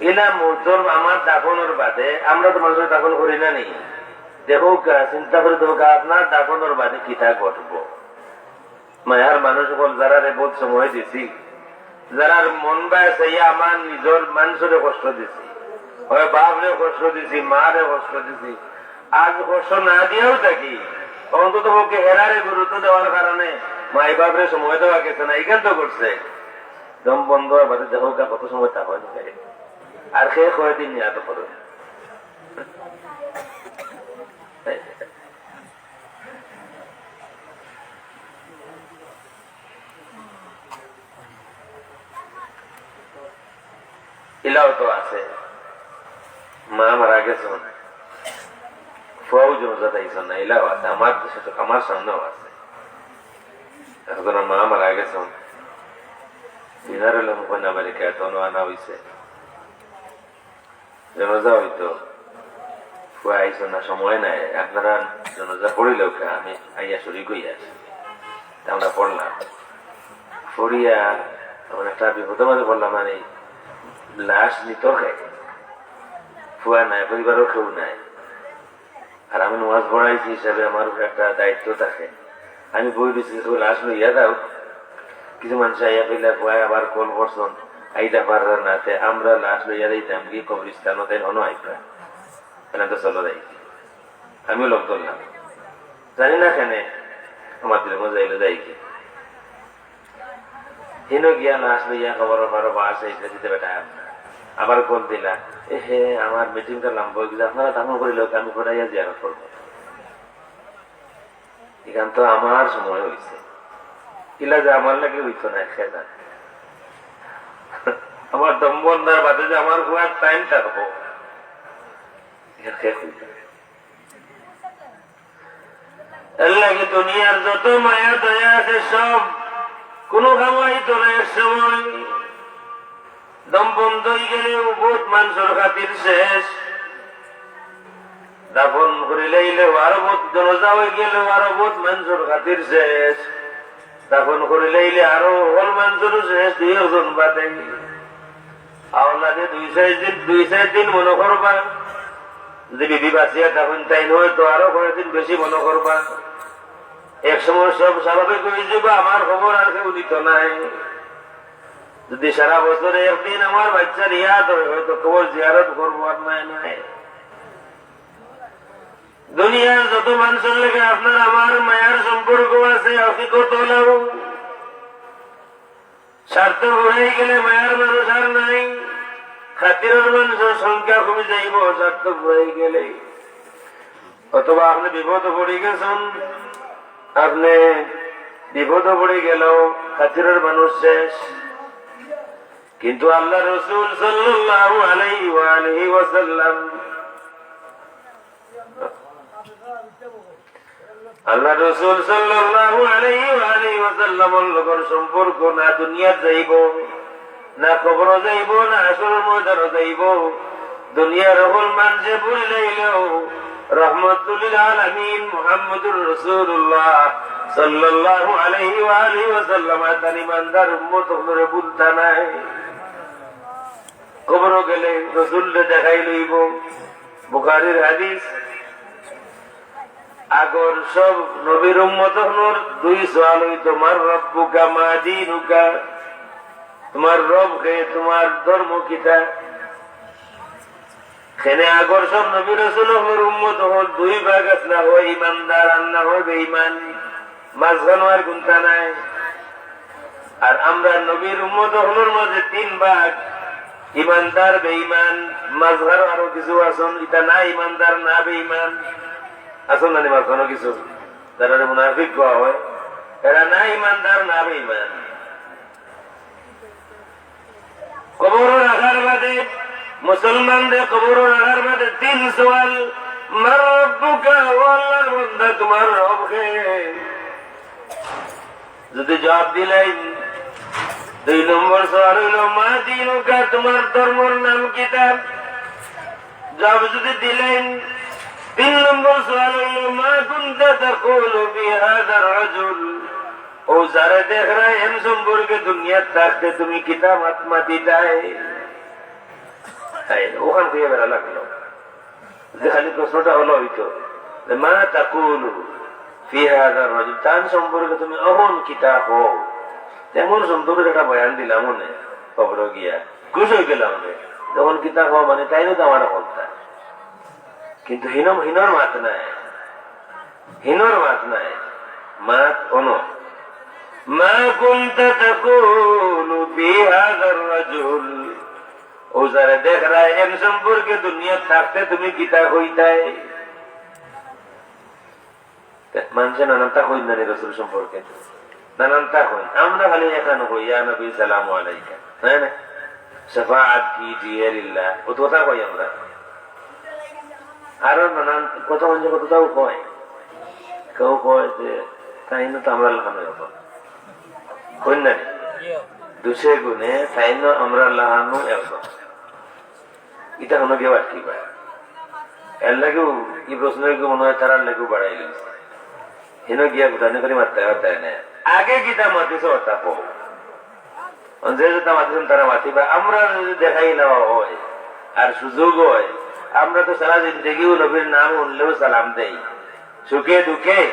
ইলা মুর্দর আমার দাফনর বাদে, আমরা তো মানুষরে দাফন করি না নি। দেখউক্কা, চিন্তা করি দেখউক্কা, আপনার দাফনর বাদে কিতা ঘটবো? মায়ার মানুষ অকল যারারে বহুত সময় দিছি, যারার মন বায় চাইয়া আমার নিজর মানুষরে কষ্ট দিছি, হয় বাপরে কষ্ট দিছি, মারে কষ্ট দিছি, আজ কষ্ট না দিয়াও থাকি, অন্তত পক্ষে হেরারে গুরুত্ব দেওয়ার কারণে মাই বাপরে সময় দেওয়া গেছে না, ইখান তো করছে। দম বন্ধ অওয়ার বাদে দেখউক্কা কত সময় তা হয় না। আর সে কয়দিন নিয়ে এত করে ইলাও তো আছে, মা মারা গেছইন, ফুয়াও জানাজাত আইছইন না, ইলাও আছে, আমার সাথে, আমার সামনেও আছে। একজনর মা মারা গেছইন, বিহার হইলে মুখে আমেরিকা, তখন আনা হইছে। জানাজা হইতো, ফুয়া আইছইন না, সময় নাই, আপনারা জানাজা পড়িলেও কে, আমি আইয়া শরিক হইয়া আছি। তা আমরা পড়লাম, পড়িয়া তখন একটা বিপদের মাঝে পড়লাম, মানে লাশ নিত কে, ফুয়া নাই, পরিবারও কেউ নাই। আর আমি নামাজ পড়াইছি হিসাবে আমার উপরে একটা দায়িত্ব থাকে। আমি বই রইছি, "তুমি লাশ লইয়া যাও।" কিছু মানুষ আইয়া কইলা, "ভাই, আবার কল করছইন, আইতা পাররা না, তে আমরা লাশ লইয়া যাইতাম কি কবরস্থানো, তাইন হনো আইবা।" এখানে তো চলো যাই। আমিও লোক ধরলাম, জানি না কেনে আমার দিলে মজা এলো যাই কি। হিনো গিয়া লাশ লইয়া খবর পারো বা আছে, এটা দিতে বেটা আপনার। আবার কল দিলা, "এ হে, আমার মিটিংটা লম্বা হয়ে গেছে, আপনারা দাফন করিলেও আমি করাইয়া জিয়ারত করবো।" এখান তো আমার সময় হইছে, ইলা যে আমার লাগি হইতো না, খে জানে। আমার দম বন্ধার বাদে যে আমার ফুয়ার টাইম থাকবো, এর খে হইতো না। এর লাগি দুনিয়ার যত মায়া দয়া আছে সব কোনো কামাই তো না। এক সময় দম বন্ধ হয়ে গেলেও বহুত মানুষের খাতির শেষ, দাফন করিলাইলেও আরো বহুত, জানাজা হয়ে গেলেও আরো বহুত মানুষের খাতির শেষ, দাফন করিলাইলে আরো হল মানুষের শেষ, দুই একজন বাদে। আওলাদে দুই চার দিন, দুই চার দিন মনে করবা, যদি বিবি বাঁচিয়া তখন তাই নয় তো আরো কয়েকদিন বেশি মনে করবা। এক সময় সব স্বাভাবিক হয়ে যাবে, আমার খবর আর কেউ নিত নাই। যদি সারা বছরে একদিন আমার বাচ্চার ইয়াদ হয়, হয়তো খবর জিয়ারত করবো, আর নাই নাই। দুনিয়ার যত মানুষের লগে আপনার আমার মায়ার সম্পর্ক আছে, হকিকত হলেও স্বার্থ ফুরাই গেলে মায়ার মানুষ আর নাই, খাতিরের মানুষের সংখ্যা কমে যাইব। স্বার্থ ফুরাই গেলে অথবা আপনি বিপদে পড়ে গেছেন, আপনি বিপদে পড়ে গেলেও খাতিরের মানুষ শেষ। কিন্তু আল্লাহ রসুল সাল্লাল্লাহু আলাইহি ওয়া আলিহি ওয়াসাল্লাম আল্লাহ রসুল সাল্লাল্লাহু আলাইহি ওয়া আলিহি ওয়াসাল্লামর লগর সম্পর্ক না দুনিয়াত যাইব, না কবরো যাইব, না হাশরর ময়দানো যাইব। দুনিয়ার হকল মানষে ভুলি যাইলেও রহমতুল্লিল আলামিন মুহাম্মদুর রাসূলুল্লাহ সাল্লাল্লাহু আলাইহি ওয়া আলিহি ওয়াসাল্লাম আর তার ইমানদার উম্মত অকলরে ভুলতা নায়। কবরো গেলে রসুলরে দেখাই লইব। বুখারীর হাদিস। আগর সব নবীর উম্মত অকলর দুই সওয়াল হইতো, "মান রাব্বুকা, মা দীনুকা?" তোমার রব কে, তোমার ধর্ম কিতা? কেনে আগর সব নবী রসুল অকলর উম্মত অকল দুই ভাগ আছলা, হয় ইমানদার আর না হয় বেঈমান। মাঝখানো আর কুন্তা নাই। আর আমরা নবীর উম্মত অকলর মাঝে তিন ভাগ, ইমানদার, বেঈমান, মাঝখানো আরো কিছু আছইন, ইতা না ইমানদার না বেঈমান, আছইন না নি মাঝখানো কিছু, যারারে মুনাফিক কওয়া হয়, এরা না ইমানদার না বেঈমান। কবরো রাখার বাদে, মুসলমানরে কবরো রাখার বাদে তিন সওয়াল, "মান রাব্বুকা?" ও আল্লাহর বান্দা, তোমার রব কে? যদি জবাব দিলাইন, দুই নম্বর সওয়াল হইল, "মা দীনুকা?" তোমার ধর্মর নাম কিতা? জবাব যদি দিলাইন, তিন নম্বর সওয়াল হইল, "মা কুনতা তাকুলু ফি হাযার রাজুল?" ও যারে দেখরায় এন সম্পর্কে দুনিয়াত থাকতে তুমি কিতা মাত মাতিতায়? এই, ওখান থেকে বেড়া লাগলো। যে খালি প্রশ্নটা হলো হইতো যে, "মা তাকুলু ফি হাযার রাজুল?" তান সম্পর্কে তুমি অখন কিতা কও? তেমন সম্পর্কে একটা বয়ান দিলাম মনে, কবরো গিয়া। খুশ হয়ে গেলাম রে। যখন কিতা কও মানে, তাইন তো আমার বলতা। কিন্তু হিনম, হিনর মাত নাই। হিনর মাত নাই। মাত অনো। "মা কুনতা তাকুলু ফি হাযার রাজুল?" ও যারে দেখরায়, এন সম্পর্কে দুনিয়াত থাকতে তুমি কিতা কইতায়? মানষে নানানতা কইন না নি রসুল সম্পর্কে, নানানতা কইন। আমরা খালি এখান কই, "ইয়া নবী সালামু আলাইকা", তাই না? "শাফাআত কিজিয়ে লিল্লাহ", অত কথা কই আমরা। আরো নানান কত মানুষে কততাও কয়। কেউ কয় যে, "তাইন তো আমরার লাখান একজন", কইন না নি? দুষে গুণে তাইন আমরার লাখান একজন। ইটা কুনু কেউ আটকিবা। এর লাগিউ ই প্রশ্ন মনে অয় তারার লাগিউ বাড়াই গেছে। হেন গিয়া গুটানি করি মাততায় পারতায় না। আগে কিতা মাতিছো অতা কও। অন যে যেতা মাতিছইন তারা মাতিবা। আমরা যদি দেখাই নেওয়া অয় আর সুযোগ অয়, আমরা তো সারা জিন্দেগিউ নবীর নাম হুনলেউ সালাম দেই। সুখে দুঃখে,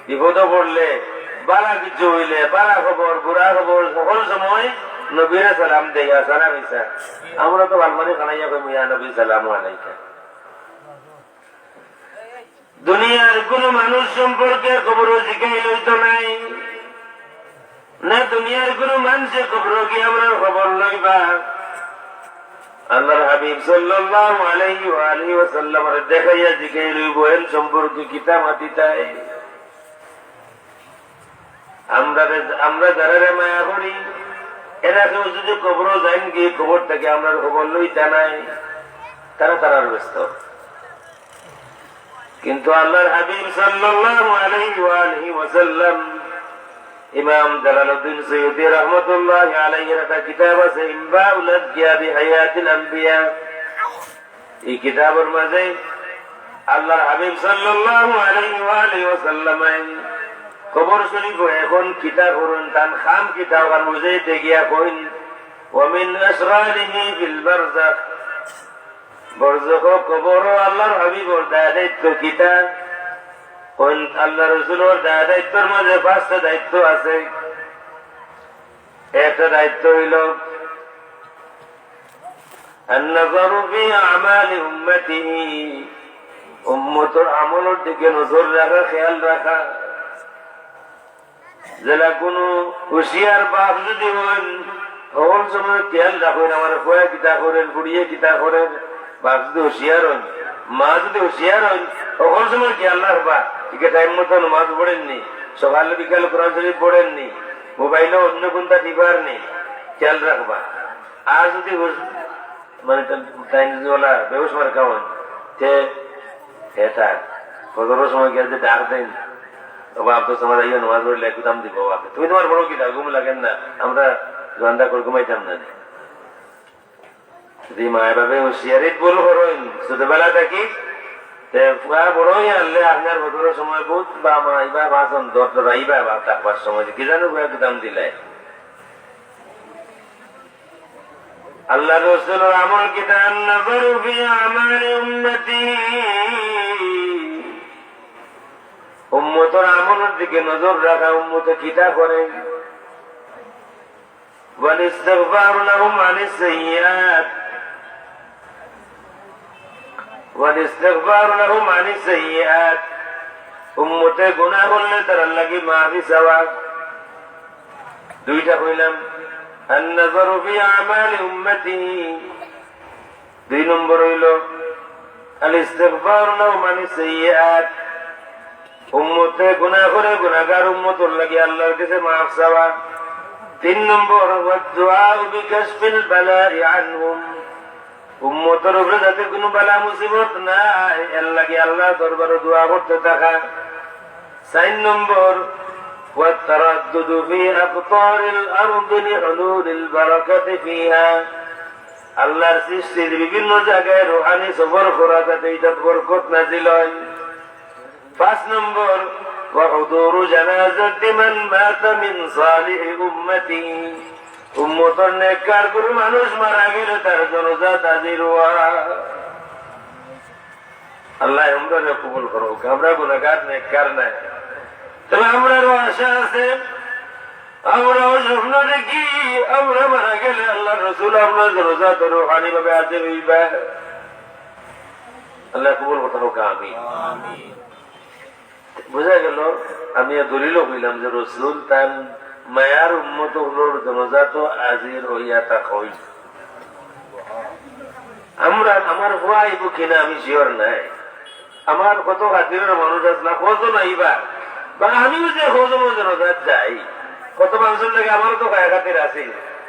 বিপদো পড়লে, বালা কিছু অইলে, বালা খবর, বুরা খবর, সকল সময় নবীরে সালাম দেই, হাছা না মিছা? আমরা তো বালমানি খানাইয়া কইমু, "ইয়া নবী, সালামু আলাইকা।" দুনিয়ার কুনু মানুষ সম্পর্কে কবরো জিকাইল অইতো নায়, না দুনিয়ার কুনু মানষে কবরো গিয়া আমরার খবর লইবা। আল্লাহর হাবিব সাল্লাল্লাহু আলাইহি ওয়া আলিহি ওয়াসাল্লামরে দেখাইয়া জিকাইল অইবো, এন সম্পর্কে কিতা মাতিতায়? আমরা রে-, আমরা যারারে মায়া করি, এরা কেউ যদি কবরো যাইন গি, কবর থাকি আমরার খবর লইতা নায়, তারা তারার ব্যস্ত। কিন্তু আল্লাহর হাবিব সাল্লাল্লাহু আলাইহি ওয়া আলিহি ওয়াসাল্লাম, ইমাম জালালউদ্দিন সৈয়দী রহমতুল্লাহি আলাইহির একটা কিতাব আছে, ইম্বাউল আদকিয়া বিহায়াতিল আম্বিয়া। ই কিতাবর মাঝে আল্লাহর হাবিব সাল্লাল্লাহু আলাইহি ওয়া আলিহি ওয়াসাল্লামে কবর শরীফো এখন কিতা করইন, তান কাম কিতা, অখান বুঝাইতে গিয়া কইন, "ওয়া মিন আসরারিহি ফিল বারজাখ।" বরজখো কবরো আল্লাহর হাবিবর দায় দায়িত্ব কিতা? কইন, আল্লাহর রসুলর দায় দায়িত্বর মাঝে পাঁচটা দায়িত্ব আছে। একটা দায়িত্ব অইলো আন-নাযারু ফি আমালি উম্মতিহি, উম্মতর আমলর দিকে নজর রাখা, খেয়াল রাখা। যেলা কুনু হুঁশিয়ার বাপ যদি অইন, হকল সময় খেয়াল রাখইন, আমার ফুয়ায় কিতা করের, ফুড়িয়ে কিতা করের। বাপ যদি হুঁশিয়ার অইন, মা যদি হুঁশিয়ার অইন, হকল সময় খেয়াল রাখবা। ইগে টাইম মতো নমাজ পড়ের নি, সকালে বিকালে কোরআন শরীফ পড়ের নি, মোবাইলো অন্য কুনটা টিপার নি, খেয়াল রাখবা। আর যদি হুঁশ-, মানে, তা-, তাইন যদি অলা বেহুশ মার্কা অইন, তে, হে তার, ফজরর সময় গিয়া যদি ডাক দেইন, "ও বাপ, তো তোমার আইও, নামাজ পড়িলে একটু দাম দিব, বাপ। তুমি তোমার বড় কিতা, ঘুম লাগের না, আমরা জোয়ানরা করে ঘুমাইতাম না নি।" যদি মায়ে বাপে হুঁশিয়ারিত ভুল করইন, ছোটবেলা থাকি, তে ফুয়া বড় অইয়া আনলে আপনার ফজরর সময় বহুত বা মা ইবা বাসন দর দর আইবা বা থাকবার সময়, কি জানো ফুয়া একটু দাম দিলাই। আল্লাহর রসুলর আমল কিতা? আন-নাযারু ফি আমালি উম্মতি। উম্মতর আমলর দিকে নজর রাখা, উম্মতে কিতা করে। ওয়াল ইস্তিগফারু লাহুম আনিস সাইয়্যাত। ওয়াল ইস্তিগফারু লাহুম আনিস সাইয়্যাত। উম্মতে গুনাহ করলে তারার লাগি মাফি চাওয়া। দুইটা কইলাম, আন-নাযারু ফি আমালি উম্মতি। দুই নম্বর অইলো, আল ইস্তিগফারু লাহুম আনিস সাইয়্যাত। উম্মতে গুনাহ করে, গুনাহগার উম্মতর লাগি আল্লাহর কাছে মাফ চাওয়া। তিন নম্বর, ওয়াদ দুআউ বিকাশফিল বালাই আনহুম। উম্মতর উপরে যাতে কুনু বালা মুসিবত না আয়, এর লাগি আল্লাহর দরবারো দোয়া করতে থাকা। চাইর নম্বর, ওয়াত তারাদ্দুদু ফি আকতারিল আরদি লিহুলুলিল বারাকাতি ফিহা। আল্লাহর সৃষ্টির বিভিন্ন জাগায় রুহানি সফর করা, যাতে ইটাত বরকত নাজিল অয়। পাঁচ নম্বর, ওয়া হুদুরু জানাজাতি মান মাতা মিন সালিহি উম্মতি। উম্মতর নেককার কুনু মানুষ মারা গেলে তার জানাজাত হাজির অওয়া। আল্লাহ আমরারে কবুল করউক। আমরা গুনাহগার, নেককার নায়। তবে আমরারও আশা আছে, আমরাও স্বপ্ন দেখি, আমরা মারা গেলে আল্লাহর রসুল আমরার জানাজাত রুহানি ভাবে হাজির অইবা। আল্লাহ কবুল করউক, আমিন। বুঝা গেল, আমি এই দলিলও কইলাম যে রসুল তান মায়ার উম্মত অকলর জানাজাতো হাজির অইয়া থাকইন। আমরা, আমার ফুয়া আইবো কিনা আমি sure নাই। আমার কত খাতিরর মানুষ আছলা, কয়জন আইবা, বা আমিও যে কয়জনর জানাজাত যাই, কত মানুষর লগে আমারও তো খায় খাতির আছে,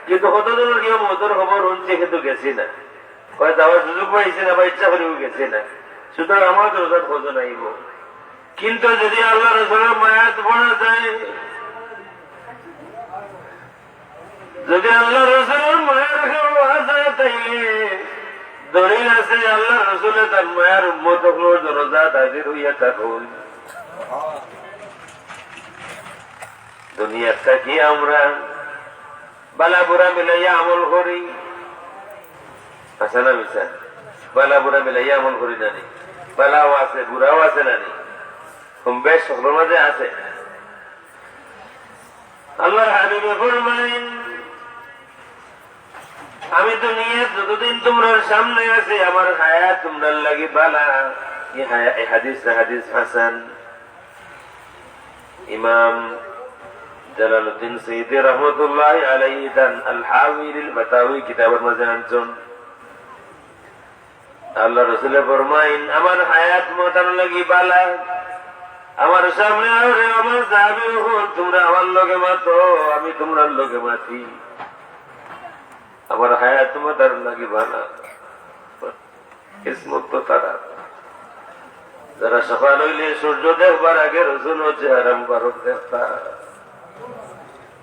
কিন্তু কতজনর কিবা মউতর খবর হুনছি কিন্তু গেছি না, অয় যাওয়ার সুযোগ পাইছি না বা ইচ্ছা করিও গেছি না। সুতরাং আমার জানাজাত কয়জন আইবো, কিন্তু যদি আল্লাহ রসুলর মায়াত পড়া যায়, যদি আল্লাহ রসুলর মায়ার কেউ আছে, তাইলে দলিল আছে, আল্লাহ রসুলে তান মায়ার উম্মত অকলর জানাজাত হাজির অইয়া থাকইন। দুনিয়াত থাকি আমরা বালা বুরা মিলাইয়া আমল করি, আছে না মিছা? বালা বুরা মিলাইয়া আমল করি না নি? বালাও আছে, বুরাও আছে না নি? কম বেশ হকলর মাঝে আছে। আল্লাহর হাবিবে ফরমাইন, আমি দুনিয়াত যতদিন তোমরার সামনে আছি, আমার হায়াত তোমরার লাগি বালা। এই হায়া-, এই হাদিস, হাদিস হাসান। ইমাম জালালউদ্দিন সুয়ুতী রহমতুল্লাহি আলাইহি তান আল হাবি লিল ফাতাওয়া কিতাবর মাঝে আনছইন, আল্লাহ রসুলে ফরমাইন, আমার হায়াত তুমাতার লাগি বালা। আমার সামনে আও রে আমার সাহাবী অকল, তুমরা আমার লগে মাতো, আমি তুমরার লগে মাতি। আমার হায়াত তুমাতার লাগি বালা। কিসমত তো তারার, যারা সকাল অইলে সূর্য দেখবার আগে রসুলর চেহারা মুবারক দেখতা।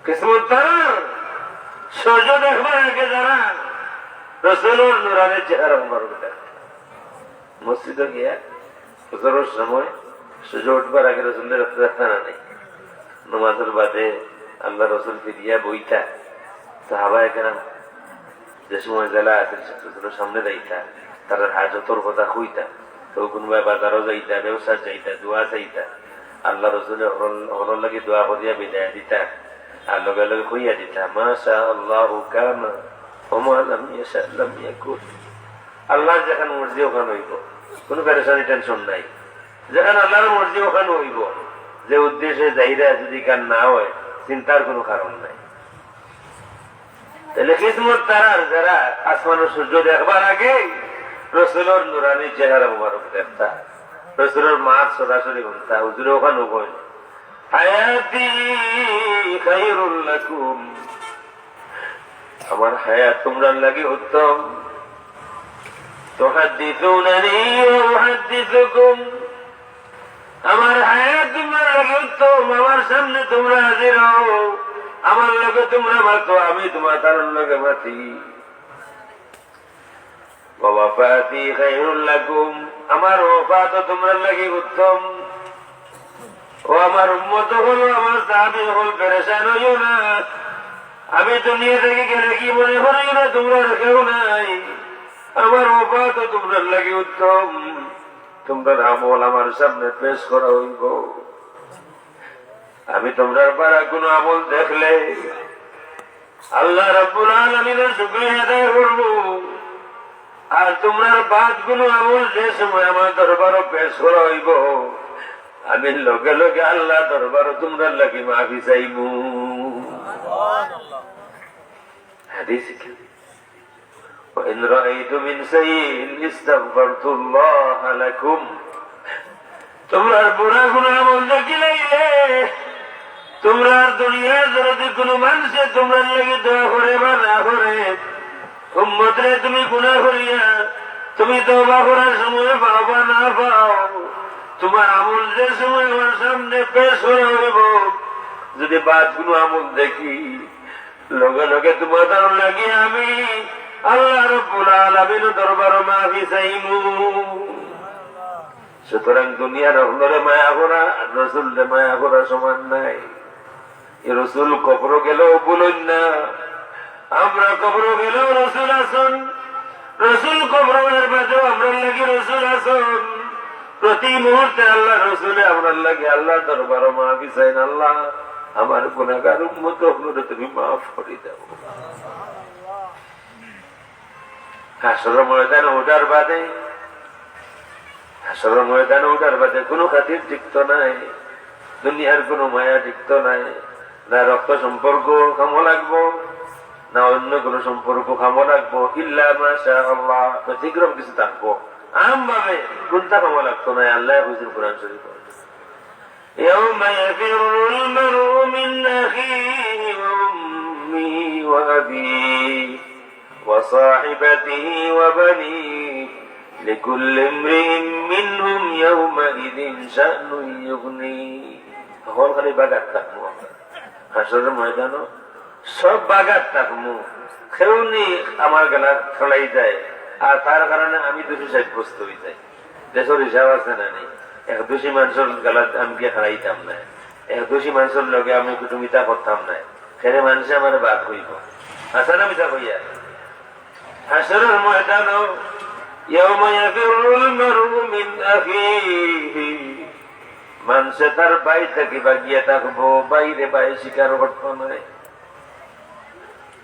কিসমত তারার, সূর্য দেখবার আগে যারা রসুলর নুরানি চেহারা মুবারক দেখতা। মসজিদো গিয়া ফজরর সময় সূর্য উঠবার আগে রসুলরে দেখতা না নি? নমাজর বাদে আল্লাহ রসুল ফিরিয়া বইতা, সাহাবায়ে কেরাম যে সময় জেলা আছিল, সে রসুলর সামনে যাইতা, তারার হাজতর কথা কইতা। কেউ কুনুবায় বাজারো যাইতা, ব্যবসাত যাইতা, দোয়া চাইতা, আল্লাহ রসুলে হকলর, হকলর লাগি দোয়া করিয়া বিদায় দিতা, আর লগে লগে কইয়া দিতা, মা শা আল্লাহু কানা ওয়া মা লাম ইয়াশা লাম ইয়াকুন। আল্লাহর যেখান মর্জি ওখান অইবো, কুনু পেরেশানি টেনশন নাই। যেখান আল্লাহর মর্জি ওখান অইবো, যে উদ্দেশ্যে যাইরা যদি ইখান না অয়, চিন্তার কুনু কারণ নাই। তাইলে কিসমত তারার যারা আসমানর সূর্য দেখবার আগে রসুলর নুরানি চেহারা মুবারক দেখতা, রসুলর মাত সরাসরি হুনতা, হুজুরে ওখান কইন, হায়াতি খায়রুল লাকুম, আমার হায়াত তুমরার লাগি উত্তম। তুহাদ্দিসুনানি ওয়া উহাদ্দিসুকুম, আমার হায়াত তুমরার লাগি উত্তম, আমার সামনে তুমরা হাজির অও, আমার লগে তুমরা মাতো, আমি তুমাতার লগে মাতি। ওয়া ওয়াফাতি খায়রুল লাকুম, আমার ওফাতও তুমরার লাগি উত্তম। ও আমার উম্মত অকল, আমার সাহাবী অকল, পেরেশান অইও না। আমি দুনিয়া থাকি গেলে কি মনে করিও না তুমরার কেউ নাই। আমার ওফাতও তুমরার লাগি উত্তম। তুমরার আমল আমার সামনে পেশ করা অইবো। আমি তুমরার বালা কুনু আমল দেখলে আল্লাহ রাব্বুল আলামিনর শুকরিয়া আদায় করমু। আর তুমরার বাদ কুনু আমল যে সময় আমার দরবারো পেশ করা অইবো, আমি লগে লগে আল্লাহর দরবারো তুমরার লাগি মাফি চাইমু। হাদিস কি? وإن رأيت من شيء استغفرت الله لكم। তুমরার বুরা কুনু আমল দেখিলাইলে, তুমরার দুনিয়ার যদি কুনু মানষে তুমরার লাগি দোয়া করে বা না করে, উম্মতরে তুমি গুনা করিয়া, তুমি তওবা করার সময় পাও বা না পাও, তুমার আমল যে সময় আমার সামনে পেশ করা অইবো, যদি বাদ কুনু আমল দেখি, লগে লগে তুমাতার লাগি আমি আল্লাহ রাব্বুল আলামিনর দরবারো মাফি চাইমু। সুতরাং দুনিয়ার অকলরে মায়া করা আর রসুলরে মায়া করা সমান নায়। এই রসুল কবরো গেলেও ভুলইন না, আমরা কবরো গেলেও রসুল আছইন, রসুল কবরো যাওয়ার বাদেও আমরার লাগি রসুল আছইন। প্রতি মুহূর্তে আল্লাহর রসুলে আমরার লাগি আল্লাহর দরবারো মাফি চাইন, আল্লাহ, আমার গুনাহগার উম্মত অকলরে তুমি মাফ করি দাও। হাশরর ময়দানো উঠার বাদে, হাশরর ময়দানো উঠার বাদে কুনু খাতির টিকতো নায়, দুনিয়ার কুনু মায়া টিকতো নায়, না রক্ত সম্পর্ক কামো লাগবো, না অন্য কোনো সম্পর্ক কামো লাগবো, ইল্লা মা শা আল্লাহ, ব্যতিক্রম কিছু থাকবো। আমভাবে কুনতা কামো লাগতো না, আল্লায় কইছইন কোরআন শরীফো, يوم يفر المرء من أخيه وأمه وأبيه وصاحبته وبنيه لكل امرئ منهم يومئذ شأن يغنيه। অখন খালি বাগাত থাকমু আমরা। হাশরর ময়দানো সব বাগাত থাকমু। কেউ নি আমার গেলাত খাড়াই যায়, আর তার কারণে আমি দোষী সাব্যস্ত অই যাই। দেশর হিসাব আছে না নি? এক দোষী মানষর গেলাত আমি গিয়া খাড়াইতাম না, এক দোষী মানষর লগে আমি কুটুমিতা করতাম না। কেনে মানষে আমারে বাদ কইবো। আছে না মিছা কইয়ার? হাশরর ময়দানো يوم يفر المرء من أخيه, মানষে তার ভাই থাকি বাগিয়া থাকবো, ভাইরে ভাই স্বীকার করতো নায়।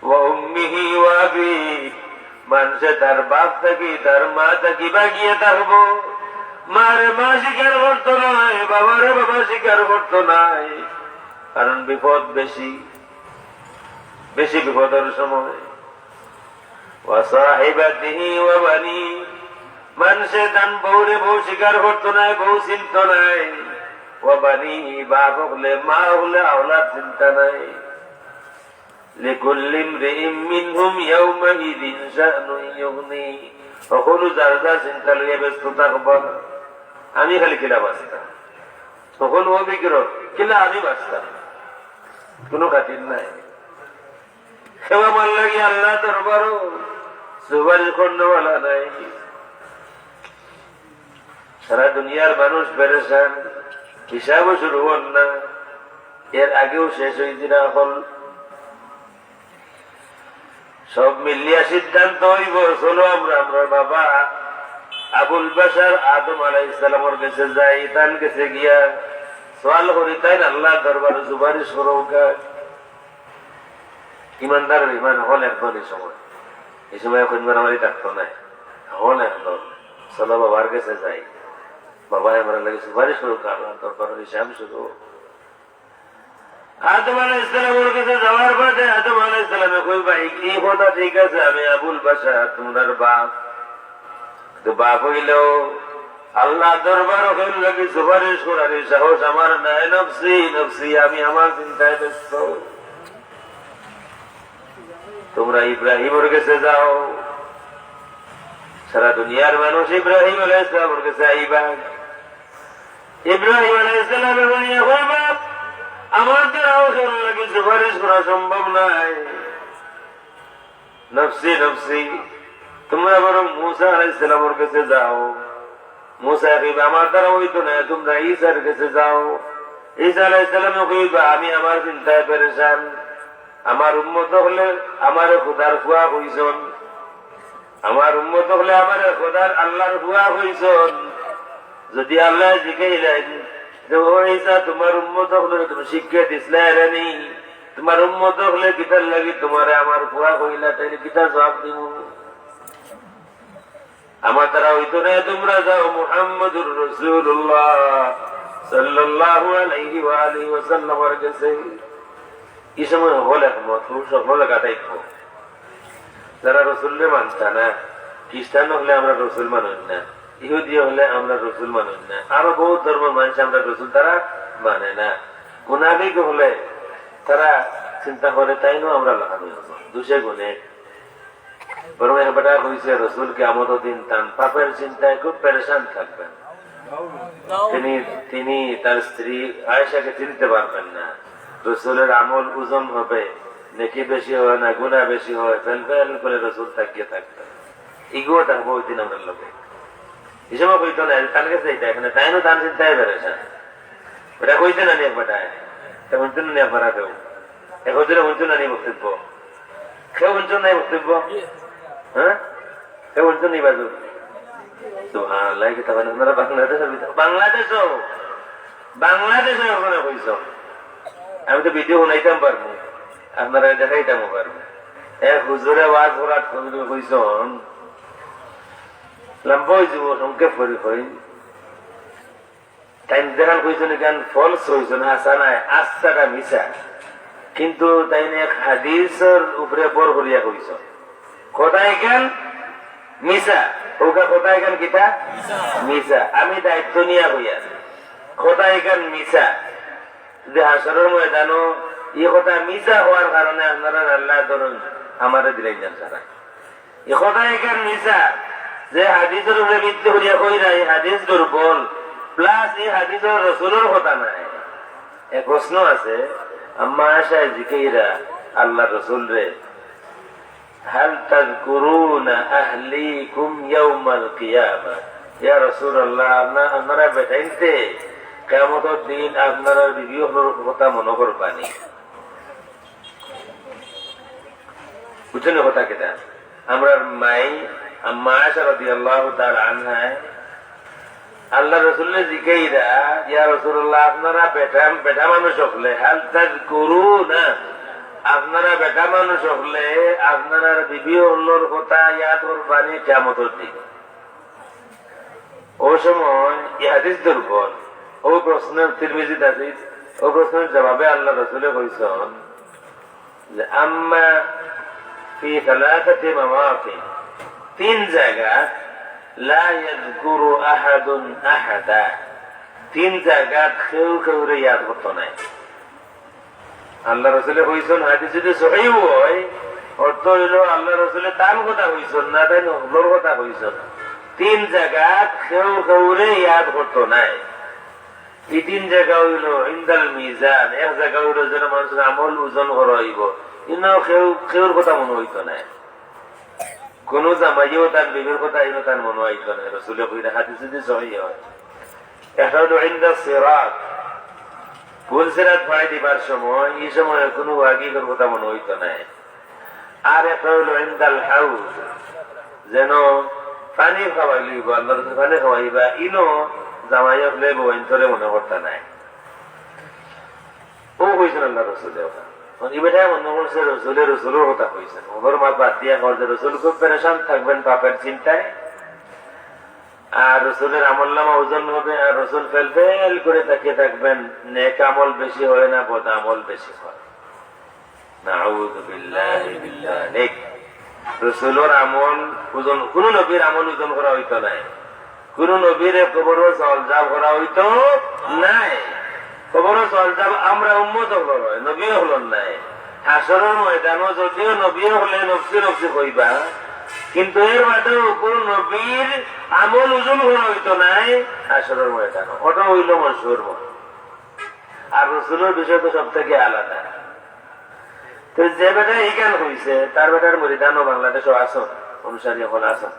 وأمه وأبيه, মানষে তার বাপ থাকি, তার মা থাকি বাগিয়া থাকবো, মারে মা স্বীকার করতো নায়, বাবারে বাবা স্বীকার করতো নায়, কারণ বিপদ বেশি, বেশি বিপদর সময়। وصاحبته وبنيه, মানষে তান বউরে বউ স্বীকার করতো নায়, বউ চিনতো নায়। وبنيه, বাপ অকলে, মা অকলে, আওলাদ চিনতা নায়। لكل امرئ منهم يومئذ شأن يغنيه। হকলউ যার যার চিন্তা লইয়া ব্যস্ত থাকবা। আমি খালি কিলা বাঁচতাম? হকলউ অবিগ্রহ, কিলা আমি বাঁচতাম? কুনু খাতির নাই। কেউ আমার লাগি আল্লার দরবারো সুপারিশ করনেওয়ালা নাই। সারা দুনিয়ার মানুষ পেরেশান, হিসাবও শুরু অর না, এর আগেউ শেষ অইযিরা অকল। সব মিলিয়া সিদ্ধান্ত অইবো, চলো আমরা, আমরার বাবা আবুল বাশার আদম আলাইহিস সালামর গেছে যাই, তান গেছে গিয়া সওয়াল করি, তাইন আল্লার দরবারো সুপারিশ করউক্কা। ইমানদার ইমান অকল একদল। ই সময়, ই সময় কুনু মারামারি থাকতো নায়, অকল একদল। চলো বাবার গেছে যাই, বাবায় আমরার লাগি সুপারিশ করউক্কা, আল্লার দরবারো হিসাব শুরু। আদম আলাইহিস সালামর গেছে যাওয়ার বাদে আদম আলাইহিস সালামে কইবা, "ই কথা ঠিক আছে, আমি আবুল বাশার, তুমরার বাপ।" তো বাপ অইলেও আল্লার দরবারো কেউর লাগি সুপারিশ করার ই সাহস আমার নাই। নফসি, নফসি, আমি আমার চিন্তায় ব্যস্ত। তুমরা ইব্রাহিমর গেছে যাও। সারা দুনিয়ার মানুষ ইব্রাহিম আলাইহিস সালামর গেছে আইবা। ইব্রাহিম আলাইহিস সালামে কইবা, "বাপ, আমার দ্বারাও কেউর লাগি সুপারিশ করা সম্ভব নায়। নফসি, নফসি, তুমরা বরং মুসা আলাইহিস সালামর গেছে যাও।" মুসায় কইবা, "আমার দ্বারা অইতো নায়, তুমরা ঈসার গেছে যাও।" ঈসা আলাইহিস সালামে কইবা, "আমি আমার চিন্তায় পেরেশান। আমার উম্মত অকলে আমারে খুদার পুয়া কইছইন। আমার উম্মত অকলে আমারে খুদার, আল্লার পুয়া কইছইন। যুদি আল্লায় জিকাইলাইন যে, 'ও ঈসা, তুমার উম্মত অকলরে তুমি শিক্ষা দিছলায় নি? তুমার উম্মত অকলে কিতার লাগি তুমারে আমার পুয়া কইলা?' তাইলে কিতা জুয়াব দিমু?" আমার দ্বারা অইতো নায়, তুমরা যাও মুহাম্মাদুর রাসূলুল্লাহ সাল্লাল্লাহু আলাইহি ওয়া আলিহি ওয়াসাল্লামর গেছে। ই সময় হকল একমত, হকল কাটাইবো। যারা রসুলরে মানতা না, খ্রিস্টান অকলে আমরার রসুল মানইন না, ইহুদি অকলে আমরার রসুল মানইন না, আরো বউত ধর্মর মানষে আমরার রসুল তারা মানে না। মুনাফিক অকলে তারা চিন্তা করে তাইনও আমরার লাখান অইবো, দুষে গুণে। বরং এক বেটায় কইছে, রসুল কিয়ামতর দিন তান পাপের চিন্তায় খুব পেরেশান থাকবেন। তিনি, তিনি তার স্ত্রী আয়েশাকে চিনতে পারবেন না। রসুলের আমল ওজন হবে, নেকি বেশি হয় না গুনাহ বেশি হয়, ফেল ফেল করে রসুল তাকিয়ে থাকবেন। ইগুও থাকবো ওই দিন আমরার লগে। ই সময় কইতো না, তান গেছে যাইতা, এখানে তাইনও তান চিন্তায় পেরেশান। ওটা কইছে না নি এক বেটায়? তে হুনছো না নি আপনারা কেউ? এক হুজুরে হুনছো না নি বক্তব্য? কেউ হুনছো না নি বক্তব্য? হ্যাঁ? কেউ হুনছো না নি বাজু? সুবহানাল্লাহ, কি তখন আপনারা বাংলাদেশর ভিতরে, বাংলাদেশও, বাংলাদেশও ওখানে কইছো। আমি তো ভিডিও বানাইতাম পারবো, আপনারা দেখাইতাম পারবো। এক হুজুরে ওয়াজ করার হুজুরে কইছইন, লম্বা হয়ে যাবো, সংক্ষেপ করে কই। তাইন যেখান কইছইন, এখান ফলস কইছইন, হাছা নায়, আস্তাটা মিছা। কিন্তু তাইন এক হাদিসর উপরে ভর করিয়া কইছইন। কথা ইখান মিছা, অউকা কথা ইখান কিতা? মিছা। আমি দায়িত্ব নিয়া কইয়ার, কথা ইখান মিছা। যদি হাশরর ময়দানো ই কথা মিছা অওয়ার কারণে আপনারার আল্লায় ধরইন, আমারে দিলাইন যান সারা। ই কথা ইখান মিছা, যে হাদিসর উপরে ভিত্তি করিয়া কইরা ই হাদিস দুর্বল, plus ই হাদিসও রসুলর কথা নায়। এক প্রশ্ন আছে, আম্মা আয়েশায় জিকাইরা আল্লার রসুলরে, "হাল তাযকুরুনা আহলিকুম ইয়াউমাল কিয়ামা?" ইয়া রাসূলুল্লাহ, আপনা-, আপনারা বেটাইন্তে কিয়ামতর দিন আপনারার বিবি অকলর কথা মনো করবানি? বুঝছইন নি কথা কিতা? আমরার মাই আম্মা আয়েশা রাদিয়াল্লাহু তাআলা আনহায় আল্লার রসুলরে জিকাইরা, "ইয়া রাসূলুল্লাহ, আপনারা বেটা, বেটা মানুষ অকলে, হাল তাযকুরুনা, আপনারা বেটা মানুষ অকলে আপনারার বিবি অকলর কথা ইয়াদ করবানি কিয়ামতর দিন?" অউ সময় ই হাদিস দুর্বল। অউ প্রশ্নর তিরমিজিত আছে, অউ প্রশ্নর জবাবে আল্লার রসুলে কইছইন, যে, "আম্মা ফি সালাসাতি মাওয়াতিন", তিন জাগাত, "লা ইয়াযকুরু আহাদুন আহাদা", তিন জাগাত কেউ কেউরে ইয়াদ করতো নায়। আল্লার রসুলে কইছইন, হাদিস যদি সহিহ অয়, অর্থ অইলো আল্লার রসুলে তান কথা কইছইন না, তাইন অকলর কথা কইছইন। তিন জাগাত কেউ কেউরে ইয়াদ করতো নায়। ই তিন জাগা অইলো ইনদাল মিজান, এক জাগা অইলো যেন মানষর আমল ওজন করা অইবো, ইনো কেউ, কেউর কথা মনো অইতো নায়। কুনু জামাইয়েও তান বিবির কথা ইনো তান মনো আইতো নায়, রসুলে কইরা, হাদিস যদি সহিহ অয়। একটা অইলো ইনদা সিরাত, পুল সিরাত পাড়ি দিবার সময়, ই সময় কুনু ওয়াগিবর কথা মনো অইতো নায়। আর একটা অইলো ইনদাল হাউজ, যেন পানি খাওয়াইলিবো, আল্লার পানি খাওয়াইবা, ইনো জামাই অকলে বউয়াইন্তরে মনো করতা নায়। অউ কইছইন আল্লার রসুলে অউ কথা। অখন ই বেটায় মনো করছে রসুলে রসুলর কথা কইছইন। অগুর মাত বাদ দিয়া কর যে রসুল খুব পেরেশান থাকবেন পাপের চিন্তায়। আর রসুলের আমলনামা ওজন হবে, আর রসুল ফেল ফেল করে তাকিয়ে থাকবেন, নেক আমল বেশি হয় না বদ আমল বেশি হয়। নাউযুবিল্লাহি মিন যালিক। রসুলর আমল ওজন, কুনু নবীর আমল ওজন করা অইতো নায়। কুনু নবীরে কবরো জলজাব করা অইতো নায়। কবরো জলজাব আমরার উম্মত অকলর অয়, নবী অকলর নায়। হাশরর ময়দানো যদিও নবী অকলে নফসি নফসি কইবা, কিন্তু এর বাদেও কুনু নবীর আমল ওজন করা অইতো নায় হাশরর ময়দানো। অটা অইলো মশহুর মত। আর রসুলর বিষয় তো সব থাকি আলাদা। তো যে বেটায় ইখান কইছে, তার বেটার মুরিদানও বাংলাদেশো আছইন, অনুসারী অকল আছইন।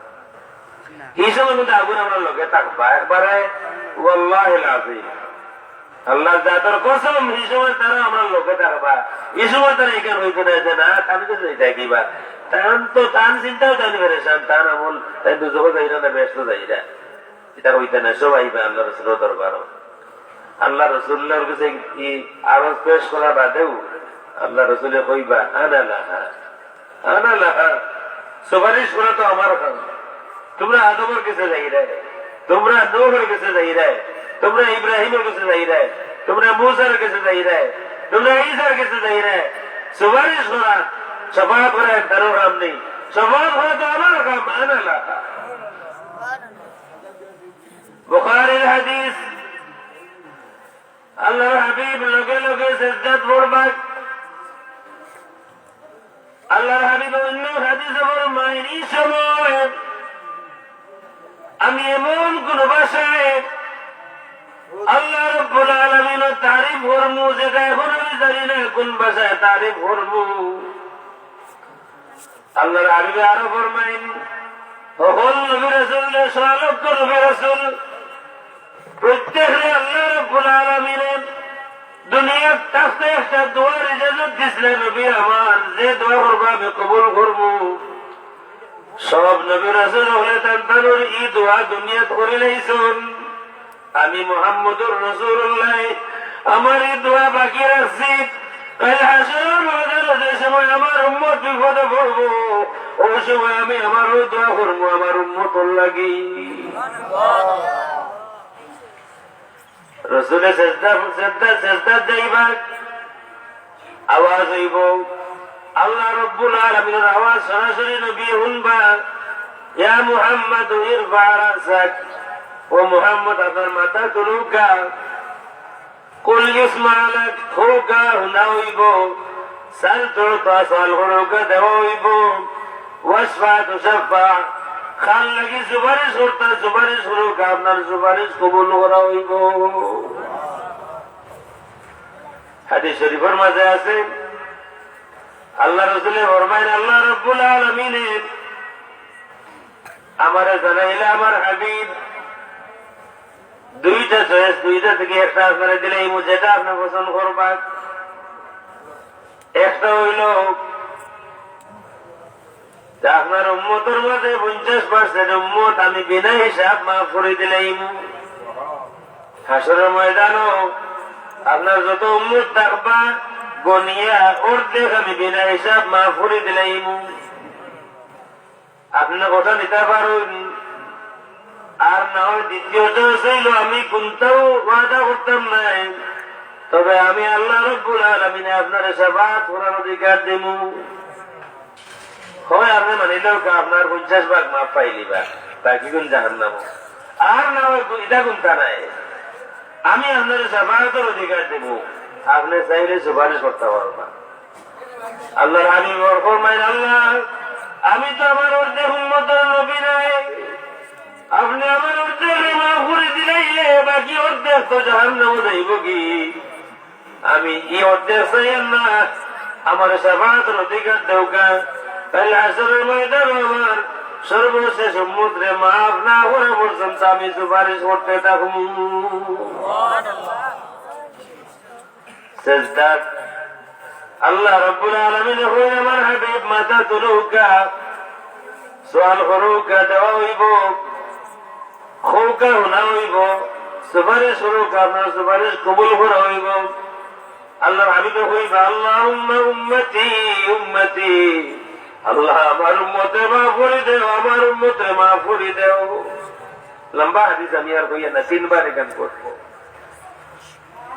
হি সময় কিন্তু আগুন আমরার লগে থাকবা, একবারে ওয়াল্লাহিল আযীম। আল্লার জাতর কসম, হি সময় তারা আমরার লগে থাকবা। ই সময় তারা ইখান কইতো নায় যে, "না, আমি তো যাইতাম কিবা।" তান তো, তান চিন্তাও তান পেরেশান, তান আমল, তাইন দুজখো যাইরা না বেহেস্তো যাইরা। ইতা কইতা নায়, সব আইবা আল্লার রসুলর দরবারো। আল্লার রসুলর গেছে ই আরজ পেশ করার বাদেও আল্লার রসুলে কইবা, "আনা লাহা, আনা লাহা।" সুপারিশ করা তো আমার কাম। তুমরা আদমর গেছে যাইরায়, তুমরা নূহর গেছে যাইরায়, তুমরা ইব্রাহিমর গেছে যাইরায়, তুমরা মুসার গেছে যাইরায়, তুমরা ঈসার গেছে যাইরায়। সুপারিশ করা, শাফাআত করা তানর কাম নি। শাফাআত করা তো আমার কাম, আনা লাহা। বুখারীর হাদিস, আল্লার হাবিব লগে লগে সেজদাত পড়বা। আল্লার হাবিব অইন্য হাদিসো ফরমাইন, ই সময় আমি এমন কুনু ভাষায় আল্লাহ রাব্বুল আলামিনর তারিফ করমু, যেটা এখন আমি জানি না কুন ভাষায় তারিফ করমু। আল্লার হাবিবে আরো ফরমাইন, হকল নবী রাসূলরে, সোয়া লক্ষ নবী রাসূল, প্রত্যেকরে আল্লাহ রাব্বুল আলামিনে দুনিয়াত থাকতে একটা দোয়ার ইজাজত দিছলা, নবী আমার, যে দোয়া করবা আমি কবুল করমু। সব নবী রাসূল অকলে তান তানর ই দোয়া দুনিয়াত করিলাইছইন। আমি মুহাম্মদুর রাসূলুল্লাহ, আমার ই দোয়া বাকি রাখছি। কাইল হাশরর ময়দানো যে সময় আমার উম্মত বিপদো পড়বো, অউ সময় আমি আমারও দোয়া করমু আমার উম্মতর লাগি। রসুলে সেজদা, সেজদা, সেজদাত যাইবা। আওয়াজ অইবো, আল্লাহ রব্বুল আলামিনর আওয়াজ সরাসরি নবী হুনবা, "ইয়া মুহাম্মদ ইরফা রাসাক, ও মুহাম্মদ আপনার মাথা তুলউক্কা।" কুল ইউসমা লাক, কউক্কা হুনা অইবো, সাল তুতা, সওয়াল করউক্কা দেওয়া অইবো, ওয়াশফা তুশাফা, কার লাগি সুপারিশ করতা, সুপারিশ করউক্কা, আপনার সুপারিশ কবুল করা অইবো। হাদিস শরীফর মাঝে আছে, আল্লাহ রসুলে ফরমাইন, আল্লাহ রব্বুল আলামিনে আমারে জানাইলা আমার হাবিব দুইটা চয়েস, দুইটা থাকি একটা আপনারে দিলাইমু, যেটা আপনে পছন্দ করবা। একটা অইলো যে আপনার উম্মতর মাঝে পঞ্চাশ পার্সেন্ট উম্মত আমি বিনা হিসাব মাফ করি দিলাইমু। হাশরর ময়দানো আপনার যত উম্মত থাকবা, গনিয়া অর্ধেক আমি বিনা হিসাব মাফ করি দিলাইমু। আপনে কথা নিতা পারইন। আর না অয় দ্বিতীয়টা অইলো, আমি কুনটাও ওয়াদা করতাম নায়, তবে আমি আল্লাহ রব্বুল আলামিনে আপনারে শাফাআত করার অধিকার দিমু। হয় আপনে মানিলাউক্কা, আপনার পঞ্চাশ ভাগ মাফ পাইলিবা, বাকিগুন জাহান্নামো। আর না অয় ইটা কুনটা নায়, আমি আপনারে শাফাআতর অধিকার দিমু, আপনে চাইলে সুপারিশ করতা পারবা। আল্লাহর হাবিব ফরমাইন, "আল্লাহ, আমি তো আমার অর্ধেক উম্মতর নবী নায়, আপনে আমার অর্ধেকরে মাফ করি দিলাইলে, বাকি অর্ধেক তো জাহান্নামো যাইবোগি। আমি ই অর্ধেক চাইয়ার না, আমারে শাফাআতর অধিকার দেউক্কা। কাইল হাশরর ময়দানো আমার সর্বশেষ উম্মতরে মাফ না করা পর্যন্ত আমি সুপারিশ করতে থাকমু।" সেজদাত আল্লাহ রাব্বুল আলামিনে কইন, "আমার হাবিব, মাথা তুলউক্কা, সওয়াল করউক্কা, দেওয়া অইবো, কউক্কা হুনা অইবো, সুপারিশ করউক্কা, আপনার সুপারিশ কবুল করা অইবো।" আল্লাহর হাবিবে কইবা, "আল্লাহুম্মা উম্মতি, উম্মতি, আল্লাহ, আমার উম্মতরে মাফ করি দেও, আমার উম্মতরে মাফ করি দেও।" লম্বা হাদিস আমি আর কইয়ার না, তিনবার ইখান পড়বো।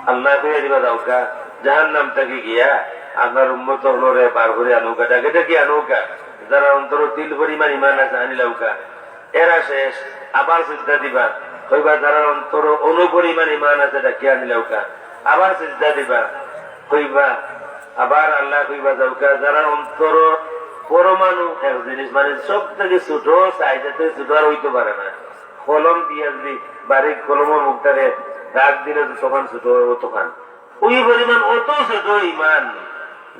আল্লায় কইয়া দিবা, "যাউক্কা, জাহান্নাম থাকি গিয়া আপনার উম্মত অকলরে বার করি আনউক্কা, ডাকি ডাকি আনউক্কা। যারার অন্তরো তিল পরিমাণ ইমান আছে, আনিলাউক্কা। এরা শেষ।" আবার সেজদা দিবা, কইবা, "যারার অন্তরো অণু পরিমাণ ইমান আছে, ডাকি আনিলাউক্কা।" আবার সেজদা দিবা, কইবা, আবার আল্লায় কইবা, "যাউক্কা, যারার অন্তরো পরমাণু এক জিনিস, মানে সব থাকি ছোট, সাইজে থাকি ছোট আর অইতো পারে না।" কলম দিয়া যদি বারিক কলমর মুখটারে দাগ দিলে তো তখন ছোট অইবো, তখন ওই পরিমাণ অত ছোট ইমান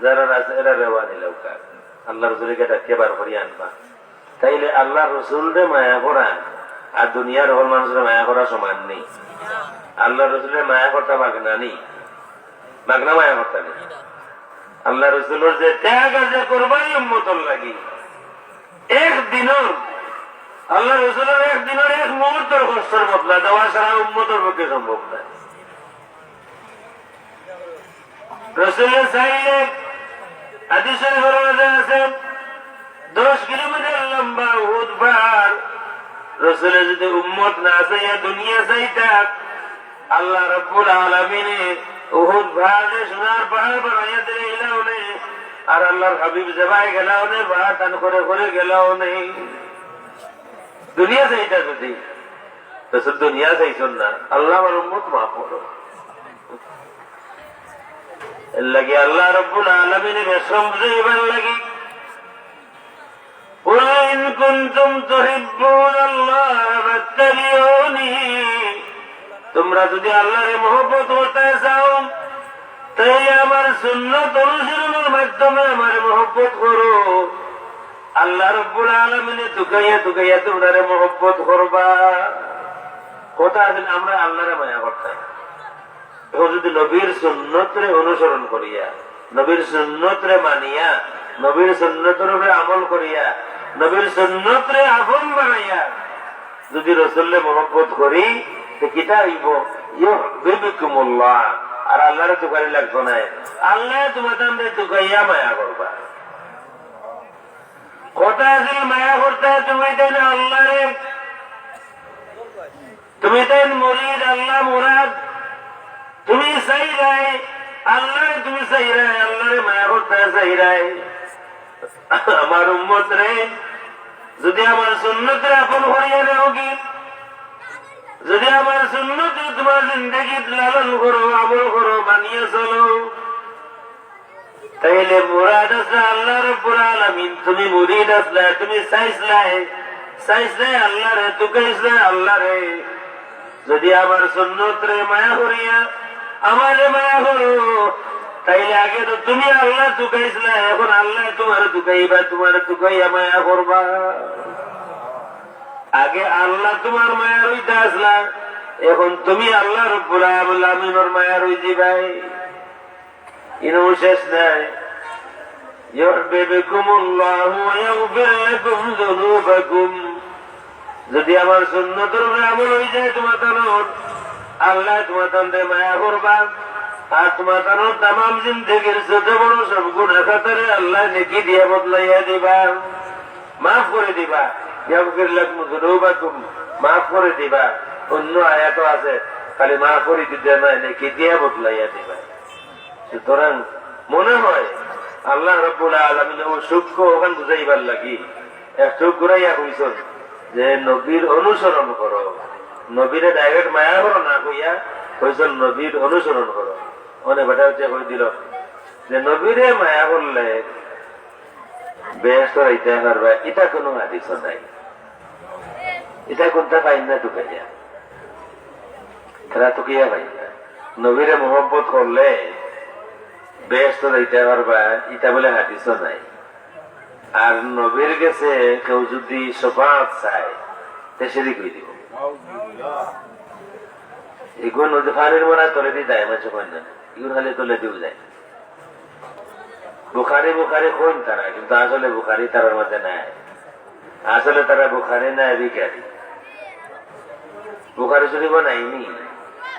যারার আছে, এরারেও আনিলাউক্কা। আল্লাহর রসুলরে ডাকিয়া বার করি আনবা। তাইলে আল্লাহর রসুলরে মায়া করা আর দুনিয়ার হকল মানুষরে মায়া করা সমান নি? আল্লাহর রসুলরে মায়া করতা মাগনা নি? মাগনা মায়া করতা নি? আল্লাহর রসুলর যে ত্যাগ আর যে কুরবানি উম্মতর লাগি, এক দিনর, আল্লাহর রসুলর এক দিনর এক মুহূর্তর কষ্টর বদলা দেওয়া ছাড়া উম্মতর পক্ষে সম্ভব নায়। রসুলে চাইলে, হাদিস শরীফর মাঝে আছে, দশ কিলোমিটার লম্বা উহুদ পাহাড়। রসুলে যদি উম্মত না চাইয়া দুনিয়া চাইতা, আল্লাহ রাব্বুল আলামিনে উহুদ পাহাড়রে সোনার পাহাড় বানাইয়া দিলাইলা অনে, আর আল্লাহর হাবিব যেবায় গেলা অনে, পাহাড় তান করে করে গেলা অনে। দুনিয়া চাইতা যদি, রসুল দুনিয়া চাইছইন না, "আল্লাহ, আমার উম্মত মাফ করো।" এর লাগি আল্লাহ রাব্বুল আলামিনে বেশকম বুঝাইবার লাগি, "কুল ইন কুনতুম তুহিব্বুনাল্লাহ ফাত্তাবিউনি।" তোমরা যদি আল্লাহরে মহব্বত করতে চাও, তাইলে আমার সুন্নত অনুসরণের মাধ্যমে আমারে মহব্বত করো। আল্লাহ রাব্বুল আলামিনে তুকাইয়া তুকাইয়া তোমরারে মহব্বত করবা। কথা আছে, আমরা আল্লাহরে মায়া করতাম। এখন যদি নবীর সুন্নতরে অনুসরণ করিয়া, নবীর সুন্নতরে মানিয়া, নবীর সুন্নতর উপরে আমল করিয়া, নবীর সুন্নতরে আপন বানাইয়া যদি রসুলরে মহব্বত করি, তে কিতা অইবো? ইউহবিবকুমুল্লাহ। আর আল্লাহরে তুকানি লাগতো নায়, আল্লায় তুমাতানরে তুকাইয়া মায়া করবা। কথা আছিল, মায়া করতে তুমি তাইন আল্লাহরে, তুমি তাইন মুরিদ, আল্লাহ মুরাদ, তুমি চাইরায় আল্লাহর তুমি চাইরায়, আল্লাহরে মায়া করতে চাইরায়। আমার উম্মতরে, যদি আমার সুন্নতরে আপন করিয়া নেওগি, যদি আমার সুন্নতরে তুমার জিন্দেগিত লালন করো, আমল করো, মানিয়া চলো, তাইলে মুরাদ আছলা আল্লাহ রাব্বুল আলামিন, তুমি মুরিদ আছলা, তুমি চাইছলায়, চাইছলায় আল্লাহরে, তুকাইছলায় আল্লাহরে। যদি আমার সুন্নতরে মায়া করিয়া আমারে মায়া করো, তাইলে আগে তো তুমি আল্লাহ তুকাইছলায়, এখন আল্লাহ তুমারে তুকাইবা, তুমারে তুকাইয়া মায়া করবা। আগে আল্লাহ তুমার মায়ার অইতা আছলা, এখন তুমি আল্লাহ রাব্বুল আলামিনর মায়ার অইযিবায়। ইনো শেষ নাই। يحببكم الله ويغفر لكم ذنوبكم। যদি আমার সুন্নতর উপরে আমল অইযায় তুমাতানর, আল্লায় তুমাতানরে মায়া করবা, আর তুমাতানর তামাম জিন্দেগির ছোট বড় সব গুনাহ খাতারে আল্লায় নেকি দিয়া বদলাইয়া দিবা, মাফ করি দিবা। يغفر لكم ذنوبكم, মাফ করি দিবা। অন্য আয়াতও আছে, খালি মাফ করি দিতা নায়, নেকি দিয়া বদলাইয়া দিবা। সুতরাং মনে হয় আল্লাহ রাব্বুল আলামিন অউ সূক্ষ্ম অখান বুঝাইবার লাগি একটু ঘুরাইয়া কইছইন যে নবীর অনুসরণ করো, নবীরে direct মায়া করো না কইয়া কইছইন নবীর অনুসরণ করো। অনে বেটা উঠিয়া কই দিল যে নবীরে মায়া করলে বেহেশতো যাইতায় পারবা, ইতা কুনু হাদিসও নাই। ইতা কুনটা পাইন না তুকাইয়া? তারা তুকাইয়া পাইন না। নবীরে মহব্বত করলে বেহেশতো যাইতায় পারবা, ইতা বুলে হাদিসও নাই। আর নবীর গেছে কেউ যদি শফাআত চায়, তে শিরিক অই দিবো। ইগুন নদী পানির মরা তলেদি যায়, মানষে কইন না, ইগুন খালি তলেদিউ যায়। বুখারী, বুখারী কইন তারা, কিন্তু আসলে বুখারী তারার মাঝে নাই। আসলে তারা বুখারী নায়, ভিখারি। বুখারী শরীফও নাইনি।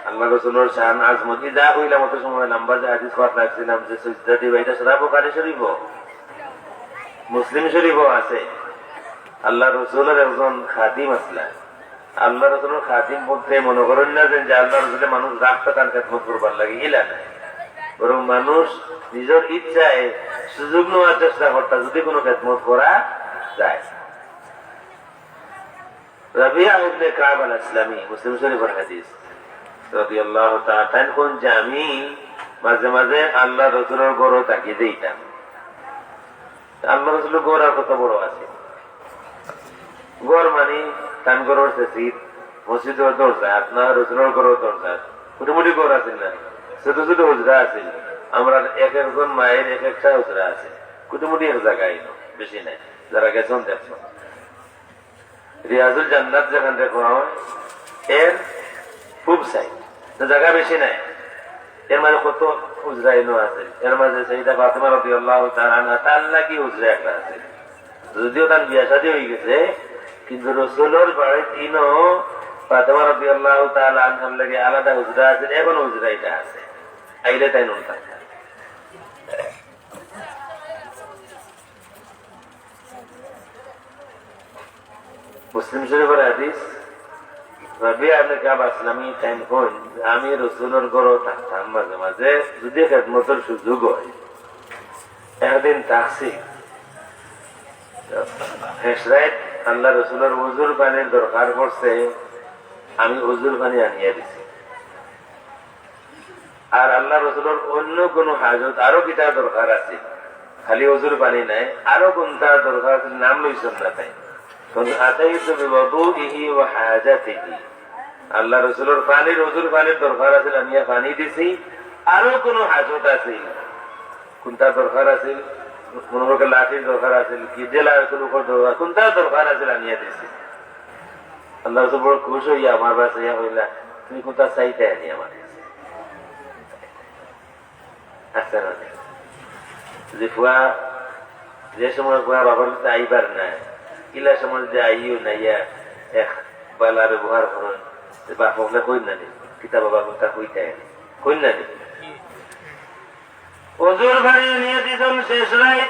আল্লাহ রসুলর শান, আজমত, ই যা কইলাম, অত সময় লম্বা যে হাদিস কওয়াত লাগছিলাম, যে সিজদা দিবা, ইটা সারা বুখারী শরীফও, মুসলিম শরীফও আছে। আল্লাহ রসুলর একজন খাদিম আছলা, আল্লাহ রসুলর খাদিম বলতে মনে করইন না যে, যে আল্লাহ রসুলে মানুষ রাখতা তান খেদমত করবার লাগি, ইলা নায়। বরং মানুষ নিজর ইচ্ছায় সুযোগ নেওয়ার চেষ্টা করতা, যদি কুনু খেদমত করা যায়। রাবিয়া ইবনে কাব আল আসলামী, মুসলিম শরীফর হাদিস, রাদিয়াল্লাহু তাআলা, তাইন কইন যে আমি মাঝে মাঝে আল্লাহ রসুলর ঘরো থাকি যাইতাম। আল্লাহ রসুলর ঘর আর কত বড় আছে? ঘর মানি তান ঘরর শেষিত, মসজিদর দরজাত, না রসুলর ঘরর দরজাত, কুটি-মুটি ঘর আছিল না, ছোট ছোট হুজরা আছিল। আমরার এক একজন মায়ের এক একটা হুজরা আছে, কুটি-মুটি এক জাগা ইনো, বেশি নাই। যারা গেছইন দেখছইন। রিয়াজুল জান্নাত যেখান দেখো হয়, এর পূব side, তো জাগা বেশি নাই, এর মাঝে কত হুজরা ইনো আছে। এর মাঝে সাইয়েদা ফাতেমা রাদিয়াল্লাহু তাআলা আনহা, তার লাগি হুজরা একটা আছে, যদিও তার বিয়া শাদী অই গেছে, কিন্তু রসুলর বাড়িত ইনো ফাতেমা রাদিয়াল্লাহু তাআলা আনহার লাগি আলাদা হুজরা আছে, এখন হুজরা ইটা আছে। আইলে তাইন নুন থাকতা। মুসলিম শরীফর হাদিস, রাবিয়া ইবনে কাব আসলামী তাইন কইন, আমি রসুলর ঘরো থাকতাম মাঝে মাঝে, যদি খেদমতর সুযোগ অয়। একদিন থাকছি, শেষ রাইত আল্লাহ রসুলর উজুর পানির দরকার পড়ছে, আমি উজুর পানি আনিয়া দিছি। আর আল্লাহ রসুলর অন্য কুনু হাজত, আরো কিতা দরকার আছে, খালি উজুর পানি নায়, আরো কুনটা দরকার আছে, নাম লইছইন না তাইন। কিন্তু আতাইতু বিওয়ুদিহি ওয়া হাজাতিহি, আল্লাহ রসুলর পানির, উজুর পানির দরকার আছিল, আনিয়া পানি দিছি। আরো কুনু হাজত আছিল, কুনটা দরকার আছিল, মনে করো লাঠির দরকার আছিল, কি ডেলা কুনু দরকার, কুনটা দরকার আছিল, আনিয়া দিছি। আল্লাহ রসুল বড় খুশ অইয়া আমার বায় চাইয়া কইলা, "তুমি কুনটা চাইতায় নি আমার গেছে?" আচ্ছা, না, যে ফুয়া, যে সময় ফুয়া বাবার কাছে আইবার না, ইলা সময় যদি আইও না, ইয়া এক বালা ব্যবহার করইন, তে বাপ অকলে কইন না নি, "কিতা বাবা, কুনটা কইতায় নি?" কইন না নি? উজুর পানি আনিয়া দিছইন শেষ রাইত।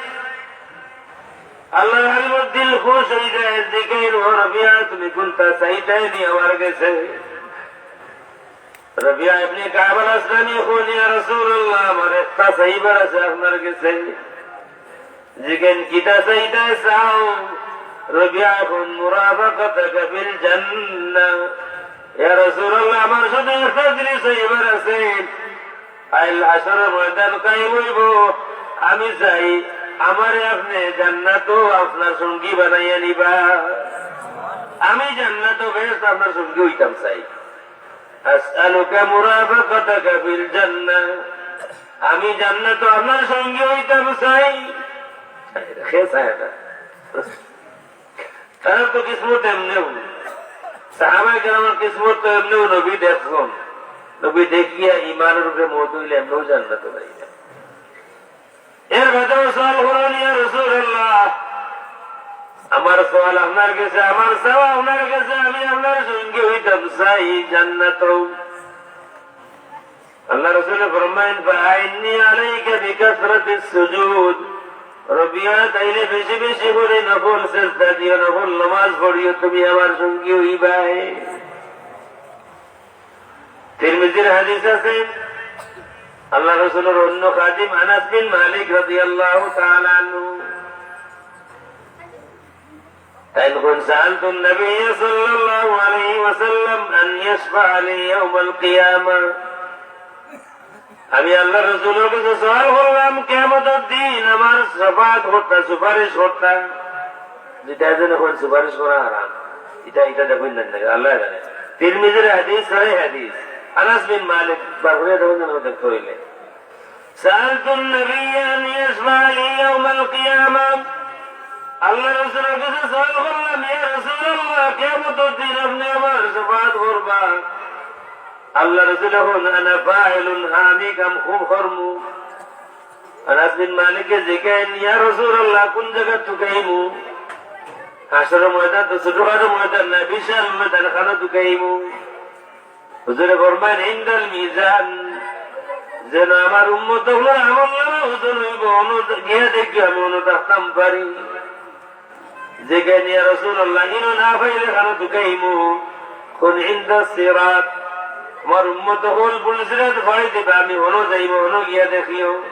আল্লাহর হাবিবর দিল খুশ অই যায়, জিগাইন, "ও রাবিয়া, তুমি কুনটা চাইতায় নি আমার গেছে?" রবিয়া ইবনে কাব আল আসলামী কইন, ইয়া রাসূলুল্লাহ, আমার একটা চাইবার আছে আপনার গেছে। জিগাইন, কিতা চাইতায় চাও? রবিয়া কইন, মুরাফাকাতাকা ফিল জান্নাহ। ইয়া রাসূলুল্লাহ, আমার শুধু একটা জিনিস চাইবার আছে। কাইল হাশরর ময়দান কায়েম অইবো, আমি চাই আমারে আপনে জান্নাতো আপনার সঙ্গী বানাইয়া নিবা। আমি জান্নাতো বেহেশত আপনার সঙ্গী অইতাম চাই। আসআলুকা মুরাফাকাতাকা ফিল জান্নাহ। আমি জান্নাতো আপনার সঙ্গী অইতাম চাই। কে চায় না? তারার তো কিসমত এমনেউ। সাহাবায়ে কেরামর কিসমত তো এমনেউ নবী দেখছইন। নবী দেখিয়া ইমানর উপরে মউত অইলে এমনেউ জান্নাতো যাইবা। এর বাদেও সওয়াল করইন, ইয়া রাসূলুল্লাহ, আমার সওয়াল আপনার গেছে, আমার চাওয়া আপনার গেছে, আমি আপনার সঙ্গী অইতাম চাই জান্নাতো। আল্লার রাসূলে ফরমাইন, "ফাআইন্নি আলাইকা বিকাসরাতিস সুজুদ।" রবিয়া, তাইলে বেশি বেশি করি নফল সেজদা দিও, নফল নামাজ পড়িও, তুমি আমার সঙ্গী অইবায়। তিরমিজির হাদিস আছে, আল্লার রাসূলর অন্য খাদিম আনাস বিন মালিক রাদিয়াল্লাহু তাআলা আনহু, তাইন কইন, "সাআলতুন নাবিয়্যা সাল্লাল্লাহু আলাইহি ওয়াসাল্লাম আন ইয়াশফাআ লি ইয়াউমাল কিয়ামা।" আমি আল্লার রাসূলর গেছে সওয়াল করলাম, কিয়ামতর দিন আমার শাফাআত করতা, সুপারিশ করতা। যেটা এজন্য কইন সুপারিশ করা হারাম, এটা, এটা দেখইন না, আল্লায় জানে। তিরমিজির হাদিস, সহিহ হাদিস। আনাস বিন মালিক, বার করিয়া দেখইন না, দেখতে অইলে। সাআলতুন নাবিয়্যা আন ইয়াশফাআ লি ইয়াউমাল কিয়ামা। আল্লার রাসূলর গেছে সওয়াল করলাম, ইয়া রাসূলুল্লাহ, কিয়ামতর দিন আপনে আমার শাফাআত করবা। আল্লার রাসূলে কইন, "আনা ফাইলুন, আমি কাম খুব করমু।" আনাস বিন মালিকে জিগাইন, "ইয়া রাসূলুল্লাহ, কুন জাগাত তুকাইমু?" হাশরর ময়দান তো ছোটখাটো ময়দান নায়, বিশাল ময়দান, কানো তুকাইমু? হুজুরে ফরমাইন, "ইনদাল মিজান, যেন আমার উম্মত অকলর আমলনামা ওজন অইবো, অনো গিয়া দেখিও আমি অনো থাকতাম পারি।" জিগাইন, "ইয়া রাসূলুল্লাহ, ইনো না পাইলে কানো তুকাইমু?" কইন, "ইনদাস সিরাত, আমার উম্মত অকল পুলসিরাত পাড়ি দিবা, আমি অনো যাইমু, অনো গিয়া দেখিও।"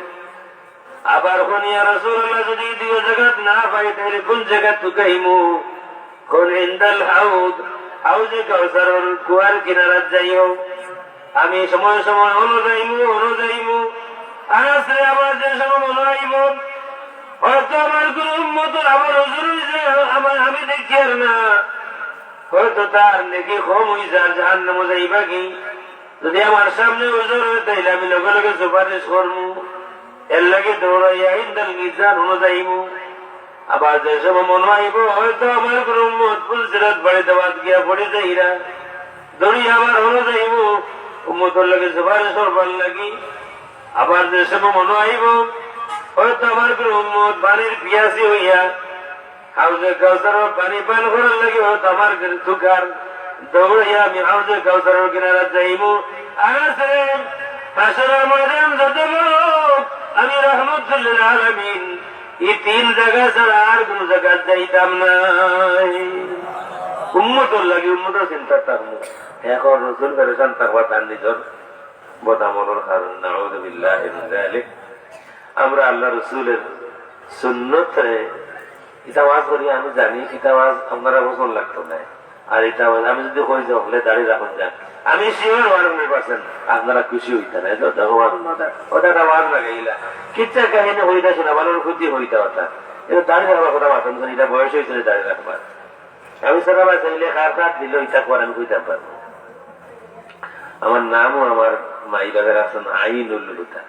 আবার কইন, "ইয়া রাসূলুল্লাহ, যদি ই দুইও জাগাত না পাই, তাইলে কুন জাগাত তুকাইমু?" কইন, "ইনদাল হাউদ, হাউজে কাউসারর কুয়ার কিনারাত যাইও।" আমি সময় সময় অনো যাইমু, অনো যাইমু। আনাস রে, আমার যে সময় মনো অইবো, হয়তো আমার কুনু উম্মতর আমল ওজন অইছে, আমার, আমি দেখিয়ার না, হয়তো তার নেকি কম অইছে, আর জাহান্নামো যাইবা কি? যদি আমার সামনে ওজন অয়, তাইলে আমি লগে লগে সুপারিশ করমু। এর লাগি দৌড়াইয়া ইনদাল মিজান অনো যাইমু। আবার যে সময় মনো অইবো, হয়তো আমার কুনু উম্মত পুলসিরাত পাড়ি দেওয়াত গিয়া পড়ি যাইরা, দৌড়ি আবার অনো যাইমু উম্মতর লাগি সুপারিশ করবার লাগি। আবার যে সময় মনো অইবো, হয়তো আমার কুনু উম্মত পানির পিয়াসি অইয়া হাউজে কাউসারর পানি পান করার লাগি হয়তো আমার গেছে তুকার, দৌড়াইয়া আমি হাউজে কাউসারর কিনারাত যাইমু। আনাস রে, হাশরর ময়দান যত বড়, আমি রাহমাতুল লিল আলামিন, ই তিন জাগা ছাড়া আর কুনু জাগাত যাইতাম নায়। উম্মতর লাগি, উম্মতর চিন্তা থাকমু। এখন রসুল পেরেশান থাকবা তান নিজর বদামলর কারণে, নাউযুবিল্লাহি মিন যালিক। আমরা আল্লার রসুলর সুন্নতরে, ইটা ওয়াজ করি আমি জানি, ইটা ওয়াজ আপনারার পছন্দ লাগতো নায়। আর ইটা ওয়াজ আমি যদি কই যে হকলে দাড়ি রাখুন যান, আমি sure one hundred percent আপনারা খুশি অইতা নায়। এই যে দেখো ওয়াজ না দেয়, ওটা একটা ওয়াজ লাগাইলা, কিচ্ছা কাহিনী অইতা, শোনা ভালোর ক্ষতি অইতা ওটা। এটা দাড়ি রাখবার কথা মাতাম, ইটা বয়স অইছে না দাড়ি রাখবার। আমি সারা ভাই চাইলে কার কার দিল ইটা করেন কইতাম পারবো। আমার নামও আমার মাই বাবার আছে না, আইনুল হুদা।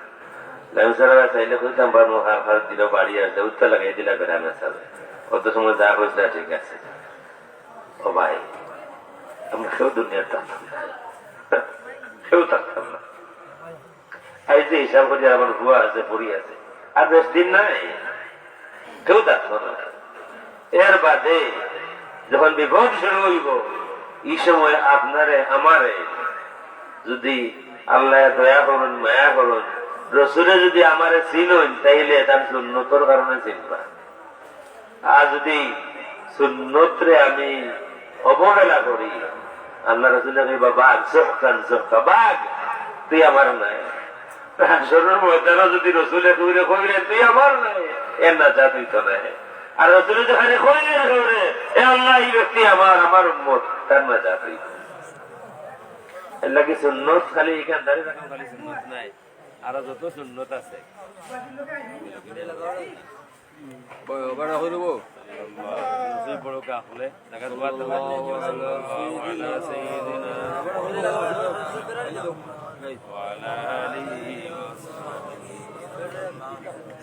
আমি সারা ভাই চাইলে কইতাম পারবো কার কার দিল বাড়ি আর যে উত্তর লাগাই দিলা বেড়ানো যাবে। অত সময় যা কইছে ঠিক আছে। ও ভাই, আমরা কেউ দুনিয়ার থাকতাম না, কেউ থাকতাম না। এই যে হিসাব করি আমার বুয়া আছে, বুড়ি আছে, আর বেশ দিন নাই, কেউ থাকতো না। এর বাদে যখন বিপদ শুরু অইবো, ই সময় আপনারে আমারে যদি আল্লায় দয়া করইন, মায়া করইন, রসুলে যদি আমারে চিনইন, তাইলে তান সুন্নতর কারণে চিনবা। আর যদি সুন্নতরে আমি অবহেলা করি, আল্লাহ রসুলে কইবা, "বাঘ, সুহকান, সুহকা, বাঘ, তুই আমার নায়।" হাশরর ময়দানো যদি রসুলে কইরে কইরে, "তুই আমার নায়", এর নাজাত অইতো নায়। আর রসুলে যদি খালি কইরে কইরে, "এ আল্লাহ, এই ব্যক্তি আমার, আমার উম্মত", তার নাজাত অইতো। এর লাগি সুন্নত খালি এখান দাঁড়িয়ে থাকা খালি সুন্নত নায়, আরো যত সুন্নত আছে। বড়, বড় হইব। নসিব বড় কা হলে, জাগাত বাদ দাও। সাল্লাল্লাহু আলা সাইয়্যিদিনা ওয়া আলা আলিহি ওয়া সাহবিহি।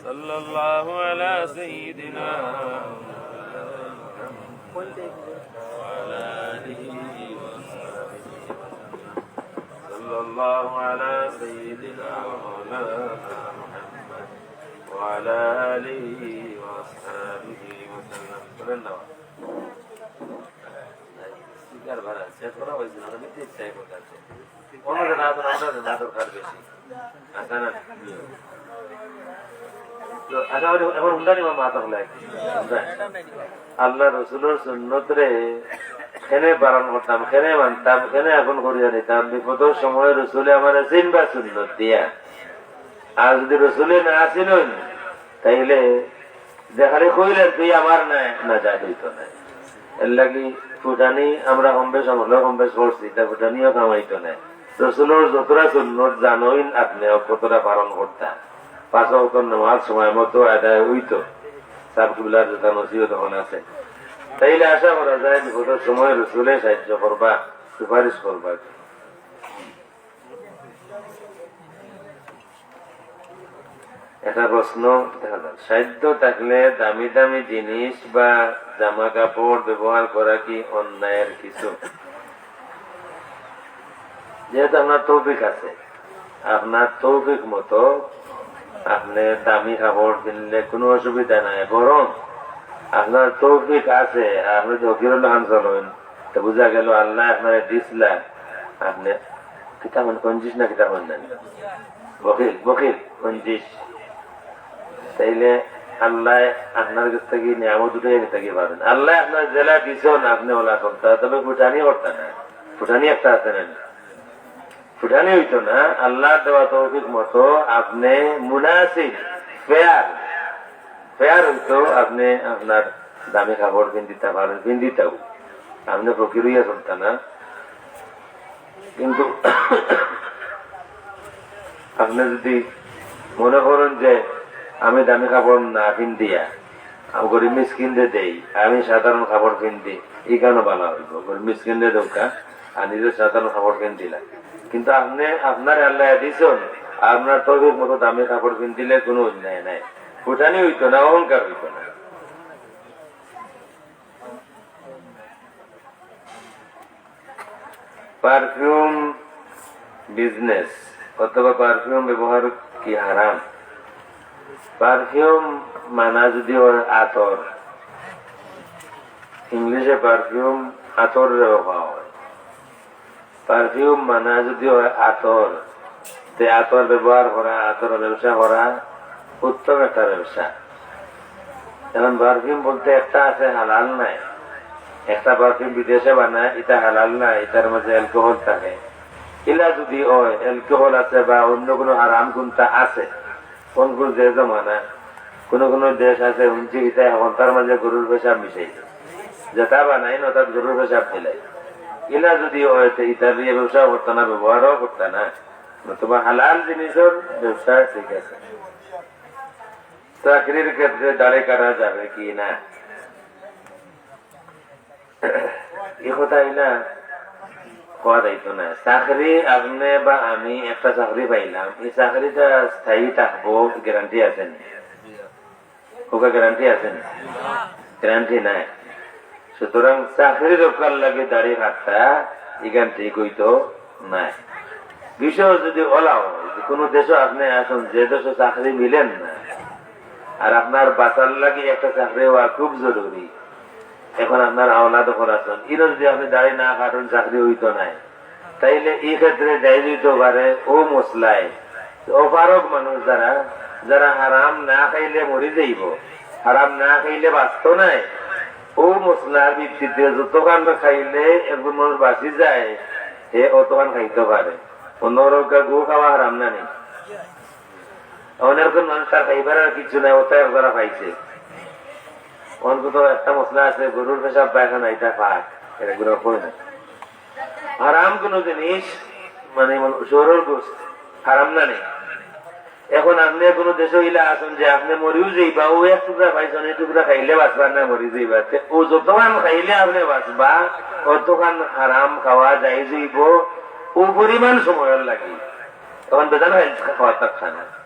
সাল্লাল্লাহু আলা সাইয়্যিদিনা ওয়া আলা আলিহি ওয়া সাহবিহি। সাল্লাল্লাহু আলা সাইয়্যিদিনা ওয়া মাওলানা মুহাম্মদ ওয়া আলা আলিহি ওয়া সাহবিহি ওয়া সাল্লাম। করেন না? স্পিকার ভাড়া সেট করা হয়েছিল, আমি ঠিক চাই কথা আছে। ওনাদের না, ওনাদের না দরকার বেশি। আচ্ছা না? তো আশা করি এখন হুন্ডা নিবা মা তখন লাগে। আল্লাহ রসুলের সুন্নত রে কেনে পালন করতাম, কেনে মানতাম, কেনে এখন করিয়া নিতাম, বিপদের সময় রসুলে আমার চিনবা সুন্নত দিয়া। আর যদি রসুলে না চিনইন, তাইলে যে খালি কইলেন, "তুই আমার নায়", নাজাত অইতো নায়। এর লাগি ফুটানি আমরা কম বেশ, আমরা কম বেশ পড়ছি, তা ফুটানিও কামাইতো নায়। রসুলর যতটা সুন্নত জানইন আপনে, কতটা পালন করতা, পাঁচ ওয়াক্ত নামাজ সময় মতো আদায় অইতো, সাব কিবলার যেটা নসিহত তখন আছে, তাইলে আশা করা যায় বিপদের সময় রসুলে সাহায্য করবা, সুপারিশ করবা। একটা প্রশ্ন দেখা যাক, সাধ্য থাকলে দামি দামি জিনিস বা জামা কাপড় ব্যবহার করা কি অন্যায়ের কিছু? যেহেতু আপনার তৌফিক আছে, আপনার তৌফিক মতো আপনে দামি কাপড় কিনলে কোনো অসুবিধা নাই, বরং আপনার তৌফিক আছে, আপনে যদি ফকিরর লাখান চলইন, তো বুঝা গেল আল্লায় আপনারে দিছলা, আপনে কিতা কইন, কঞ্জুস না কিতা কইন না? বখিল, বখিল, কঞ্জুস। তাইলে আল্লায় আপনার কাছ থাকি নিয়ামত উঠাইয়া নিতা পারইন। আল্লায় আপনারে যেলা দিছইন, আপনে ওলা করতা, তবে ফুটানি করতা না, ফুটানি একটা আছে না? ফুটানি অইতো না, আল্লার দেওয়া তৌফিক মতো আপনে মুনাসিব, fair, fair অইতো, আপনে আপনার দামি কাপড় পিন্দিতা পারইন, পিন্দিতাউ, আপনে ফকির অইয়া চলতা না। কিন্তু আপনে যদি মনে করইন যে আমি দামি কাপড় না পিন্দিয়া আমি গরিব মিসকিনরে দেই, আমি সাধারণ কাপড় পিন্দি, ইখানও বালা অইবো, গরিব মিসকিনরে দেউক্কা, আর নিজে সাধারণ কাপড় পিন্দিলা। কিন্তু আপনে, আপনারে আল্লায় দিছইন, আপনার তৌফিক মতো দামি কাপড় পিন্দিলে কোনো অন্যায় নাই, ফুটানি অইতো না, অহংকার অইতো না। Perfume business অথবা perfume ব্যবহার কি হারাম? Perfume মানা যদি হয় আতর, ইংলিশে perfume আতররেও কওয়া হয়। Perfume মানা যদি হয় আতর, তে আতর ব্যবহার করা, আতর ব্যবসা করা উত্তম একটা ব্যবসা। এখন perfume বলতে একটা আছে হালাল নায়, একটা perfume বিদেশে বানায়, ইটা হালাল নায়, ইটার মাঝে alcohol থাকে। ইলা যদি হয়, alcohol আছে বা অন্য কোনো হারাম গুণটা আছে, কোন কোন যে জমানা, কোন কোন দেশ আছে, হুনছি ইটা এখন তার মাঝে গরুর পেশাব মিশাইছে, যেটা বানাইন ওটাত গরুর পেশাব মিলাই। ইলা যদি হয়, তে ইটা দিয়া ব্যবসাও করতা না, ব্যবহারও করতা না, নতুবা হালাল জিনিসর ব্যবসা ঠিক আছে। চাকরির ক্ষেত্রে দাড়ি কাটা যাবে কি না, ই কথা ইলা কওয়া যাইতো না। চাকরি, আপনে বা আমি একটা চাকরি পাইলাম, ই চাকরিটা স্থায়ী থাকবো, গ্যারান্টি আছে নি? কউক্কা গ্যারান্টি আছে নি? গ্যারান্টি নাই। সুতরাং চাকরি রক্ষার লাগি দাড়ি কাটতা, ইখান ঠিক অইতো নায়। বিষয় যদি অলা হয়, যে কোনো দেশো আপনে আছইন, যে দেশো চাকরি মিলের না, আর আপনার বাঁচার লাগি একটা চাকরি হওয়া খুব জরুরি, এখন আপনার আওলাদ অকল আছইন, ইনো যদি আপনে দাড়ি না কাটইন, চাকরি অইতো নায়, তাইলে ই ক্ষেত্রে জায়েজ অইতো পারে অউ মসলায়। অপারগ মানুষ যারা, যারা হারাম না খাইলে মরি যাইবো, হারাম না খাইলে বাঁচতো নায়, ও মশলার ভিত্তিতে যতখান খাইলে একজন মানুষ বাঁচি যায়, হে অতখান খাইতে পারে। অন্য রোগা গু খাওয়া হারাম না নি? অনেক মানুষ তার খাইবার আর কিছু নাই, ওটা একবার পাইছে। অন্তত একটা মশলা আছে, গরুর পেশাব পায়খানা, এটা পাক, এটা গুলো হয় না। হারাম কোনো জিনিস, মানে, মন-, শুয়োরর গোস্ত হারাম না নি? এখন আপনি কোনো দেশে হইলে আসুন যে আপনি মরিও যাইবা, ও এক টুকরা পাইছেন, এই টুকরা খাইলে বাঁচবার না, মরি যাইবা। তে ও যতখান খাইলে আপনি বাঁচবা, অতখান হারাম খাওয়া জায়েজ হইব, ও পরিমাণ সময়ের লাগি। তখন বেজান খাই-, খাওয়ার থাকছে না।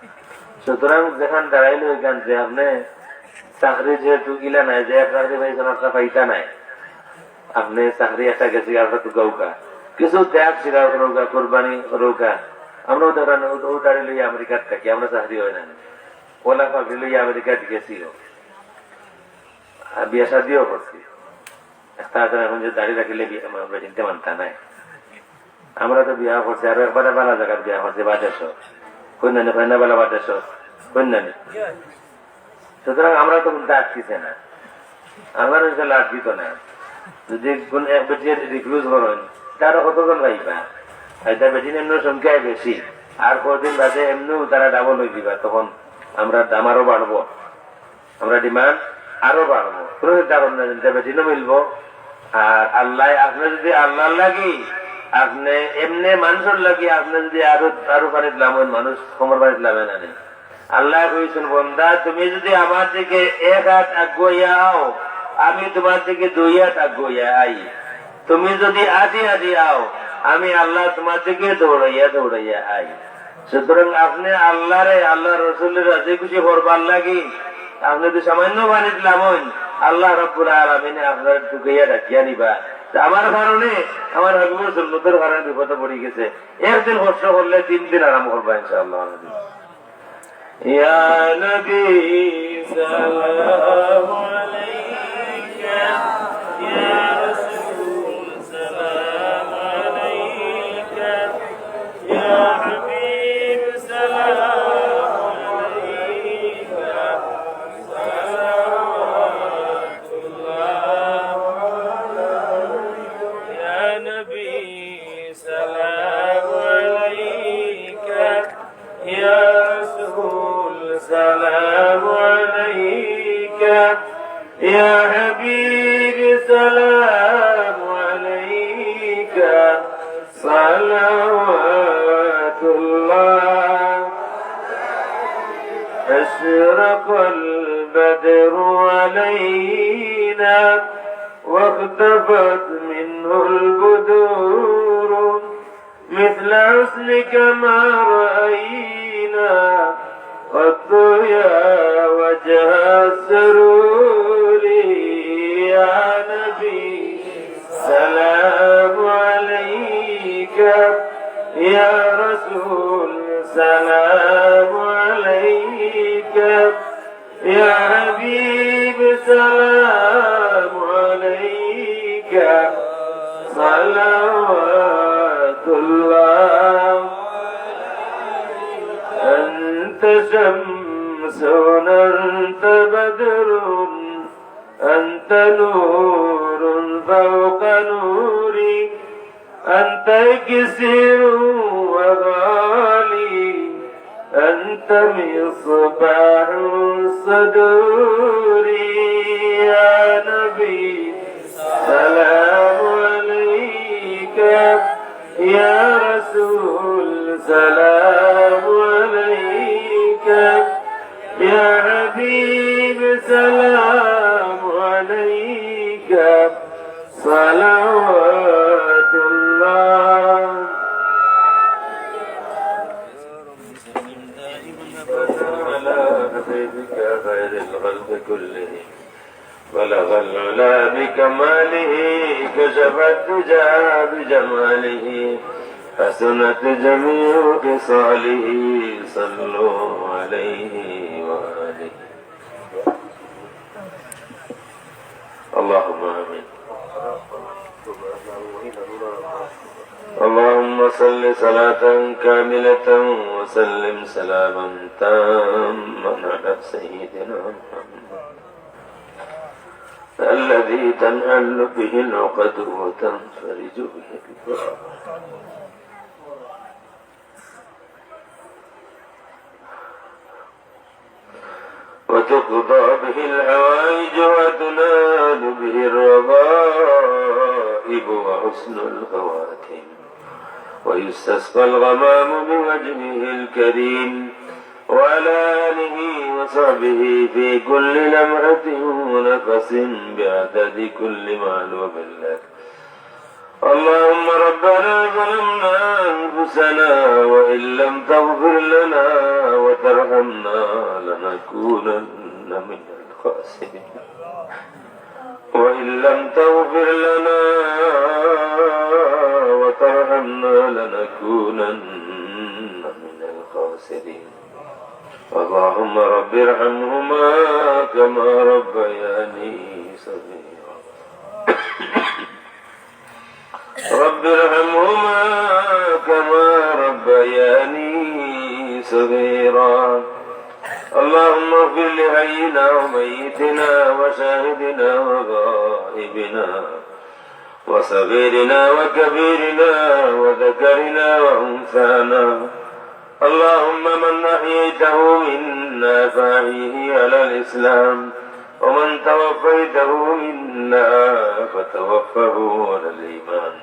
সুতরাং যেখান দাঁড়াইলে ওইখান যে আপনি চাকরি যেহেতু ইলা নাই, যে এক চাকরি পাইছেন, আপনার পাইতা নাই। আপনি চাকরি একটা গেছি, আপনার তো গাউকা। কিছু ত্যাগ স্বীকার করুকা, কোরবানি করুকা। আমরাও তো ওটা, ও, ও দাঁড়িয়ে লইয়া আমেরিকাত থাকি, আমরা চাকরি হয় না। ওলা পাগড়ি লইয়া আমেরিকাত গেছিল। আর বিয়া শাদিও করছি। একটা আছে না, এখন যে দাড়ি রাখিলে বিয়া, আমরা চিনতে মানতা নাই। আমরা তো বিয়া করছি, আরো একবারে বালা জায়গাত বিয়া করছি, বাদেশো। কই নানি, কই না বালা বাদেশো, কই নানি। সুতরাং আমরা তো বলতে আটকিছে না, আমরা তো লাভ দিত না। যদি কোন এক বেটি রিফিউজ করেন, তারা কতজন পাইবা? এটা বেটি নিম্ন সংখ্যায় বেশি, আর কদিন বাদে এমনিও তারা ডাবল হয়ে দিবা, তখন আমরা দাম আরো বাড়বো, আমরা ডিমান্ড আরো বাড়বো। কোনো কারণ নাই, এটা বেটি না মিলবো। আর আল্লাহ, আপনি যদি আল্লাহর লাগি, আপনি এমনি মানুষের লাগি, আপনি যদি আরো, আরো পানিত লামেন, মানুষ কমর পানিত লামে না নি। আল্লাহ কইছেন, "বন্দা, তুমি যদি আমার দিকে এক হাত আগুয়াইয়া আও, আমি তোমার দিকে দুই হাত আগুয়াইয়া আই। তুমি যদি আজি আজি আও, আমি আল্লাহ তোমার দিকে দৌড়াইয়া দৌড়াইয়া আই।" সুতরাং আপনি আল্লাহরে, আল্লাহ রসুলের রাজি খুশি করবার লাগি আপনি যদি সামান্য পানিত লামইন, আল্লাহ রাব্বুল আলামিনে আপনার ঢুকাইয়া ডাকিয়া নিবা। তা আমার কারণে, আমার হাবিবের সুন্নতের কারণে বিপদে পড়ি গেছে। একদিন কষ্ট করলে তিন দিন আরাম করবা ইনশাআল্লাহ। يا نبي سلام عليك، يا رسول سلام عليك، يا حبيب سلام عليك، صلوات الله عليك، يا نبي سلام عليك، يا رسول سلام عليك، يا حبيب سلام عليك، صلوات الله. أشرق البدر علينا واختفت منه البدور، مثل حسنك ما رأينا قط يا وجه السرور. يا نبي سلام عليك، يا رسول سلام عليك، يا حبيب سلام عليك، صلوات الله. أنت شمس، أنت بدر، أنت نور فوق نوري، أنت إكسير وغالي، أنت مصباح الصدور. يا نبي سلام عليك، يا رسول سلام عليك، يا حبيب سلام عليك، صلوات الله. على حبيبك خير الخلق كلهم، بلغ العلا بكماله، كشف الدجى بجماله، حسنت جميع خصاله، صلوا عليه وآله. اللهم آمين. اللهم صل صلاة كاملة وسلم سلاما تاما على سيدنا محمد. الذي تنحل به العقد وتنفرج به الكرب وتقضى به الحوائج وتنال به الرغائب وحسن الخواتيم ويستسقى الغمام بوجهه الكريم وعلى آله وصحبه في كل لمحة ونفس بعدد كل معلوم لك. اللهم ربنا ظلمنا أنفسنا وإن لم تغفر لنا وترحمنا لنكونن من الخاسرين. وإن لم تغفر لنا وترحمنا لنكونن من الخاسرين. اللهم رب ارحمهما كما ربياني صغيرا. رب ارحمهما كما ربياني صغيرا. اللهم اغفر لحينا وميتنا وشاهدنا وغائبنا وصغيرنا وكبيرنا وذكرنا وأنثانا. اللهم من أحييته منا فأحيه على الإسلام، ومن توفيته منا فتوفه على الإيمان.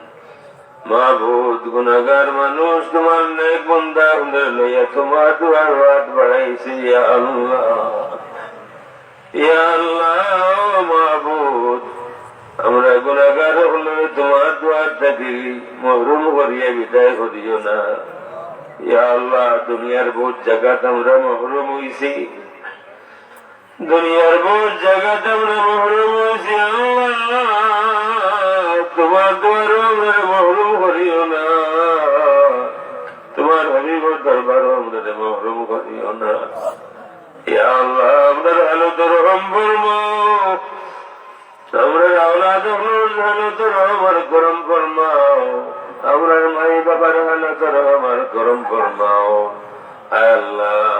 মাবুদ, গুনাহগার মানুষ, তোমার নেক বান্দা অকলরে লইয়া তোমার দুয়ারো আত বাড়াইছি, ইয়া আল্লাহ। ইয়া আল্লাহ, ও মাবুদ, আমরা গুনাহগার অকলরে তোমার দুয়ার থাকি মহরুম করিয়া বিদায় করিও না। ইয়া আল্লাহ, দুনিয়ার বউত জাগাত আমরা মহরুম অইছি, দুনিয়ার বউত জাগাত আমরা মহরুম অইছি। আল্লাহ, তোমার দুয়ারো আমরারে মহরুম করিও না, তোমার হাবিবর দরবারো আমরারে মহরুম করিও না। ইয়া আল্লাহ, আমরার হালতো রহম ফরমাও, আমরার আওলাদ অকলর হালতো রহম আর করম ফরমাও, আমরার মাই বাবার হালতো রহম আর করম ফরমাও। আয় আল্লাহ,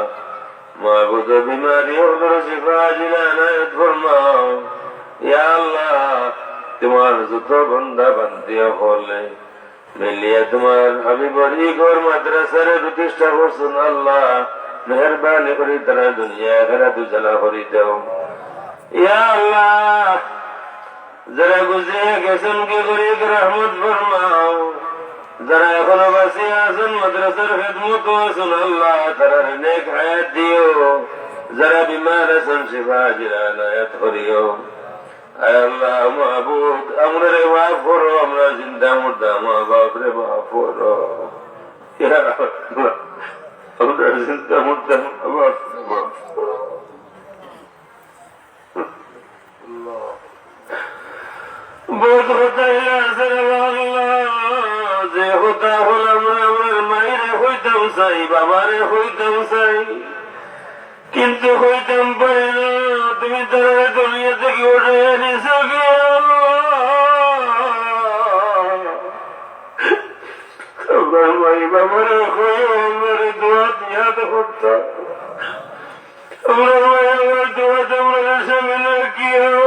মাবুদ, বিমারি অকলর শিফা আজিলা এনায়েত ফরমাও। ইয়া আল্লাহ, তোমার যত বান্দা বান্দি অকলে মিলিয়া তোমার হাবিবর ই ঘর মাদ্রাসারে প্রতিষ্ঠা করছইন, আল্লাহ, মেহেরবানি করি তারার দুনিয়া আখিরাত উজালা করি দেও। ইয়া আল্লাহ, যারা গুজরিয়া গেছইন, কবরো রহমত ফরমাও। যারা এখনো বাঁচিয়া আছইন, মাদ্রাসার খেদমতো আছইন, আল্লাহ, তারারে নেক হায়াত দিও। যারা বিমার আছইন, শিফা আজিলা এনায়েত করিও। আয় আল্লাহ, মাবুদ, আমরারে মাফ করো, আমরা জিন্দা মুর্দা মা বাপরে মাফ করো। ইয়া আল্লাহ, আমরা জিন্দা মুর্দা মা বাপরে মাফ করো। বউত কথা আছে রে আল্লাহ, যে কথা অকল আমরা আমরার মাইরে কইতাম চাই, বাবারে কইতাম চাই, কিন্তু কইতাম পারি না। তুমি তারারে দুনিয়া থাকি উঠাইয়া নিছো গি আল্লাহ। আমরার মাই বাবারে কইও, আমরারে দোয়াত ইয়াদ করতা। আমরার মাই বাবার দোয়াত আমরারে শামিল রাখিও।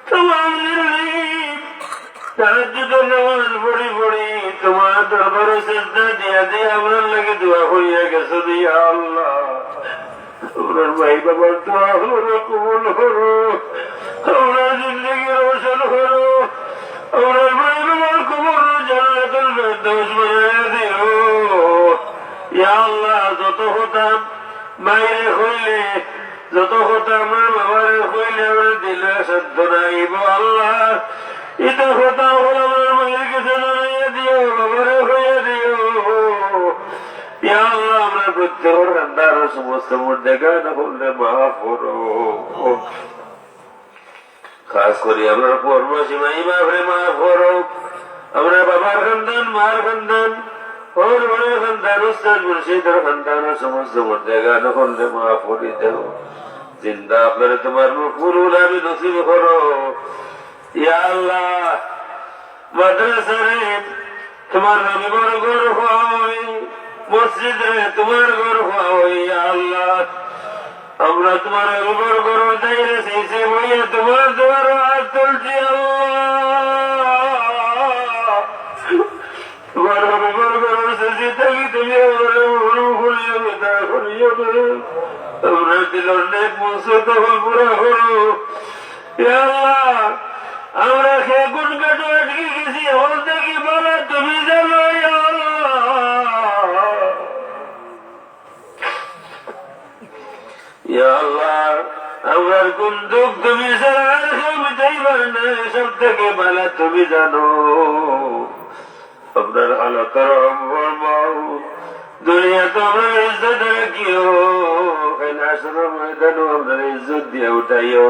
তামাম জিন্দেগি তাহাজ্জুদের নামাজ পড়ি পড়ি তোমার দরবারো সেজদা দিয়া দিয়া আমরার লাগি দোয়া করিয়া গেছো, ইয়া আল্লাহ। আমরার মাই বাবার দোয়া আমরারে কবুল করো। আমরার জিন্দেগি রোশন করো। আমরার মাই বাবার কবর জান্নাতুল ফেরদৌস বানাইয়া দিও। ইয়া আল্লাহ, যত কথা মাইরে কইলে, যত কথা আমরার বাবারে কইলে আমরার দিলো সান্ত্বনা আইবো। আল্লাহ, ইতা কথা অকল আমরার মাইর গেছে জানাইয়া দিও, বাবারে কইয়া দিও। ইয়া আল্লাহ, আমরার প্রত্যেকর খান্দানর সমস্ত মুর্দেগান অকলরে মাফ করো। খাস করি আমরার পরবাসী মাই বাপরে মাফ করো। আমরার বাবার খান্দান, মার খান্দান, হউর বড়র খান্দান, উস্তাদ মুর্শিদর খান্দানর সমস্ত মুর্দেগান অকলরে মাফ করি দেও। জিন্দা অকলরে তোমার মকবুল গোলামি নসিব করো। ইয়া আল্লাহ, মাদ্রাসারে তোমার হাবিবর ঘর কওয়া অয়, মসজিদরে তোমার ঘর কওয়া অয়, ইয়া আল্লাহ। আমরা তোমার হাবিবর ঘরো যাইয়া শেষে বইয়া তোমার দুয়ারো আত তুলছি, আল্লাহ। তোমার হাবিবর ঘরো শেষে থাকি তুমি আমারে মহরুম করিও না, দয়া করিও না। আমরা দিলর নেক মকসুদ হকল পুরা করো। ইয়া আল্লাহ, আমরা কে কোন ঘাটো আটকি গেছি, হকল থাকি বালা তুমি জানো, ইয়া আল্লাহ। ইয়া আল্লাহ, আমরার কোন দুখ তুমি ছাড়া আর কেউ মিটাইবার না, সব থাকি বালা তুমি জানো। আপনার হালাত রহম ফরমাও। দুনিয়াত আমরার ইজ্জত রাখিও, কাইল হাশরর ময়দানো আমরার ইজ্জত দিয়া উঠাইও।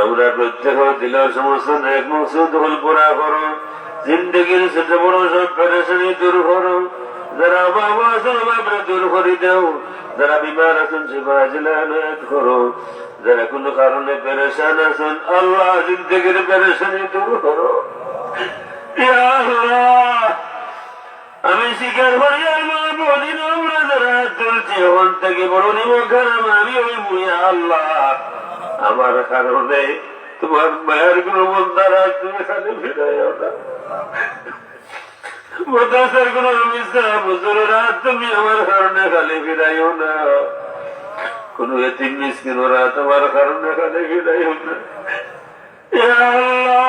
আমরা প্রত্যেক দিলর সমস্ত নেক মকসুদ হকল পুরা করো, জিন্দেগির ছোট বড় সব পেরেশানি দূর করো। যারা বাবা আছইন, বাবারে দূর করি দেও। যারা বিমার আছইন, শিফা আজিলা এনায়েত করো। যারা কোনো কারণে পেরেশান আছইন, আল্লাহ জিন্দেগির পেরেশানি দূর করো। ইয়া আল্লাহ, আমি স্বীকার করি, আর মাবুদ, আমরা যারা আত তুলছি, হকল থাকি বড় নিমক হারাম আমি অইমু, ইয়া আল্লাহ। আমার কারণে তোমার মায়ার কোনো বন্দার আত তুমি খালি ফিরাইও না। মাদ্রাসার কোনো হাফিজ সাহেব হুজুরের আত তুমি আমার কারণে খালি ফিরাইও না। কোনো এতিম মিসকিনর আত আমার কারণে খালি ফিরাইও না। ইয়া আল্লাহ,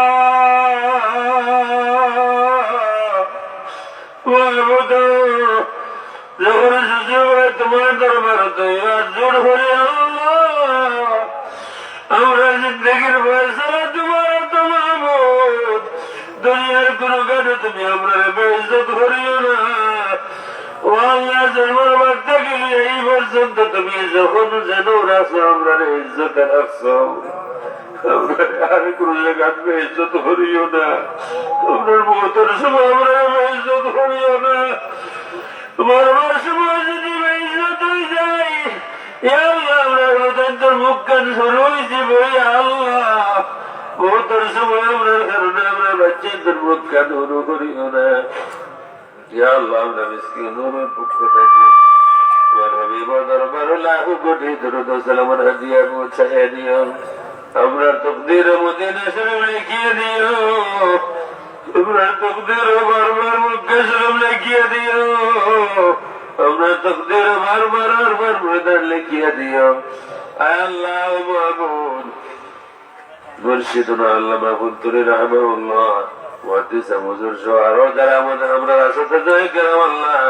মাবুদ, যখন সুযোগ হয় তোমার দরবারে তো আত জোড় করি, আল্লাহ, আমরা জিন্দেগির ফয়সালা তোমার তো মাবুদ, দুনিয়ার কোনো ঘাটো তুমি আমরারে বেইজ্জত করিও না। ও আল্লাহ, জন্মর বাদ থাকি এই পর্যন্ত তুমি যখন যেন রাখছো, আমরারে ইজ্জতে রাখছো। আমরারে আর কোনো জাগাত বেইজ্জত করিও না। আমরার মউতর সময় আমরারে বেইজ্জত করিও না। মরবার সময় যদি বেইজ্জত অই যাই, ইয়া আল্লাহ, আমরার বাচ্চাইন্তর মুখখান শুরু অইছে বই, আল্লাহ। মউতর সময় আমরার কারণে আমরার বাচ্চাইন্তর মুখখান শুরু করিও না। ইয়া আল্লাহ, আমরা মিসকিন নূরের পক্ষ থাকি তোমার হাবিবর দরবারো লাখো কোটি দরুদ ও সালামর হাদিয়া পৌঁছাইয়া দিও। আমরার তকদিরো মদিনা শরীফ লেখিয়া দিও। আমরার তকদিরো বারবার মক্কা শরীফ লেখিয়া দিও। আমরার তকদিরো বারবার আরবার ময়দান লেখিয়া দিও। আয় আল্লাহ, ও মাবুদ, মুর্শিদুনা আল্লামা ফুলতুরি রাহিমাহুল্লাহ, মুহাদ্দিস আবু হুজুর সহ আরো যারা আমাদের, আমরার আসাতিজা কেরাম আল্লাহ,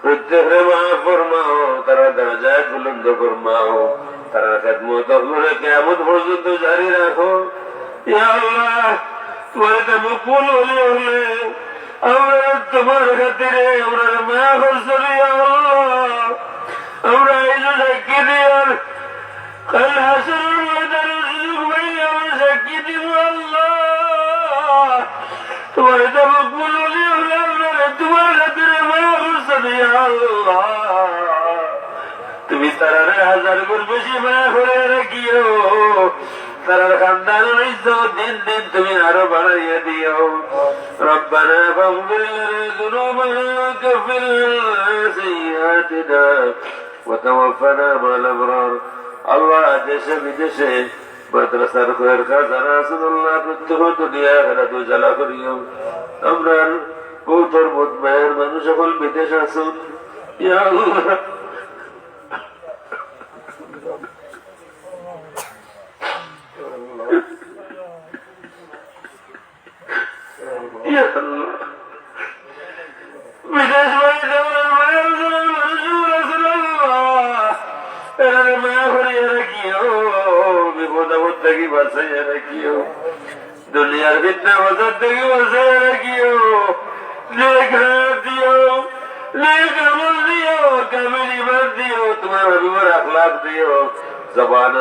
প্রত্যেকরে মাফ ফরমাও, তারার দরজায় বুলন্দ ফরমাও, তারার খেদমত হকলরে কিয়ামত পর্যন্ত জারি রাখো। ইয়া আল্লাহ, তোমার ইটা মকবুল অলি অকলে আমরা তোমার খাতিরে আমরারে মায়া করছো রে, ইয়া আল্লাহ। আমরা এই যে সাক্ষী দিয়ার, কাইল হাশরর ময়দানো সুযোগ পাইলে আমরা সাক্ষী দিমু, আল্লাহ। তোমার ইটা মকবুল অলি অকলে আমরারে তোমার খাতিরে মায়া করছো রে, ইয়া আল্লাহ। তুমি তারারে হাজার গুণ বেশি মায়া করিয়া রাখিও। তারার খানদানর ইজ্জত দিন দিন তুমি আরো বাড়াইয়া দিও। ربنا فاغفر لنا ذنوبنا وكفر عنا سيئاتنا وتوفنا مع الأبرار। আল্লাহ, দেশে বিদেশে মাদ্রাসার খয়ের খাজানা আছইন, আল্লাহ, প্রত্যেক দুনিয়া আখিরাত উজালা করিও। আমরার বউতর বউত মায়ার মানুষ অকল বিদেশ আছইন, ইয়া আল্লাহ। ইয়া আল্লাহ। বিদেশ বাড়িত আমরার মায়ার জন্য মানুষ আছইন, আল্লাহ। এরারে মায়া করিয়া রাখিও, বিপদ আপদ থাকি বাঁচাইয়া রাখিও। দুনিয়ার ফিতনা ফাসাদ থাকি বাঁচাইয়া রাখিও। নেক হায়াত দিও, নেক আমল দিও, কামিল ঈমান দিও, তোমার হাবিবর আখলাক দিও, জবান